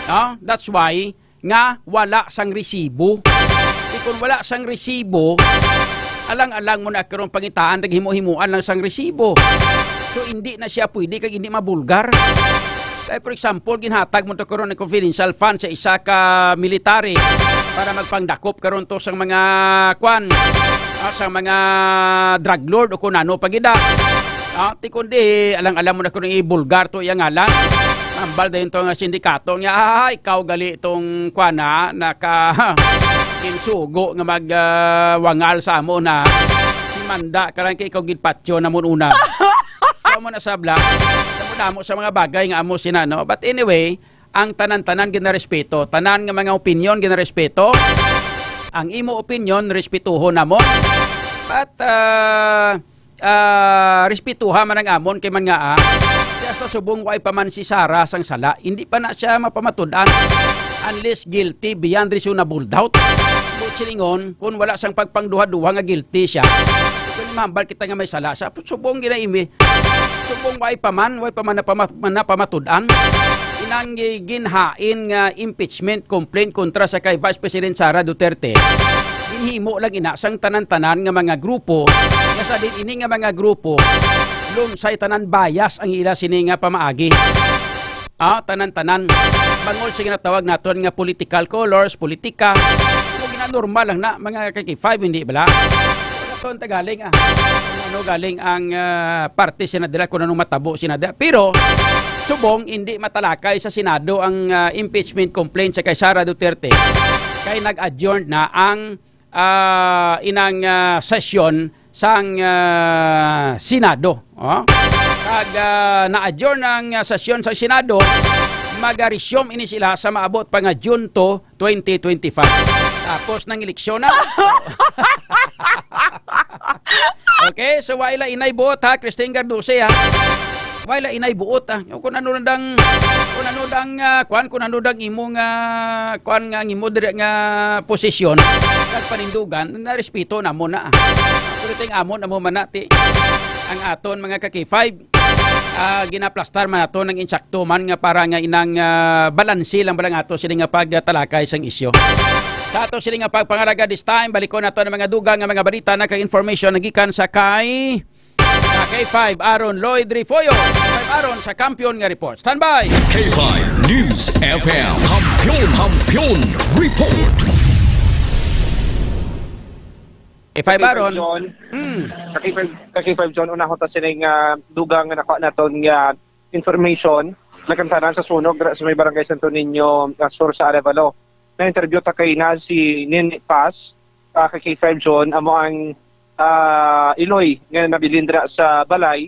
No? That's why nga wala sang resibo. Di kung wala sang resibo, alang-alang mo na karon pangitaan, naghimo-himuan lang sang resibo. So, hindi na siya pwede kag hindi mabulgar. Kay, for example, ginhatag mo to karon ang confidential fund sa isa ka military para magpangdakop karon to sang mga kwan, ah, sang mga drug lord o kung ano pa gid, ah. Ah, ti kundi, alang-alang mo na kung ibulgar to iyang ngalan. Hambal dayon to nga sindikato niya, "Ah, ikaw gali tong kwan, ha, naka-, ginsugo nga mag, ah, wangal sa amo na. Himanda ka lang kay ikaw ginpatyo na mo una." Ikaw mo nasabla. Damo-damo sa mga bagay nga amo sina, no? But anyway, ang tanan-tanan ginarespeto. Tanan nga mga opinyon ginarespeto. Ang imo opinyon, respetuhon namo. But, ah, ah, respetuha man ang amon kay man nga, ah, siya sa subong way pa man si Sara sang sala, hindi pa na siya mapamatud-an unless guilty beyond reasonable doubt. Buot silingon, kung wala sang pagpangduha-duha nga guilty siya, kung mahambal kita nga may sala siya, subong ginaimi. Subong way pa man, way pa man napama-, man napamatud-an. Inang gi-, ginhain nga impeachment complaint kontra sa kay Vice President Sara Duterte, ginhimo lang ina sang tanan-tanan nga mga grupo, nga sa din ini nga mga grupo, lunsay tanan bias ang ila sini nga pamaagi. Ah, tanan-tanan. Bangod sa ginatawag naton nga political colors, politika. Kung ginanormal lang na, mga ka-K five, hindi bala? Wala to ang tagaling, ah. Kung ano galing ang, ah, parte sina dira, kung anong matabo sina dira. Pero, subong, hindi matalakay sa Senado ang, ah, impeachment complaint sa kay Sara Duterte. Kay nag-adjourn na ang, ah, inang, ah, sesyon sang, ah, Senado. Oh? Kag, ah, na-adjourn ang, ah, sesyon sa Senado, mag-resume ini sila sa maabot pa nga June two, twenty twenty-five. Tapos ng eleksyon na. Okay, so wa ila inay buot ha, Christine Garduce ha. Wa ila inay buot ha. Kung ano na dang, kung ano dang, ah, kwan, kung ano dang imo nga, kwan nga ang imo diri nga posisyon, kag panindugan, narespeto namo na. Pero ting amo namo man na, ti, ang aton mga ka-K five, ah, ginaplastar man nato ng insakto man nga para nga inang, ah, balanse lang ba lang ato sini nga pagtalakay sang isyu. Sa ato sini nga pagpangalaga this time, balikon nato ang mga dugang nga mga balita na kay information nagikan sa kay, sa K five Aaron Lloyd Refollo. K five Aaron sa Kampiyon nga Report. Standby! K five News F M. Kampiyon, Kampiyon Report. K five Aaron. John. Hmm. Ka-K five, ka-K five John, unahon ta sini nga dugang nga nakuha naton nga information, nakantanan sa sunog dira sa may barangay Santo Niño, ah, Sur sa Arevalo. Na-interview ta kay na si Nin Paz, ah, ka-K five John, amo ang, ah, iloy nga nabilin dira sa balay,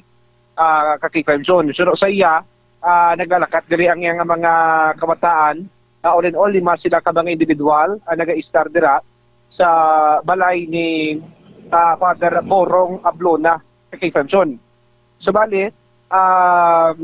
ah, ka-K five John. Suno sa iya, ah, naglalakat diri ang iyang mga kabataan, ah, all in all, lima sila ka mga individual ang nag-istar dira sa balay ni, ah, Father Borong Ablona, ka-K five John. Subali, um,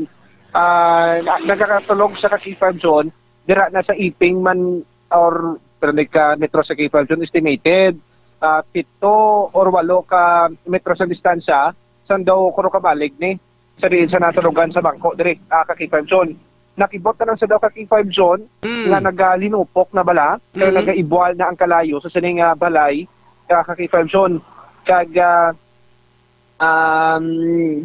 ah, na-, nagakatulog sa ka-K five John, dira na sa Iping man or pero nagka metro sa K five John, estimated ah, pito or walo ka metros ang distansya, san daw kuno ka balig ni sa diin sa natulogan sa bangko diri, ah, ka K five Zone. Nakibot na lang sa daw ka K five Zone Mm. nga nagalinupok na bala, kay Mhm. nagaibwal na ang kalayo sa sining, ah, balay, ah, ka K five Zone. Kag, ah, um,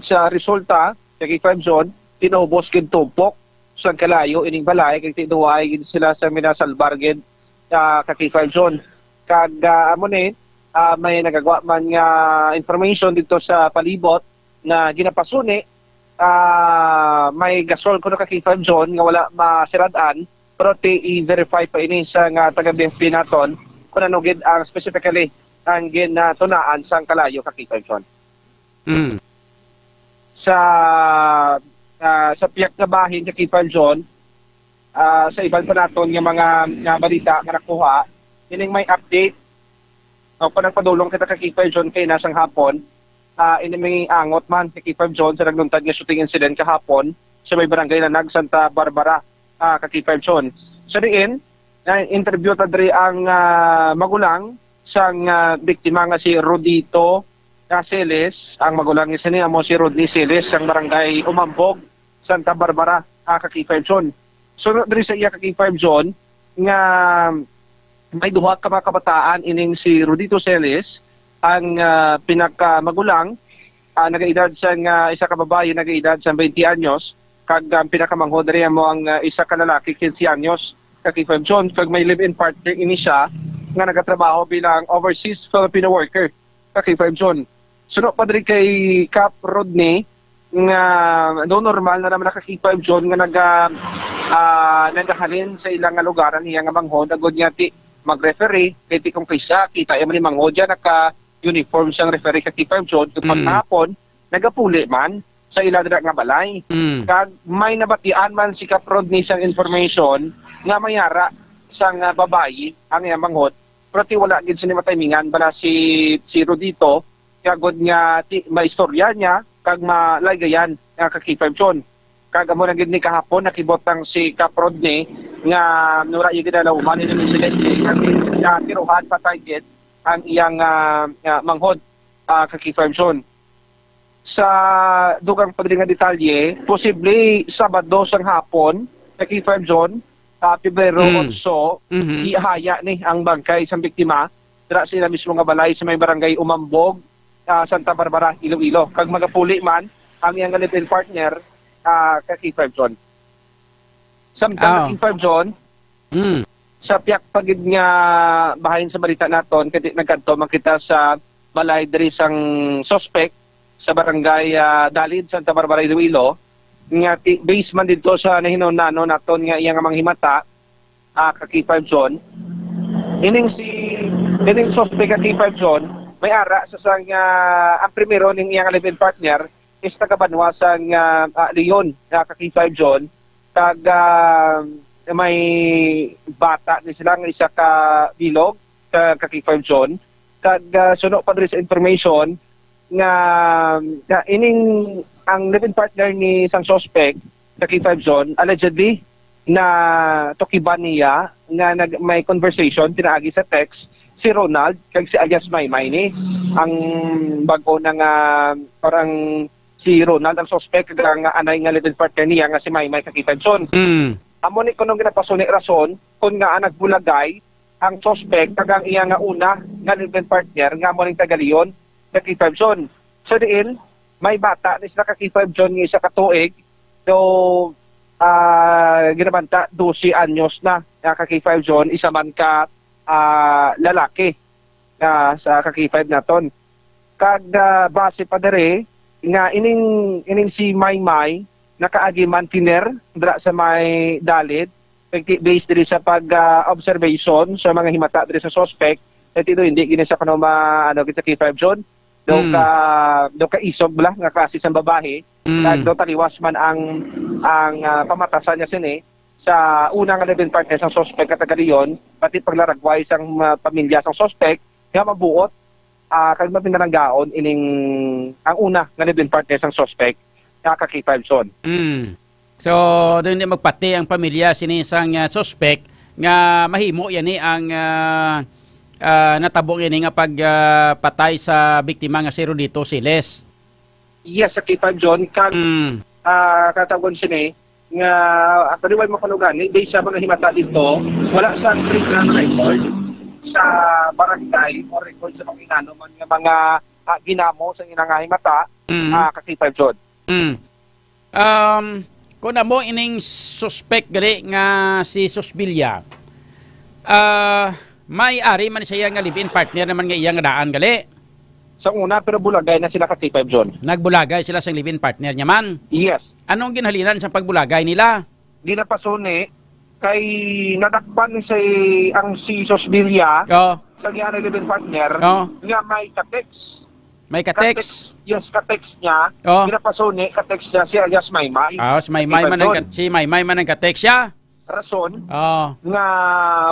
sa resulta, ka K five Zone, tinubos gid tumpok sa kalayo ining balay, kay tinuay gid sila sa minasalbar gid, ah, ka K five Zone. Kag, ah, amo ni, ah, may nagagwa man nga information dito sa palibot na ginapasuni, ah, may gasol kuno ka K five Zone nga wala masirad-an, pero ti i-verify pa ini sa nga taga B F P naton kung ano gid ang specifically ang ginatunaan sang kalayo ka K five Zone. Mm. Sa, ah, sa piyak nga bahin ka K five Zone, ah, sa iban pa naton nga mga, nga balita nga nakuha, ining may update o panagpadulong kita ka K five Zone kay nasang hapon, ah, ini may angot man ka K five Zone sa nagluntad nga shooting incident kahapon sa may barangay Lanag, Santa Barbara, ah, ka K five Zone. Sa diin, na-interview ta diri ang, ah, magulang sang, ah, biktima nga si Rodito, ah, Celes. Ang magulang ni sini amo si Rodney Celes sang barangay Umambog, Santa Barbara, ah, ka K five Zone. Sunod diri sa iya ka K five Zone nga may duha ka mga kabataan, ining si Rodito Celes, ang, ah, pinakamagulang, ah, nagaedad sang, ah, isa ka babayi, nagaedad sang twenty anyos, kag ang pinakamanghod diri amo ang, ah, isa ka lalaki, quince anyos, ka K five Zone, kag may live-in partner ini siya nga nagatrabaho bilang overseas Filipino worker ka K five Zone. Suno pa diri kay Cap Rodney, nga do normal na naman naka K five Zone nga naga, ah, nagahalin sa ilang nga lugar ang iya nga manghod, agod nga ti mag-referee, kay ti kung kaysa, kita iya man ni manghod, yan naka-uniform sang referee ka K five Zone, kung Mm. paghapon, nagapuli man sa ila dira nga balay. Mm. Kag may nabatian man si Cap Rodney sang information nga mayara sang, ah, babayi ang iyang manghod, pero ti wala gid sini matimingan bala si, si Rodito, kagod nga ti maistorya niya kag malaygayan nga ka K five Zone. Kag amo na gid ni kahapon, nakibot ang si Cap Rodney nga nura iya ginalauman ini insidente kag natiruhan patay gid ang iyang, ah, ah, manghod, ah, ka K five Zone. Sa dugang pa diri nga detalye, posible Sabado sang hapon, ka K five Zone, ah, Pebrero Mm. otso, Mhm. ihaya ni ang bangkay sang biktima dira sa ila mismo nga balay sa may barangay Umambog, ah, Santa Barbara, Iloilo. Kag magapuli man ang iyang live-in partner, ah, ka K five Zone. Samtang Ah. ka K five Zone, Mm. sa piyak pa gid nga bahin sa balita naton, kay nagkadto man kita sa balay diri sang suspek sa barangay, ah, Dalid, Santa Barbara, Iloilo, nga ti-, base man didto sa nahinunano naton nga iya nga mga himata, ah, ka K five Zone. Ining si, ining suspek ka K five Zone, may ara sa sang, ah, ang primero ning iyang live-in partner is taga banwa sang, ah, ah, Leon, ah, ka K five Zone. Kag, ah, may bata ni sila nga isa ka bilog, ka, ka K five Zone. Kag, ah, suno pa diri sa information nga, nga ining ang live-in partner ni sang suspect sa K five Zone, allegedly, na tukiban niya nga nag-, may conversation pinaagi sa text si Ronald kag si alias Maymay ni ang bago na nga, parang si Ronald ang suspect kag ang anay nga live-in partner niya nga si Maymay ka K five Zone. Mm. Amo ni kuno ginapasuni rason kung nga nagbulagay ang suspect kag ang iya nga una nga live-in partner nga amo ning taga Leon ka K five Zone. So diin, may bata ni sila ka K five Zone nga isa ka tuig, so, ah, ginabanta dose anyos na nga ka K five Zone, isa man ka, ah, lalaki nga sa ka K five naton. Kag, ah, base pa diri nga ining, ining si Maymay nakaagi man tiner dira sa may Dalid, kag ti-, based diri sa pag, ah, observation sa mga himata diri sa suspect, kay tino hindi gini sa kuno ma-, ano, kita K five Zone, daw Mm. ka, daw ka isog bala nga klase sang babae, Mm. kag daw taliwas man ang, ang, ah, pamatasan niya sini sa una nga live-in partner sang suspect nga taga Leon, pati paglaragway sang, ah, pamilya sang suspect nga mabuot, ah, kag mapinalanggaon ining ang una nga live-in partner sang suspect nga ka K five Zone. Mm. So, doon di magpati ang pamilya sini sang, ah, suspect nga mahimo yan ni ang, ah, ah, natabo nga ini nga pag, ah, patay sa biktima nga si Rodito Siles. Yes, sa K five John, kag, Mm. ah, katawgon sini nga actually, way mo kuno gani, based sa mga himata dito, wala sa criminal record sa barangay o record sa mga inano man nga mga, ah, ginamo sa ina nga himata, Mm. ah, ka K five John. Mm. Um, kung amo ining suspect gali nga si Sosbilia, ah, may ari man siya nga live-in partner naman nga iya nga daan gali. Sa una, pero bulagay na sila ka K five John. Nagbulagay sila sang live-in partner niya man? Yes. Anong ginhalinan sa pagbulagay nila? Ginapasuni kay nadakpan ni si, ang si Sosbilia Oh. sa iya nga live-in partner Oh. nga may ka-text. May ka-text? Ka-text, yes, ka-text niya. Oh. Ginapasuni, ka-text niya si alias Maymay. Ah, si Maymay K five man ang John. Ka-, si Maymay man ang ka-text siya? Rason Oh. nga,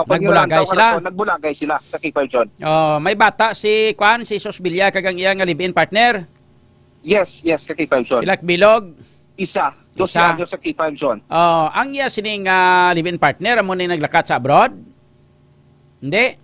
kung Nagbulagay yun ang sila? rason, nagbulagay sila sa K five John. Oh, may bata si, kwan, si Sosbilia kag ang iya nga live-in partner? Yes, yes, ka K five John. Pilak bilog? Isa. Dosi Isa. anyos sa K five John. Oh, ang iya sining, ah, live-in partner, amo ni naglakat sa abroad? Hindi?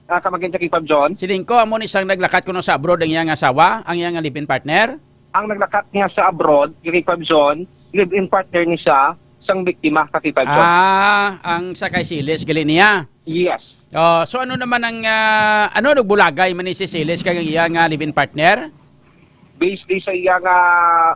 Ah, kamagin sa K five John? Siling ko, amo ni sang naglakat kuno sa abroad ang iyang asawa, ang iyang live-in partner? Ang naglakat niya sa abroad, K five John, live-in partner ni siya, sang biktima ka K five John. Ah, ang sa kay Siles, gali niya? Yes. Oh, so ano naman ang, ah, ano, nagbulagay man ni si Siles kag ang iya nga live-in partner? Based di sa iya nga,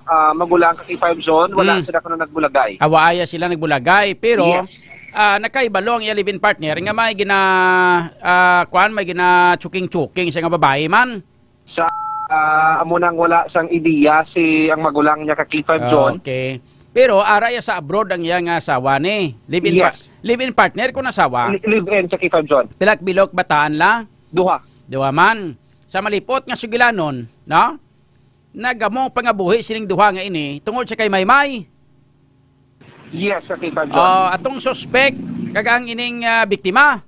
ah, magulang ka K five John, wala Hmm. sila kuno nagbulagay. Awa aya sila nagbulagay, pero, Yes. ah, nakahibalo ang iya live-in partner nga may gina-, ah, kuan, may gina-chuking-chuking siya nga babae man. Sa, ah, amo nang wala sang ideya si ang magulang niya ka K five John. Okay. Pero ara iya sa abroad ang iya nga asawa ni. Live-in pa-, Yes. live-in partner kun asawa? Li-, live-in sa K five John. Pilak bilog bataan la? Duha. Duha man. Sa malipot nga sugilanon, no? Nagamong pangabuhi sining duha nga ini tungod sa kay Maymay. Yes, sa K five John. Oh, atong suspek kag ang ining, ah, biktima.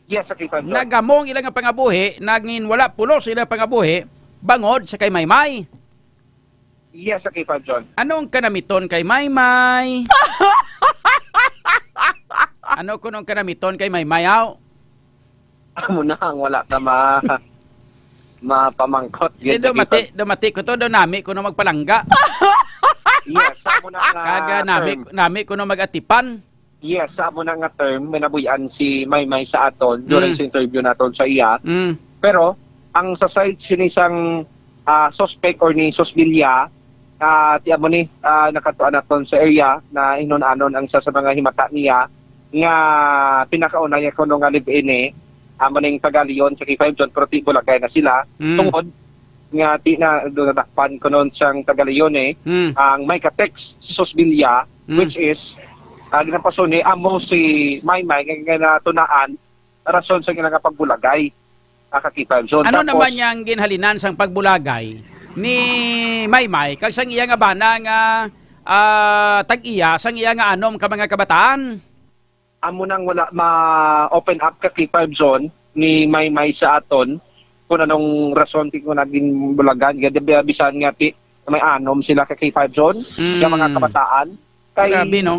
Yes, sa K five John. Nagamong ila nga pangabuhi, nangin wala pulos ila pangabuhi, bangod sa kay Maymay. Yes, sa K five John. Anong kanamiton kay Maymay? Ano kunong kanamiton kay Maymay, aw? Amo na ang wala ka ma-, mapamangkot. Hindi, gid, dumati, K five. Dumati ko to, do nami ko no magpalangga. Yes, amo na nga Kaga nami, term. Nami ko no mag-atipan. Yes, sa amo na nga term, may nabuy-an si Maymay sa aton during Mm. sa interview naton sa iya. Mm. Pero, ang sa side sini sang, ah, suspect or ni Sosbilia, ah, ti amo ni, ah, nakatuan naton sa area na inun-anon ang isa sa mga himata niya nga pinakauna niya kuno nga live-in ni, amo ning taga Leon sa K five John, pero ti bulagay na sila. Mm. Tungod nga ti na, nadakpan kuno sang taga Leon eh, Mm. ang may ka-text si Sosbilia, Mm. which is, ah, ginapasuni amo si Maymay nga, nga natunaan rason sa ginang pagbulagay, ah, ka K five John. Ano Tapos, naman yang ginhalinan sang pagbulagay ni Maymay kag sang iya nga bana nga, ah, tag-iya sang iya nga anom ka mga kabataan? Amo nang wala ma-open up ka K five John ni Maymay sa aton kung anong rason ti kung naging bulagan. Kaya di ba bisan nga ti may anom sila ka K five John, Mm. nga mga kabataan. Kay Grabe, no?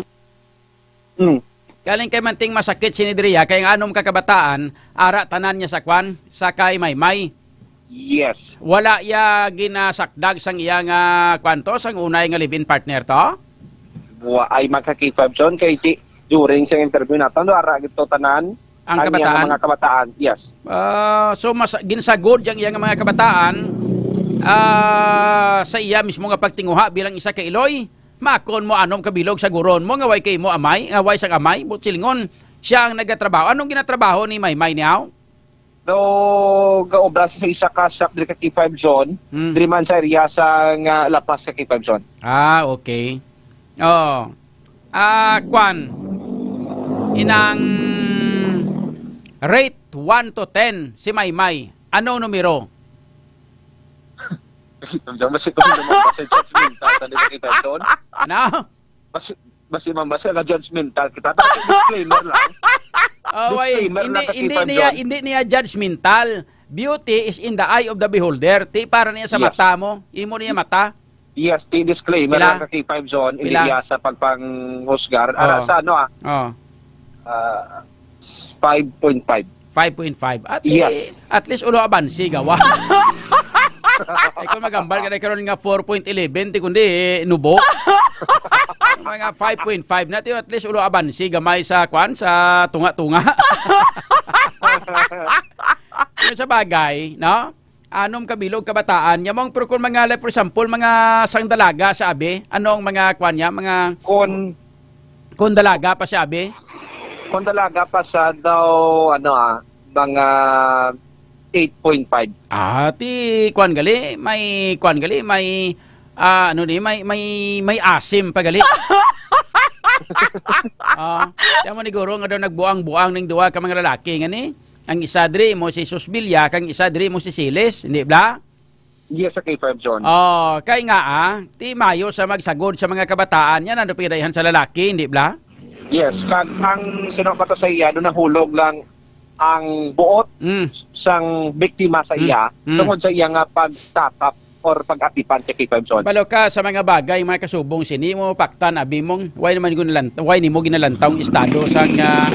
Mm. Galing kay manting masakit sini diriya kay ang anom ka kabataan, ara tanan niya sa kwan, sa kay Maymay. Yes. Wala iya ginasakdag sang iya nga kwan to, sang unay nga live-in partner to? Wa ay magka-K five John kay ti-, during sa interview naton, ara gid to tanan. Ang Ang iya nga kabataan? mga kabataan, yes. Ah, so mas ginsagod yang iya nga mga kabataan, ah, sa iya mismo nga pagtinguha bilang isa ka iloy. Makon mo anom ka bilog sa guron mo nga way kay mo amay, nga way sang amay, but silingon siya ang nagatrabaho. Anong ginatrabaho ni Maymay niyaw? Daw gaobra sa isa ka shop diri ka K five John, Hmm. diri man sa area sa nga La Paz ka K five John. Ah, okay. Oh. Ah, kwan. Inang rate one to ten si Maymay. Ano numero? Diyan ba si Tom naman ba sa judgmental ka diri ka K five John? Ano? Basi, basi man ba siya nga judgmental kita? Dapat disclaimer lang. Oh, wait. Disclaimer Hindi, lang ka hindi K five niya, John. hindi niya judgmental. Beauty is in the eye of the beholder. Ti para niya sa Yes. mata mo. Imo niya mata. Yes, ti disclaimer Pila? lang ka K five John. Hindi Pila? niya sa pagpanghusgar. Ara Oh. sa ano ah. Oh. Ah, s-, Five point five. Five point five. At, Yes. eh, at least ulo abansi gawa. Ay, kung magambal ka na karon nga four point eleven, ti kundi, eh, nubo. Mga five point five na, ti at least ulo abansi gamay sa, kwan, sa tunga-tunga. Pero sa bagay, no? Anom ka bilog kabataan. Nya mong, pero kung mga, like, for example, mga sang dalaga sa abi, ano ang mga, kwan niya, mga Kon Kung dalaga pa siya, abi? Kung dalaga pa siya daw, ano, ah, mga eight point five. Ah, ti kwan gali, may kwan gali, may, ah, ano ni, may, may, may asim pa gali. Ah, kaya mo ni guro nga daw nagbuang-buang ning duha ka mga lalaki nga ni. Ang isa diri mo si Susbilia, kang isa diri mo si Siles, hindi bla? Yes, sa K five John. Oh, kay nga, ah, ti mayo sa magsagod sa mga kabataan, yan ang pinadayahan sa lalaki, hindi bla? Yes, kag ang sino pa to sa iya, do nahulog lang ang buot Mm. sang biktima sa Mm. iya Mm. tungod sa iya nga pagtatap or pag-atipan kay K five John. Balo ka sa mga bagay, mga kasubong sini mo paktan abi mong why naman ginalant why nimo ginalantaw ang estado sang, ah,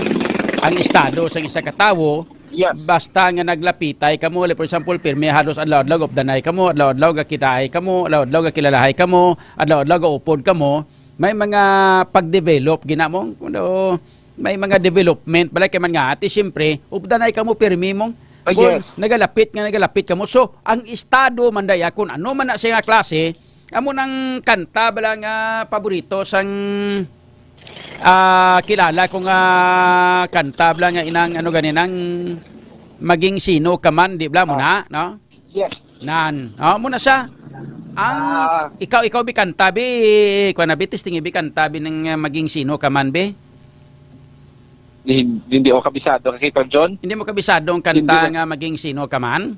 ang estado sang isa ka tawo. Yes. Basta nga naglapitay kamo, like, for example, pirmi halos adlaw-adlaw gupdanay kamo, adlaw-adlaw gakitaay kamo, adlaw-adlaw gakilalahay kamo, adlaw-adlaw gaupod kamo, may mga pag-develop gina mo, kuno may mga development bala kay man nga ati, siyempre, updanay kamo pirmi mong Ah, kung yes. nagalapit nga nagalapit kamo. So, ang estado man daya, kung ano man na siya nga klase, amo nang kanta bala nga paborito sang, ah, kilala ko nga kanta bala nga inang ano gani nang Maging Sino Ka Man, di bala mo Ah. na, no? Yes. Nan, oh, mo na siya. Ang Ah. ikaw, ikaw bi kanta bi, kuan na bi, testing bi kanta bi ng, ah, Maging Sino Ka Man bi? Hin-, hindi ako kabisado, Kakipag John. Hindi mo kabisado ang kanta Hindi na nga Maging Sino Ka Man?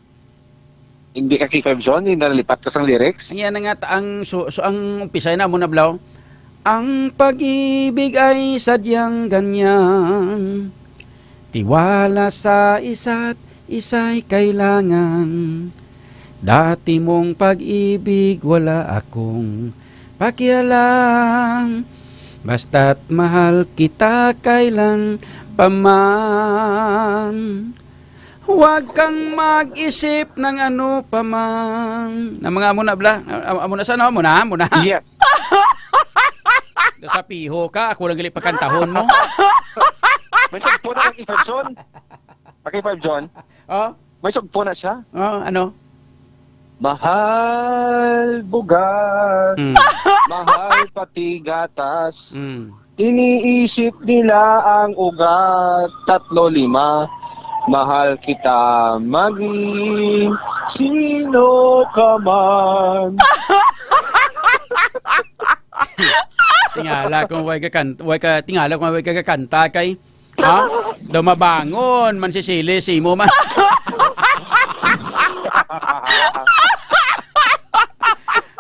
Hindi, Kakipag John, hindi nalipat ko sang lyrics. Ang yan na nga, ta-, ang, so, so, ang umpisa na mo na, Blau. Ang pag-ibig ay sadyang ganyan. Tiwala sa isa't isa'y kailangan. Dati mong pag-ibig, wala akong pakialam. Basta't mahal kita kailan pa man. Huwag kang mag-isip ng ano pa man. Na mga amo na, bla? Am-, amo na sa, no? Amo na, amo na. Yes. Sa piho ka, ako lang gali pakantahon mo. May sugpo na kay Five John. Kay Five John. Oh? May sugpo na siya. Oh, ano? Mahal bugas, Mm. mahal pati gatas. Mm. Iniisip nila ang ugat. Tatlo, lima. Mahal kita maging sino ka man. Tingala kung way ka kan-, way ka, tingala kung way ka kakanta kay, ha? Daw mabangon man si Sili, simo man.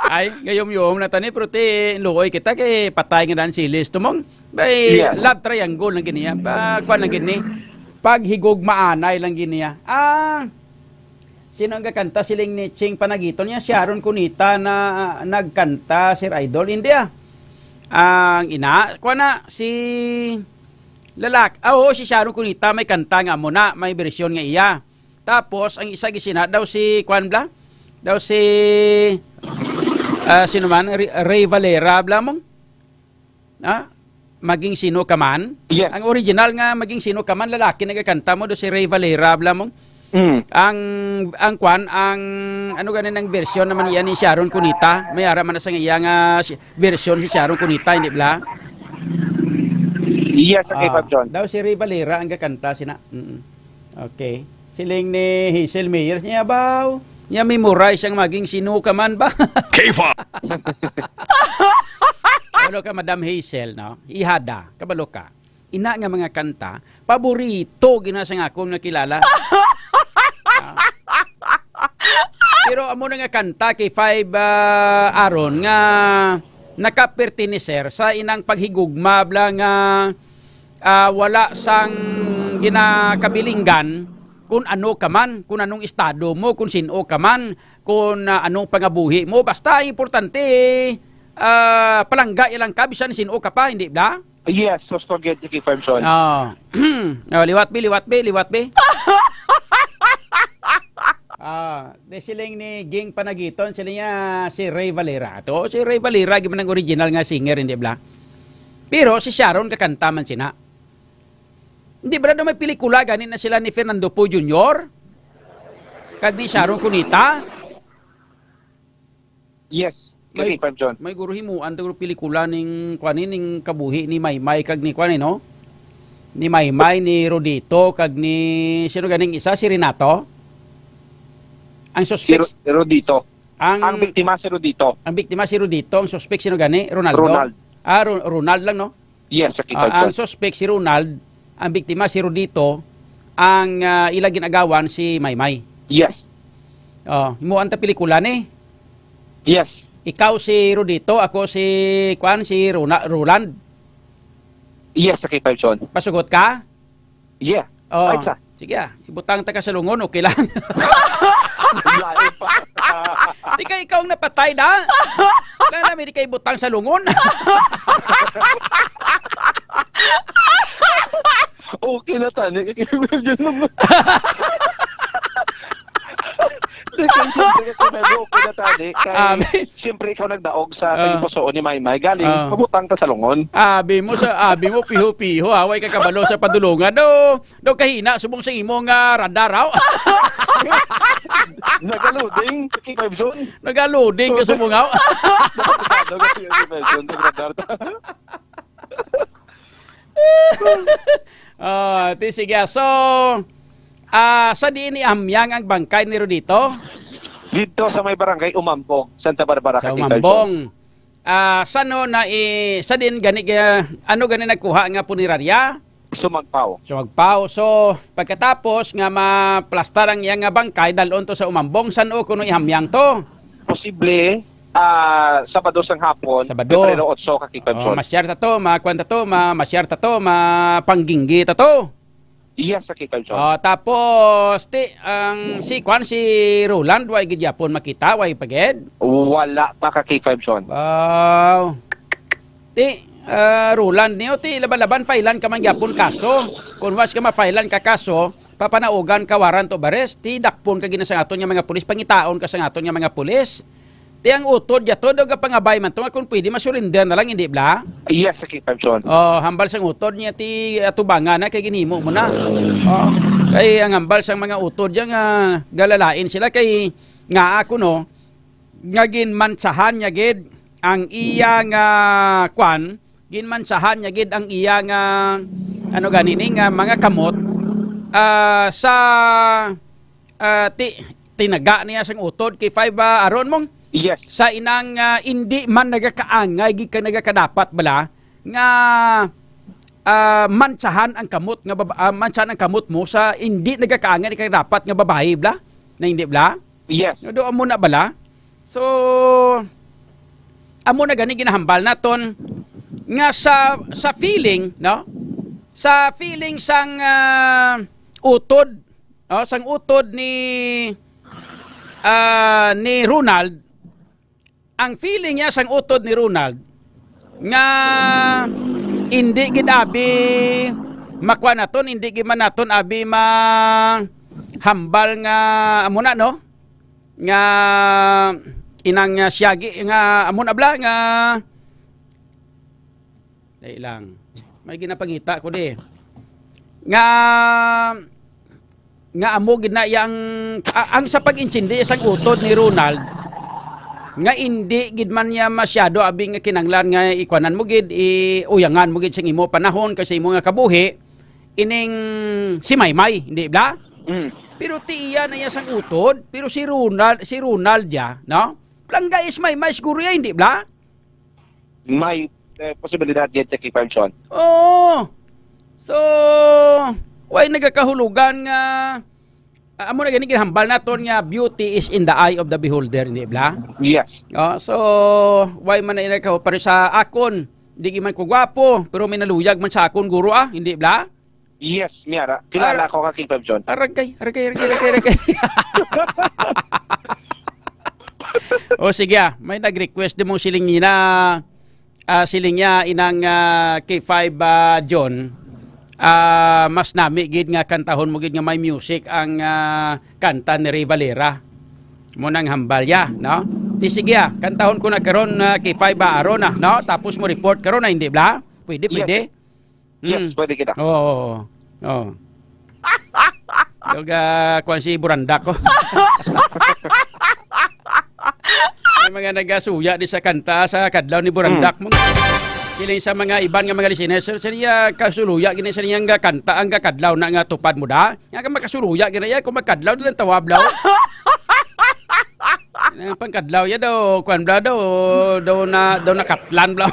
Ay, gayom-yom na tani, pero ti luoy kita kay patay nga dan Silis tumong. Bay, Yes. love triangle lang gini, ah. Pa, kuwan lang gini. Paghigugmaanay lang gini, ah. Ah, sino ang kakanta? Siling ni Ching Panagiton niya, si Sharon Cuneta na, ah, nagkanta, Sir Idol. Hindi, ah. Ang ina, kuwan na, si lalak-, ah, oo, si Sharon Cuneta may kanta nga mo na, may bersyon nga iya. Tapos, ang isa gisina daw si, kuwan bla? Daw si, ah, sino man? Ray, Ray Valera bla mong? Ah? Maging Sino Ka Man? Yes. Ang original nga Maging Sino Ka Man, lalaki nagakanta mo, do si Ray Valera bla mong? Mm. Ang, ang kwan, ang, ano gani nang version naman iya ni Sharon Cuneta? May ara man na sa iya nga si-, version si Sharon Cuneta, hindi bla? Yes, okay, Ah, Pab John. Daw si Ray Valera ang kakanta, sina. Mm. Okay. Siling ni Hazel Meyers niya, baw. Niya memorize ang Maging Sino Ka Man ba? K five. Kabalo ka, Madam Hazel, no? Ihada, kabalo ka. Ina nga mga kanta, paborito gina sa akon nga kilala. Ah. Pero amo na nga kanta kay Five, ah, Aaron nga nakapertenecer sa inang paghigugma bla nga, ah, wala sang ginakabilinggan kung ano ka man, kung anong estado mo, kung sino ka man, kung, ah, anong pangabuhi mo. Basta ang importante, ah, palangga lang ka, bisan sino ka pa, hindi bla? Yes, husto gid, Key Five John. Oh. Oh, liwat bi, liwat bi, liwat bi. Ah, di siling ni Ging Panagiton, siling niya si Ray Valera. To, si Ray Valera, gyud man ang original nga singer, hindi bala? Pero si Sharon kakanta man sina. Hindi bala daw may pelikula gani na sila ni Fernando Poe Junior? Kag ni Sharon Cuneta? Yes, May, Key Five John. May guro himuan to pelikula ning, kuan ni, ning kabuhi ni Maymay kag ni, kuan ni, no? Ni Maymay, ni Rodito, kag ni, sino ganing isa? Si Renato? Ang Si suspect, Ro-, Rodito. Ang Ang biktima si Rodito. Ang biktima si Rodito, ang suspect sino gani? Ronaldo? Ronald. Ah, Ro-, Ronald lang, no? Yes, sa Key Ah, Five ang John. Suspect si Ronald, ang biktima si Rodito, ang, ah, ila gin-agawan si Maymay. Yes. Oh, himuan ta pelikula ni. Yes. Ikaw si Rodito, ako si, kuan, si Rona-, Roland. Yes, sa Key Five John. Pasugot ka? Yeah. Oh, Right sa. Sige, ah. Ibutang ta ka sa lungon, okay lang. Lain pa. Di kay ikaw ang napatay, da? Wala namin, di kay butang sa lungon. Okay na tani. Di kay siyempre, kay may buhok na tani. Kay Abi. Siyempre, ikaw nagdaog sa Ah. Kalipusoon ni Maymay. Galing, Ah. Pabutang ta sa lungon. Abi mo sa, abi mo, piho-piho, ha? Way ka kabalo sa padulungan. Do, do kahina, subong sa imo nga radar, aw. Nagaluding, Key Five John. Nagaluding ka, subong, aw. Nagaluding, Key Five John, sa radar. Ah, ti sige. So, ah, sa diin ihamyang ang bangkay ni Rodito? Dito sa may barangay Umambong, Santa Barbara, Sa Cadiz, Umambong. Ah, sano na i-, sa diin gani, ah, ano gani nagkuha nga punerarya? Sumagpaw. Sumagpaw. So, pagkatapos nga maplastar ang iya nga bangkay, dalon to sa Umambong, san-o kuno ihamyang to? Posible, ah, Sabado sang hapon, Sabado. Pebrero otso, Key Five Oh, John. Masyar ta to, makuan ta to, ma-, masyar ta to, mapangginggi ta to. Yes, sa Key Five John. Oh, tapos, ti, ang si, kuan, si Roland, way gid yapon makita, way pa gid? Wala pa, Key Five John. Wow. Ti, ah, Roland, niyo, ti, laban-laban, failan ka man gyapon kaso. Kung was ka mafailan ka kaso, papanaugan ka warrant of arrest, ti, dakpon ka gina sa aton nga mga pulis, pangitaon ka sa aton nga mga pulis. Ti, ang utod yato, daw gapangabay man to, nga kung pwede, masurrender na lang, hindi bala? Yes, sa Key Five John. Oh, hambal sang utod niya, ti, atubangan na, kay ginhimo mo na. Oh, kay ang hambal sang mga utod niya nga galalain sila, kay nga ako, no, nga ginmantsahan niya gid ang iya nga, kwan, ginmantsahan niya gid ang iya nga, ano gani ni, nga mga kamot, ah, sa, ah, ti-, tinaga niya sang utod, Key Five, ah, Aaron, mong Yes. Sa inang, ah, indi man nagakaangay gid ka nagakadapat bala nga, ah, mantsahan ang kamot nga baba-, ah, mantsahan ang kamot mo sa indi nagakaangay, nagakadapat nga babayi bala? Na hindi bala? Yes. Nga do amo na bala? So, amo na gani ginahambal naton nga sa, sa feeling, no? Sa feeling sang, ah, utod, no? Sang utod ni, ah, ni Ronald, ang feeling niya sang utod ni Ronald nga hindi gid abi makuha naton, hindi gid man naton abi mahambal nga amo na, no? Nga inang, ah, siyagi nga amo na bala nga dali lang. May ginapangita ko di. Nga, nga amo gid na yang, a-, ang sa pag-intindi sang utod ni Ronald, nga indi gid man niya masyado abi nga kinanglan nga ikuanan mo gid, iuyangan mo gid sing imo panahon kay sa imo nga kabuhi, ining si Maymay, hindi bala? Mm. Pero ti iya na iya sang utod, pero si Ronald, si Ronald ya, no? Palangga is Maymay siguro ya, hindi bala? May, eh, posibilidad gid, Key Five John. Oo. So, way nagakahulugan nga, ah, amo na gani ginhambal naton nga beauty is in the eye of the beholder, hindi bala? Yes. Oh, so, way man na ina ka, pero sa akon, di gid man ko gwapo, pero may naluyag man sa akon, guro, ah, hindi bala? Yes, Miara. Kilala Ar-, ko ka, Key Five John. Aragay, aragay, aragay, aragay, aragay. O, sige, ah. May nag-request din mong siling nila. Ah, siling niya inang, ah, K five, ah, John, ah, mas nami gid nga kantahon mo gid nga may music ang, ah, kanta ni Rey Valera. Mo nang hambal ya, no? Ti sige, ah, kantahon ko na karon, ah, K five, ah, aron na, no? Tapos mo report karon na, hindi bla? Pwede, Yes. pwede? Yes, Mm. pwede kita. Oo, oo, oo. Yung, ah, kuwan si Burandak ko. May mga nagasuya di sa kanta sa kadlaw ni Burandak Mm. mo. Kiling sa mga iban nga mga listeners, sir, sir, iya kasuluya gini sa niyang kanta ang kadlaw na nga tupad mo da. Nga ka makasuluya gini iya kung magkadlaw dilang tawab law. Ang pangkadlaw ya daw, kuwan bla daw, daw na daw nakatlan bla.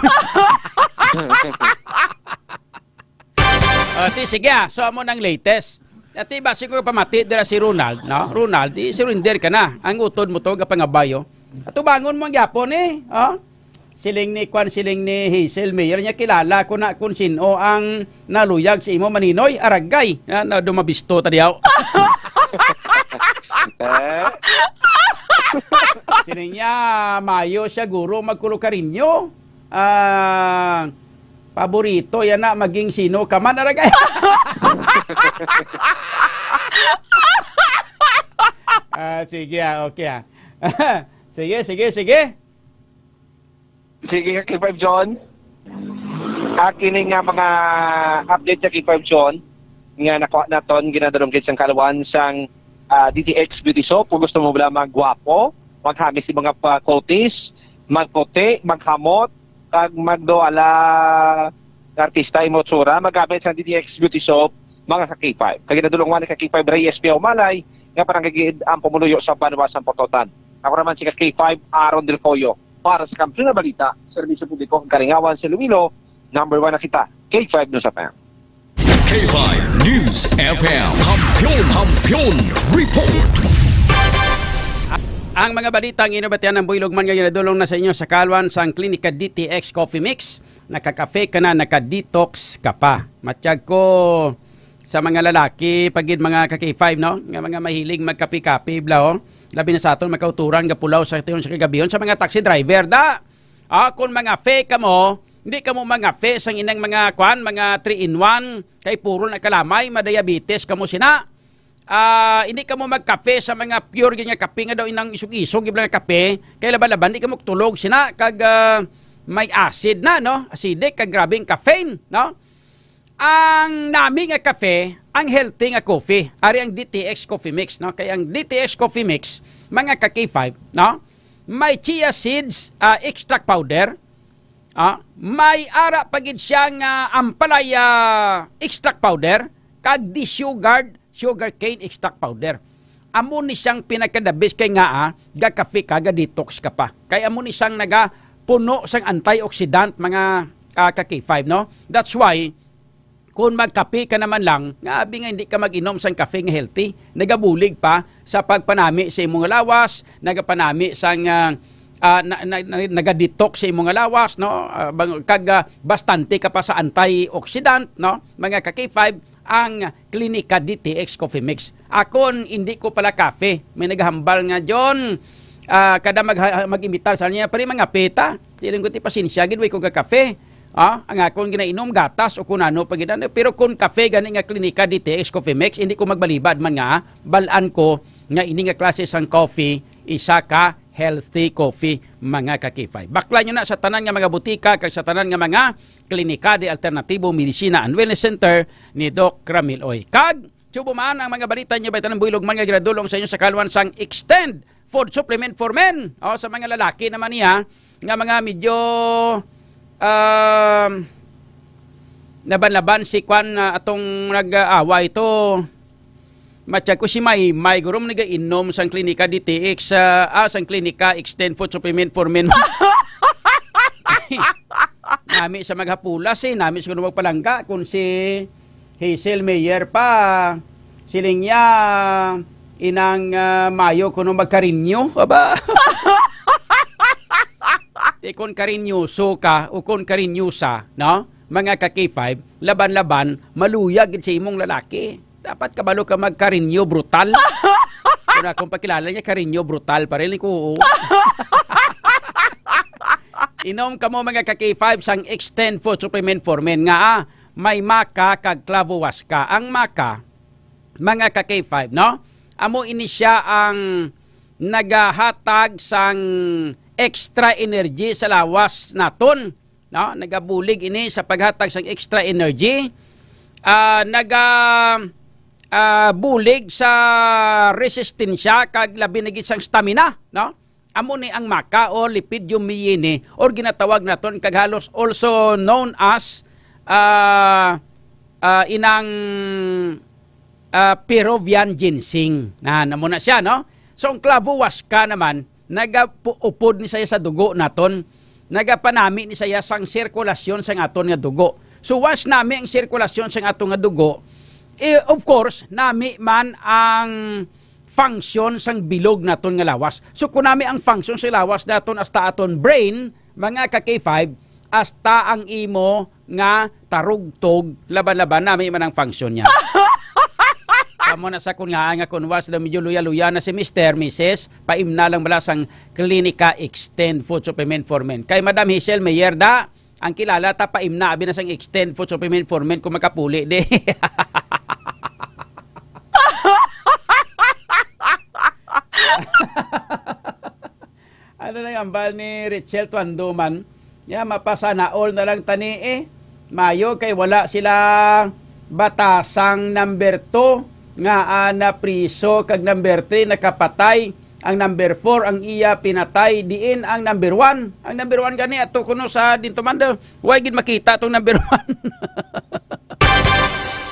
Ah, ti, sige, ah. So, amo nang latest. Ati ba siguro pamati dira si Ronald, no? Ronald, di surrender ka na. Ang utod mo to, gapangabayo. Atubangon mo ang gyapon, eh. Oh? Siling ni Kwan, siling ni Hazel Mayer niya, kilala ko na kung sino ang naluyag sa imo, Maninoy, aragay. Yan, na dumabisto ta diyaw. Eh? Siling niya, mayo siya, guro, magkulo karinyo. Ah, paborito yan na maging sino ka man, aragay. Ah, sige, ah, okay, ah. Sige, sige, sige. Sige ka, K five John. Akin nga mga update sa K five John nga nakuha naton, ginadalom gid sang kaluan sang, ah, D T X Beauty Soap. Kung gusto mo bala magwapo, maghamis sa mga pa-, kutis, magputi, maghamot, kag magdo ala nga artista imo tsura, magamit sa D T X Beauty Soap, mga ka K five. Kag ginadulungan ni ka K five Reyes Piaumalay, nga panangigid ang pumuluyo sa banwa sa Pototan. Ako naman si ka K five Aaron Del Coyo para sa Kampiyon nga Balita, Serbisyo Publiko, Kalingawan sa Iloilo, number one na kita, K five News F M. K five News F M, Kampiyon, Kampiyon Report. Ang mga balita ang inabatian ng Buylog man nga ginadulong na sa inyo sa kalwan sang Klinika D T X Coffee Mix. Nakakafe ka na, naka-detox ka pa. Matyag ko sa mga lalaki, pagid mga ka K five, no? Nga mga mahilig magkape-kape, bla, oh. Labi na sa aton, makauturan, gapulaw sa tion sa kagabihon, sa mga taxi driver, da. Ah, kung mga fe ka mo, hindi ka mo mga fe sang inang mga kwan, mga three in one, kay puro na kalamay, madiabetes ka mo sina. Ah, hindi ka mo magkape sa mga pure gyud nga kape nga daw inang isog-isog gyud nga kape, kay laban-laban di ka mo tulog sina kag, ah, may acid na, no? Acidic kag grabing caffeine, no? Ang nami nga kape, ang healthy nga coffee, ari ang D T X Coffee Mix, no? Kay ang D T X Coffee Mix, mga ka K five, no? May chia seeds, ah, extract powder, ah, may ara pa gid siya nga ampalaya extract powder, kag desugared sugarcane extract powder. Amo ni siyang pinaka-the best kay nga, ah, gakape ka, ga-detox ka pa. Kay amo ni siyang nagapuno sang antioxidant, mga, ah, ka K five, no? That's why, kung magkape ka naman lang, nga abi nga hindi ka mag-inom sang kape nga healthy, nagabulig pa sa pagpanami sa imong lawas, nagapanami sang, ah, ah, na, na, na, naga-detox sa imong lawas, no? Ah, bang-, kag, ah, bastante ka pa sa antioxidant, no? Mga ka K five, ang Klinika D T X Coffee Mix. Akon, hindi ko pala kape. May naghambal nga, "John, ah, kada mag-, mag-imitar sa niya, pare, mga peta." Siling ko, "Ti, pasensya gid, way ko ga kape. Ah, ang akon ginainom, gatas o kung ano pa gid, ano." Pero kung kape gani nga Klinika D T X Coffee Mix, hindi ko magbalibad man nga, balan ko nga ini nga klase sang coffee, isa ka healthy coffee, mga ka K five. Bakla nyo na sa tanan nga mga butika, kag sa tanan nga mga Klinika de Alternatibo Medicina and Wellness Center ni Doc Ramil Oy. Kag, subo man ang mga balita nyo, bay tanang buylog man nga ginadulong sa inyo sa kalwan sang Extend Food Supplement for Men. O, sa mga lalaki naman niya, nga mga medyo, um, laban-laban si kwan, ah, atong nag-aaway to. Matya ko si May, May, guro mo nagainom sang Klinika D T X, ah, ah, sang Klinika Extend Food Supplement for Men. Nami sa maghapulas, eh, nami sa kuno magpalangga, kung si Hazel Mayer pa, siling niya, inang, ah, mayo kuno magkarinyo, aba. Ti kon karinyoso ka o kon karinyosa, no? Mga ka K five, laban-laban, maluya gid sa imong lalaki. Dapat kabalo ka magkarinyo brutal. Kung akong pakilala niya, karinyo brutal pa rin. Ko, oo. Inom kamo, mga ka-K five, sang Extend Food Supplement for Men nga, ah, may maca kag clavo huasca. Ang maca, mga ka-K five, no? Amo ini siya ang nagahatag sang extra energy sa lawas naton, no? Nagabulig ini sa paghatag sang extra energy. Ah, naga, ah, bulig sa resistensya kag labi na gid sang stamina, no? Amo ni ang maca or Lepidium meyini, or ginatawag naton kag halos also known as, ah, ah, inang, ah, Peruvian ginseng. Na, namo na siya, no? So, ang clavo huasca naman, nagaupod ni saya sa dugo naton, nagapanami ni saya sang sirkulasyon sang aton nga dugo. So, once nami ang sirkulasyon sang aton nga dugo, eh, of course, nami man ang function sang bilog naton nga lawas. So, kung nami ang function sa lawas naton, hasta aton brain, mga ka-K five, hasta ang imo nga tarugtog, laban-laban, nami man ang function niya. Kamo na sa kun nga, nga kun was daw medyo luya-luya na si Mister, Missus, paimna lang bala sang Klinika Extend Food Supplement for Men. Kay Madam Hazel Mayer da, ang kilala ta paimna abi na sang Extend Food Supplement for Men kung makapuli di. Ano lang ang bal ni Richel Tuanduman? Ya, mapasana all na lang tani eh. Mayo kay wala sila batasang number two nga, ah, napriso, kag number three nakapatay. Ang number four ang iya pinatay, diin ang number one. Ang number one gani ato kuno sa dinto man daw. Way gid makita tong number one.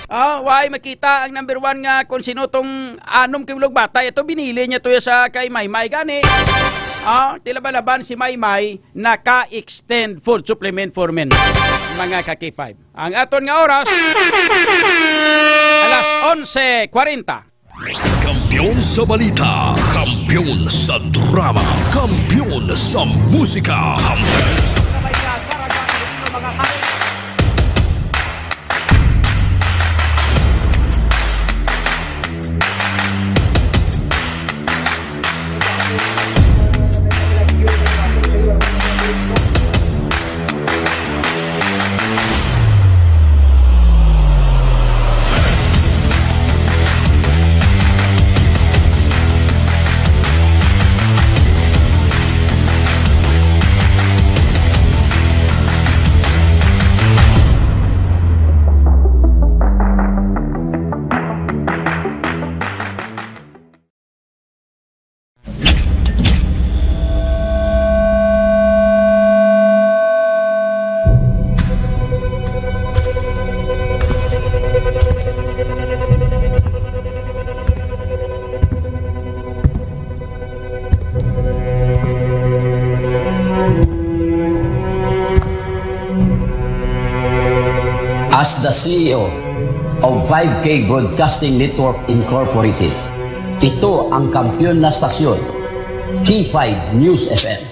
Ah, way makita ang number one nga kung sino tong anom ka bilog bata. Ito, binili niya to sa kay Maymay gani. Ah, tila ba laban si Maymay, naka-extend food supplement for men. Mga ka-K five. Ang aton nga oras, alas onse kwarenta. Kampiyon sa balita, kampiyon sa drama, kampiyon sa musika, kampiyon sa As the C E O of five K Broadcasting Network Incorporated, ito ang kampiyon na stasyon, K five News F M.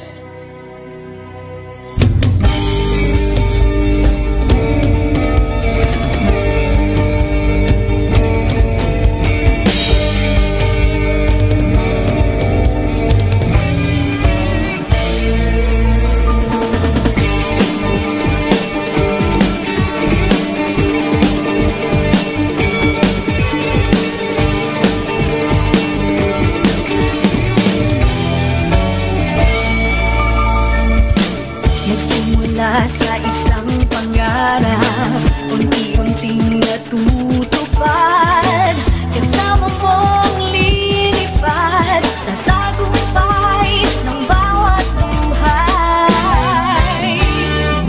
Nagsimula sa isang pangarap, unti-unting natutupad. Kasama mong lilipad sa tagumpay ng bawat buhay.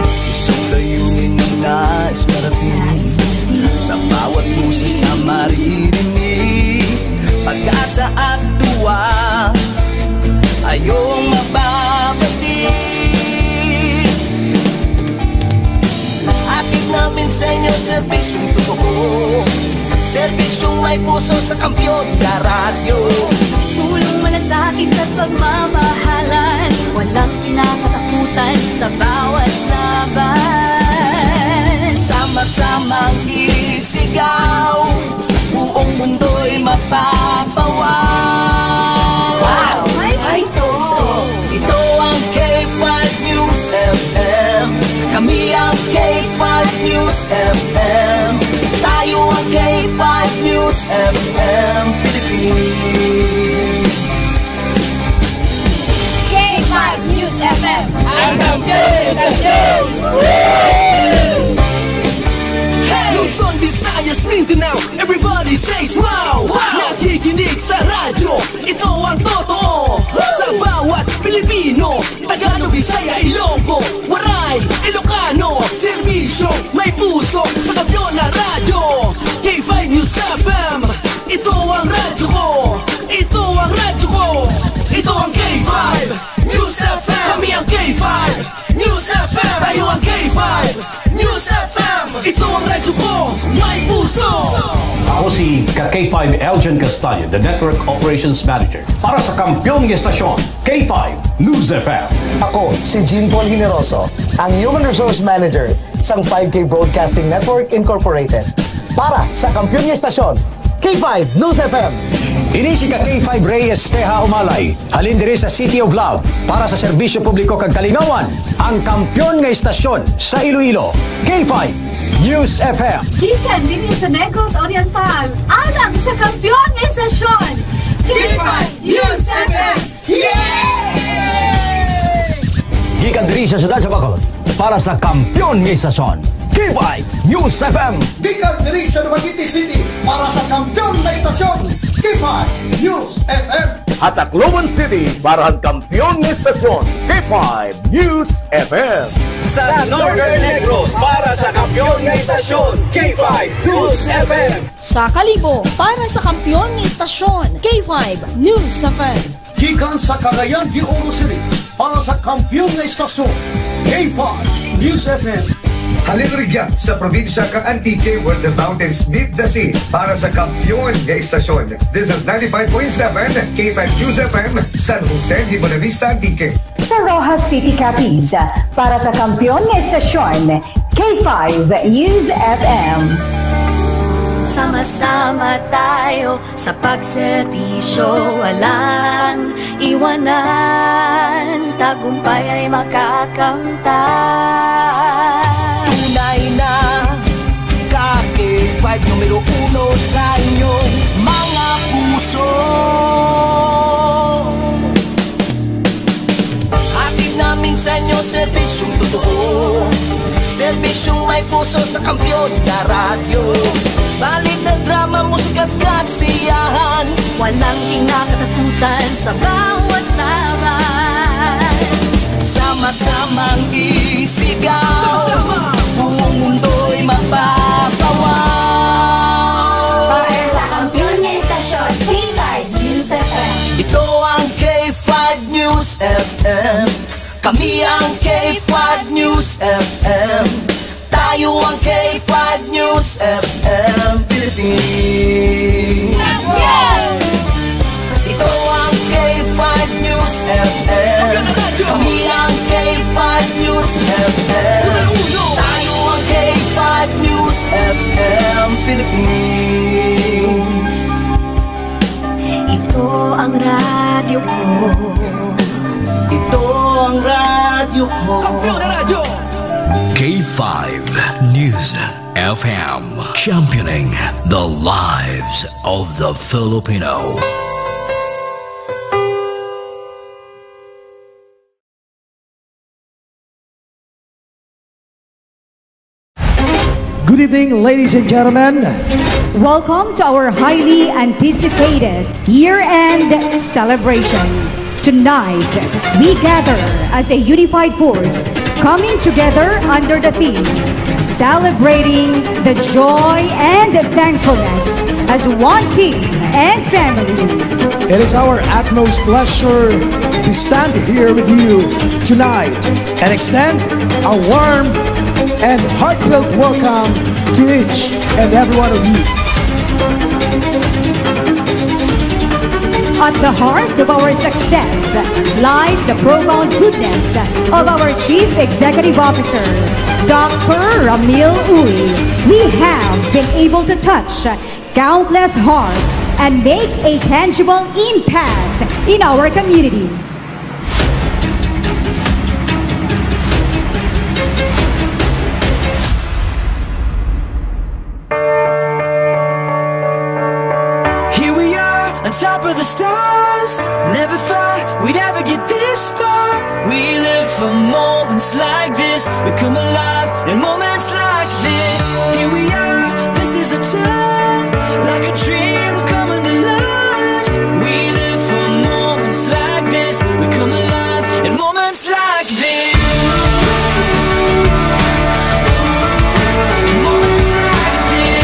Isang layunin na nais marating. Nais marating. Sa bawat boses na maririnig, pag-asa at tuwa ay iyong mababati. Hatid namin sa inyo serbisyong totoo, serbisyong may puso sa Kampiyon na Radyo. Tulong, malasakit at pagmamahalan, walang kinakatakutan sa bawat laban. Sama-samang isigaw, buong mundo'y mapapawaw. Wow! May puso! Ito ang K five News F F M Philippines. K five News F M. Ang kampiyon sa show! Hey! Luzon, Visayas, Mindanao, everybody says wow! Wow! Nakikinig sa radyo, ito ang totoo. Sa bawat Pilipino, Tagalog, Bisaya, Ilonggo, Waray, Ilocano, serbisyo, may puso, sa kampiyon na radyo. K five News F M, ito ang radyo ko. Ito ang radyo ko. Ito ang K five News F M. Kami ang K five News F M. Tayo ang K five News F M. Ito ang radyo ko. May puso. Ako si ka K five Elgin Castaño, the Network Operations Manager. Para sa kampiyon nga estasyon, K five News F M. Ako si Jean Paul Generoso, ang Human Resource Manager sang five K Broadcasting Network Incorporated. Para sa kampiyon nga estasyon, K five News F M. Ini si ka K five Rey Espeha Umalay, halin diri sa City of Love, para sa serbisyo publiko kag kalingawan, ang kampiyon nga estasyon sa Iloilo, K five News F M. Gikan dinhi sa Negros Oriental, alang sa kampiyon nga estasyon, K five News F M. Yay! Gikan diri sa siyudad sa Bacolod, para sa kampiyon nga estasyon, K five News F M. Gikan diri sa Dumaguete City, para sa kampiyon nga estasyon, K five News F M. Sa Tacloban City, para sa kampiyon nga estasyon, K five News F M. Sa Northern Negros, para sa kampiyon nga estasyon, K five News F M. Sa Kalibo, para sa kampiyon nga estasyon, K five News F M. Gikan sa Cagayan de Oro City, para sa kampiyon nga estasyon, K five News F M. Halin rugyan sa probinsya kang Antique, where the mountains meet the sea, para sa kampiyon nga estasyon. This is ninety-five point seven K five News F M, San Jose de Buenavista, Antique. Sa Roxas City, Capiz, para sa kampiyon nga estasyon, K five News F M. Sama-sama tayo sa pagserbisyo, walang iwanan, tagumpay ay makakamtan. Tunay na ka K five, numero uno sa inyong mga puso. Hatid namin sa inyo serbisyong totoo, serbisyong may puso sa kampiyon na radyo. Balita, drama, musika at kasiyahan, walang kinakatakutan sa bawat laban. Sama-samang isigaw, sama-sama, buong mundo'y magpapawaw. Para sa kampiyon nga estasyon, K five News F M. Ito ang K five News F M. Kami ang K five News F M. Tayo ang K five News F M Philippines. Ito ang K five News F M. Kami ang K five News F M. Tayo ang K five News F M Philippines. Ito ang radyo ko. Ito ang radyo ko. Kampiyon na radyo! K five News F M, championing the lives of the Filipino. Good evening, ladies and gentlemen. Welcome to our highly anticipated year-end celebration. Tonight, we gather as a unified force, coming together under the theme, Celebrating the Joy and Thankfulness as One Team and Family. It is our utmost pleasure to stand here with you tonight and extend a warm and heartfelt welcome to each and every one of you. At the heart of our success lies the profound goodness of our Chief Executive Officer, Doctor Ramil Uy. We have been able to touch countless hearts and make a tangible impact in our communities. On top of the stars, never thought we'd ever get this far. We live for moments like this. We come alive in moments like this. Here we are, this is a time, like a dream coming to life. We live for moments like this. We come alive in moments like this. In moments like this.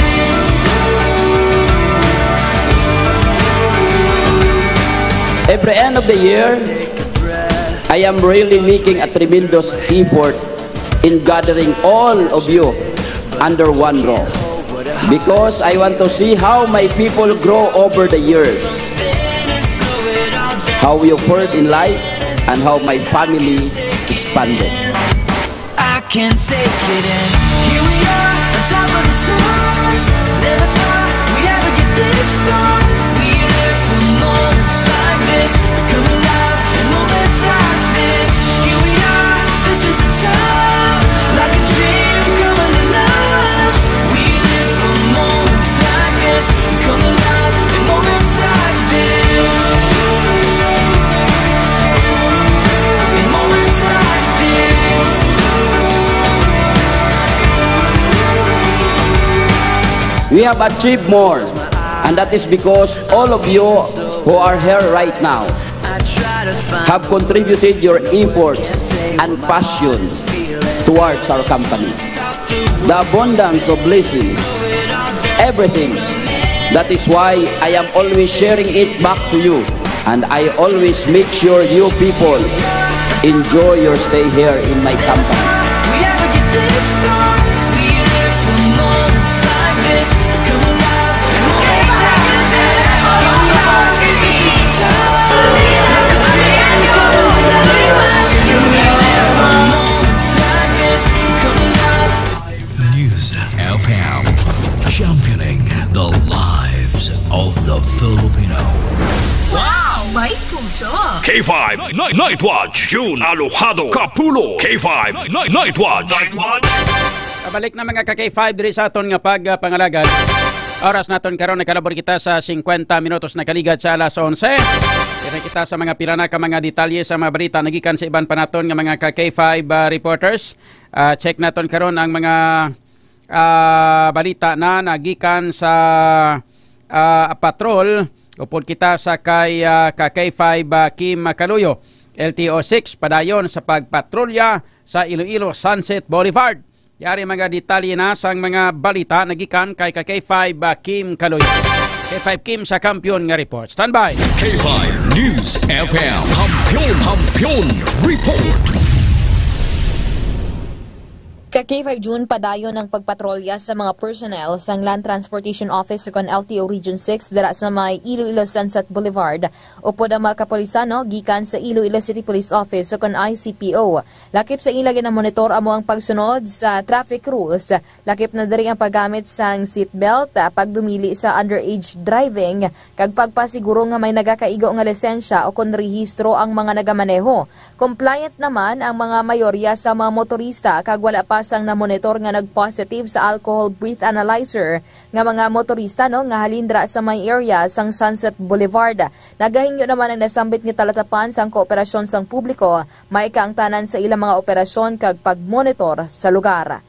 Every end of the year, I am really making a tremendous effort in gathering all of you under one roof because I want to see how my people grow over the years, how we fared in life, and how my family expanded. I can't take it in. Here we are, on top of the stars. Never thought we'd ever get this far. We live for moments like this. We come alive in moments like this. Here we are, this is a time, like a dream coming alive. We live for moments like this. We come alive in moments like this. In moments like this. We have achieved more, and that is because all of you who are here right now have contributed your efforts and passion towards our company. The abundance of blessings, everything. That is why I am always sharing it back to you. And I always make sure you people enjoy your stay here in my company. We ever get this far? We live for moments like this. Come alive, moments like this. Come alive, this is a time. Like a dream come alive. We live for moments like this. Come alive. News F M, championing the lives of the Filipino. Wow! May puso! K five Night, Night Watch, June Alojado, Kapulo. K five Night, Night Watch. Night Watch. Pabalik na, mga ka K five, diri sa aton nga pagpangalagad. Oras naton karon, nakalabor kita sa singkwenta minutos na kaligad sa alas onse. Diri kita sa mga pila na ka mga detalye sa mga balita nagikan sa iban pa naton nga mga ka K five, ah, reporters. Ah, check naton karon ang mga, ah, balita na nagikan sa, ah, patrol. Upod kita sa kay, ah, ka K five, ah, Kim Kaluyo, L T O six, padayon sa pagpatrolya sa Iloilo Sunset Boulevard. Yari mga detalye na sang mga balita nagikan kay ka K five, ah, Kim Kaluyo. K five Kim sa Kampiyon nga report. Standby. K five News F M. Kampiyon, Kampiyon Report. Ka K five June, padayon ang pagpatrolya sa mga personnel sang Land Transportation Office ukon L T O Region six dira sa may Iloilo Sunset Boulevard. Upod ang mga kapulisano gikan sa Iloilo City Police Office ukon I C P O. Lakip sa ila ginamonitor amo ang pagsunod sa traffic rules. Lakip na diri ang paggamit sang seatbelt, ah, pagdumili sa underage driving, kag pagpasiguro nga may nagakaigo nga lisensya ukon rehistro ang mga nagamaneho. Compliant naman ang mga mayorya sa mga motorista kag wala pa sang namonitor nga nag-positive sa alcohol breath analyzer nga mga motorista, no, nga halin dira sa may area sang Sunset Boulevard. Nagahingyo naman ang nasambit nga talatapan sang kooperasyon sang publiko, maika ang tanan sa ilang mga operasyon kag pagmonitor sa lugar.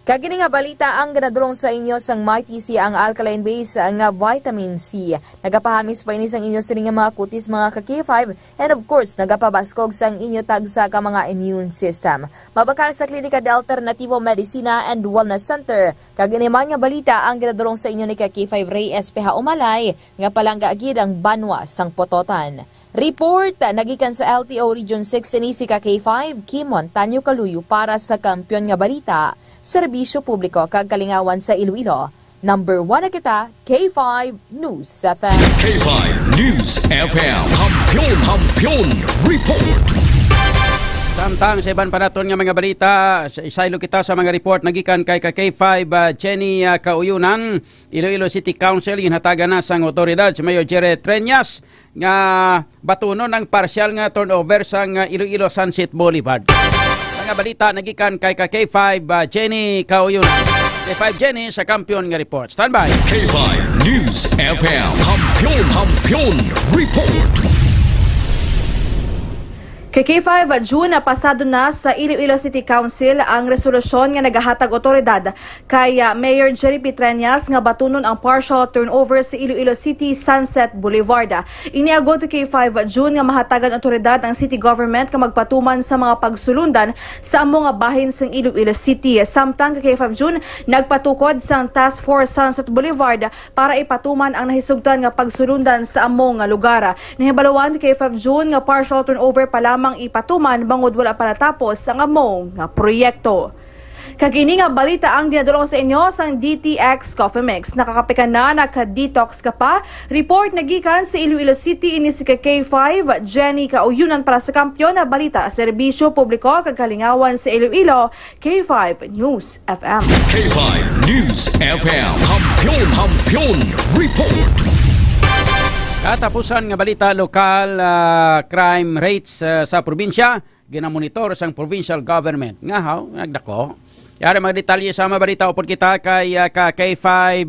Kag ini nga balita ang ginadulong sa inyo sang Mighty C, ang alkaline base nga vitamin C. Nagapahamis pa ini sang inyo sini nga mga kutis, mga ka K five, and of course, nagapabaskog sang inyo tagsa ka mga immune system. Mabakal sa Klinika de Alternativo Medicina and Wellness Center, kag ini man nga balita ang ginadulong sa inyo ni ka K five Rey Espeha Umalay, nga palangga gid ang banwa sang Pototan. Report nagikan sa L T O Region six, ini si ka K five, Kim Montaño Kaluyo para sa Kampiyon nga Balita, Serbisyo Publiko kag Kalingawan sa Iloilo. Number one na kita, K five News F M. K five News F M. Kampiyon, Kampiyon Report. Samtang sa iban pa naton nga mga balita, sa-, isaylo kita sa mga report nagikan kay ka K five, ah, Jenny, ah, Kauyunan. Iloilo City Council ginhatagan na sang otoridad si Mayor Jerry Treñas nga batunon ang parsyal nga turnover sang, ah, Iloilo Sunset Boulevard. Mga balita nagikan kay ka K five, ah, Jenny Kauyunan. K five Jenny sa Kampiyon nga Report. Standby. K five News F M. Kampiyon, Kampiyon Report. Kay K five June, napasado na sa Iloilo City Council ang resolusyon nga nagahatag otoridad kay, ah, Mayor Jerry Pitreñas nga batunon ang partial turnover sa Iloilo City Sunset Boulevard. Iniagod kay five June nga mahatagan otoridad ang city government nga magpatuman sa mga pagsulundan sa amo nga bahin sang Iloilo City. Samtang kay five June, nagpatukod sang Task Force Sunset Boulevard para ipatuman ang nahisugtan nga pagsulundan sa amo nga lugar. Nahibaluan kay five June nga partial turnover pa lamang ipatuman bangod wala pa natapos ang amo nga proyekto. Kag ini nga balita ang ginadul-ong sa inyo sang D T X Coffee Mix. Nakakape ka na, naka-detox ka pa? Report na gikan sa Iloilo City, ini si K five Jenny Kauyunan para sa Kampiyon nga Balita, Serbisyo Publiko kag Kalingawan sa Iloilo, K five News F M. K five News F M. Kampiyon, Kampiyon Report. Katapusan nga balita, lokal, ah, crime rates, ah, sa probinsya ginamonitor sang provincial government. Nga haw, nagdako. Yari mga detalye sa mga balita, upod kita kay, ah, ka K five,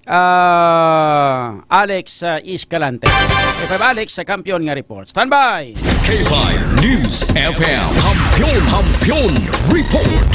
ah, Alex, ah, Escalante. K five Alex sa Kampiyon nga Report. Standby! K five News F M. Kampiyon, Kampiyon Report.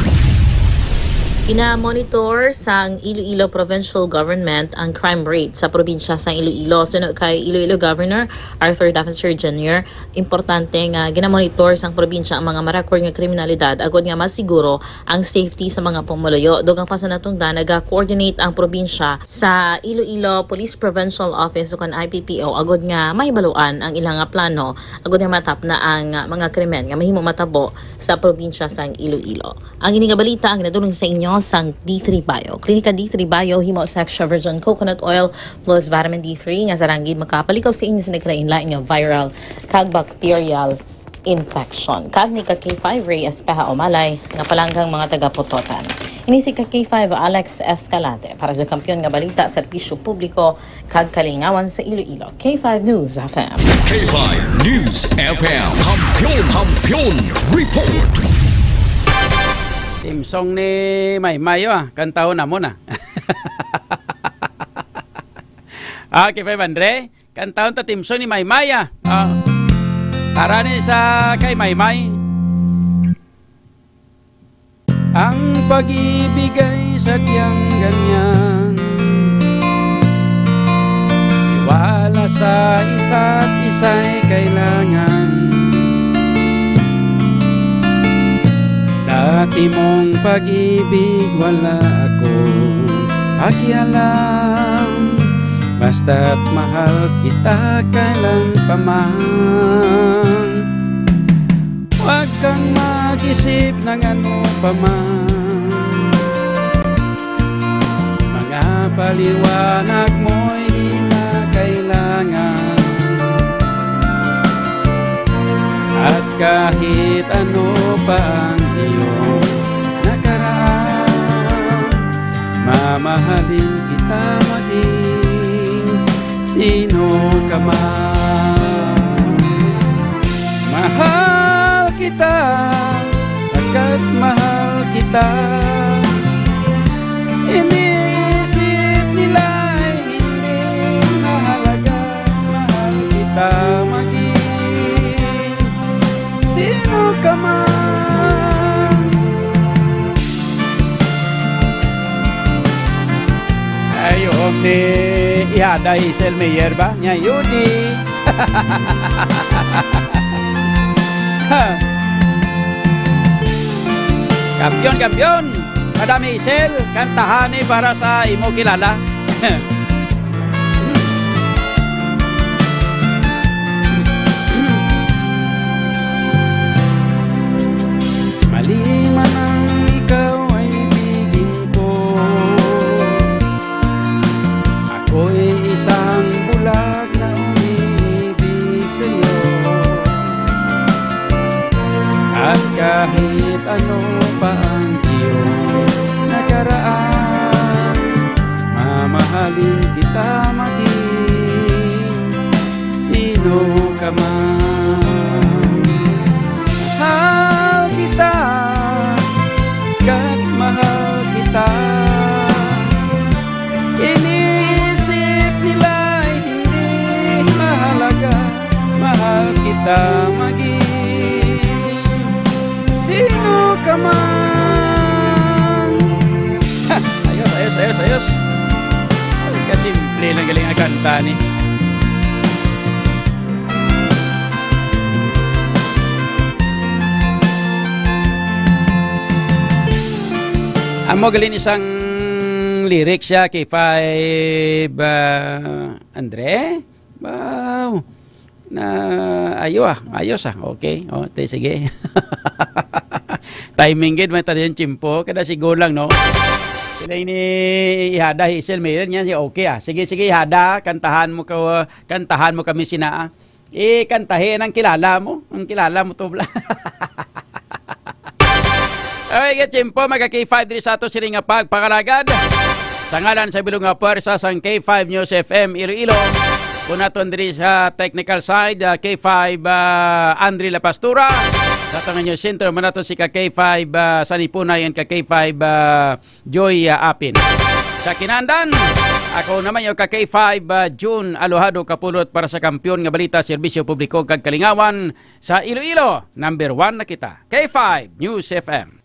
Ginamonitor sang Iloilo Provincial Government ang crime rate sa probinsya sang Iloilo. Suno kay Iloilo Governor Arthur Defensor Junior, importante nga ginamonitor sang probinsya ang mga marakor nga kriminalidad agod nga masiguro ang safety sa mga pumuluyo. Dugang pa sa natungdan, naga-coordinate ang probinsya sa Iloilo Police Provincial Office ukon I P P O agod nga mahibaluan ang ilang nga plano agod nga matapna ang mga krimen nga mahimo matabo sa probinsya sang Iloilo. Ang ini nga balita ang ginadul-ong sa inyo sang D three Bio. Klinika D three Bio himo sa extra virgin coconut oil plus vitamin D three nga sarang gid makapalikaw sa inyo sa nagkalain-lain nga viral kag bacterial infection. Kag ni ka K five Rey Espeha Umalay nga palanggang mga taga-Pototan. Ini si ka K five Alex Escalante para sa Kampiyon nga Balita, Serbisyo Publiko kag Kalingawan sa Iloilo, K five News F M. K five News F M. Kampiyon, Kampiyon Report. Theme song ni Maymay, ah. Kantahon namon, ah. Ah, K five Andre, kantahon ta theme song ni Maymay, ah. Ah. Para ni sa kay Maymay. Ang pag-ibig ay sadyang ganyan, tiwala sa isa't isa'y kailangan. Dati mong pag-ibig, wala akong pakialam. Basta't mahal kita, kailan pa man. Huwag kang mag-isip ng ano pa man. Mga paliwanag mo'y di na kailangan. At kahit ano pa ang iyong nakaraan, mamahalin kita maging sino ka man. Mahal kita, pagkat mahal kita. Iniisip nila ay hindi mahalaga. Mahal kita maging sino ka man. Ay, um, ni Ihada Hazel Mayer ba? Nya, Yudi. Kampiyon, kampiyon! Madam Hazel, kantahan ni para sa imo kilala. Mali man ang ikaw ay ibigin ko, ako'y isang bulag na umiibig sa'yo. At kahit ano pa ang iyong nakaraan, mamahalin kita maging sino ka man. Mahal kita, kat mahal kita. Maging sino ka man. Ha! Ayos, ayos, ayos, ayos. Ay, kasimple lang galing ang kanta ni. Amo galing isang lyrics siya kay five, ah, Andre? Wow. Na, ayo ah, ayos ah. Okay. Oh, te, sige. Timing gid man tayo yung tiyempo. Kada siguro lang, no? Sila ini ihada, Hazel, Mayor niya, si okay ah. Sige, sige, ihada. Kantahan mo ka, kantahan mo kami sina, ah. Eh, kantahin ang kilala mo. Ang kilala mo to, bla. Okay, ka tiyempo, mga K five diri sa ato sini nga pagpangalagad. Sa ngalan sa bilog nga pwersa sang K five News F M Iloilo, kung naton diri sa technical side, ah, K five, ah, Andre La Pastura. Sa ato nga news center, manato si ka K five, ah, Sanipunay and ka K five, ah, Joy, ah, Apin. Sa kinandan, ako naman yung ka K five, ah, June Alohado Kapulot para sa Kampiyon nga Balita, Serbisyo Publiko kag Kalingawan sa Iloilo. Number one na kita. K five News F M.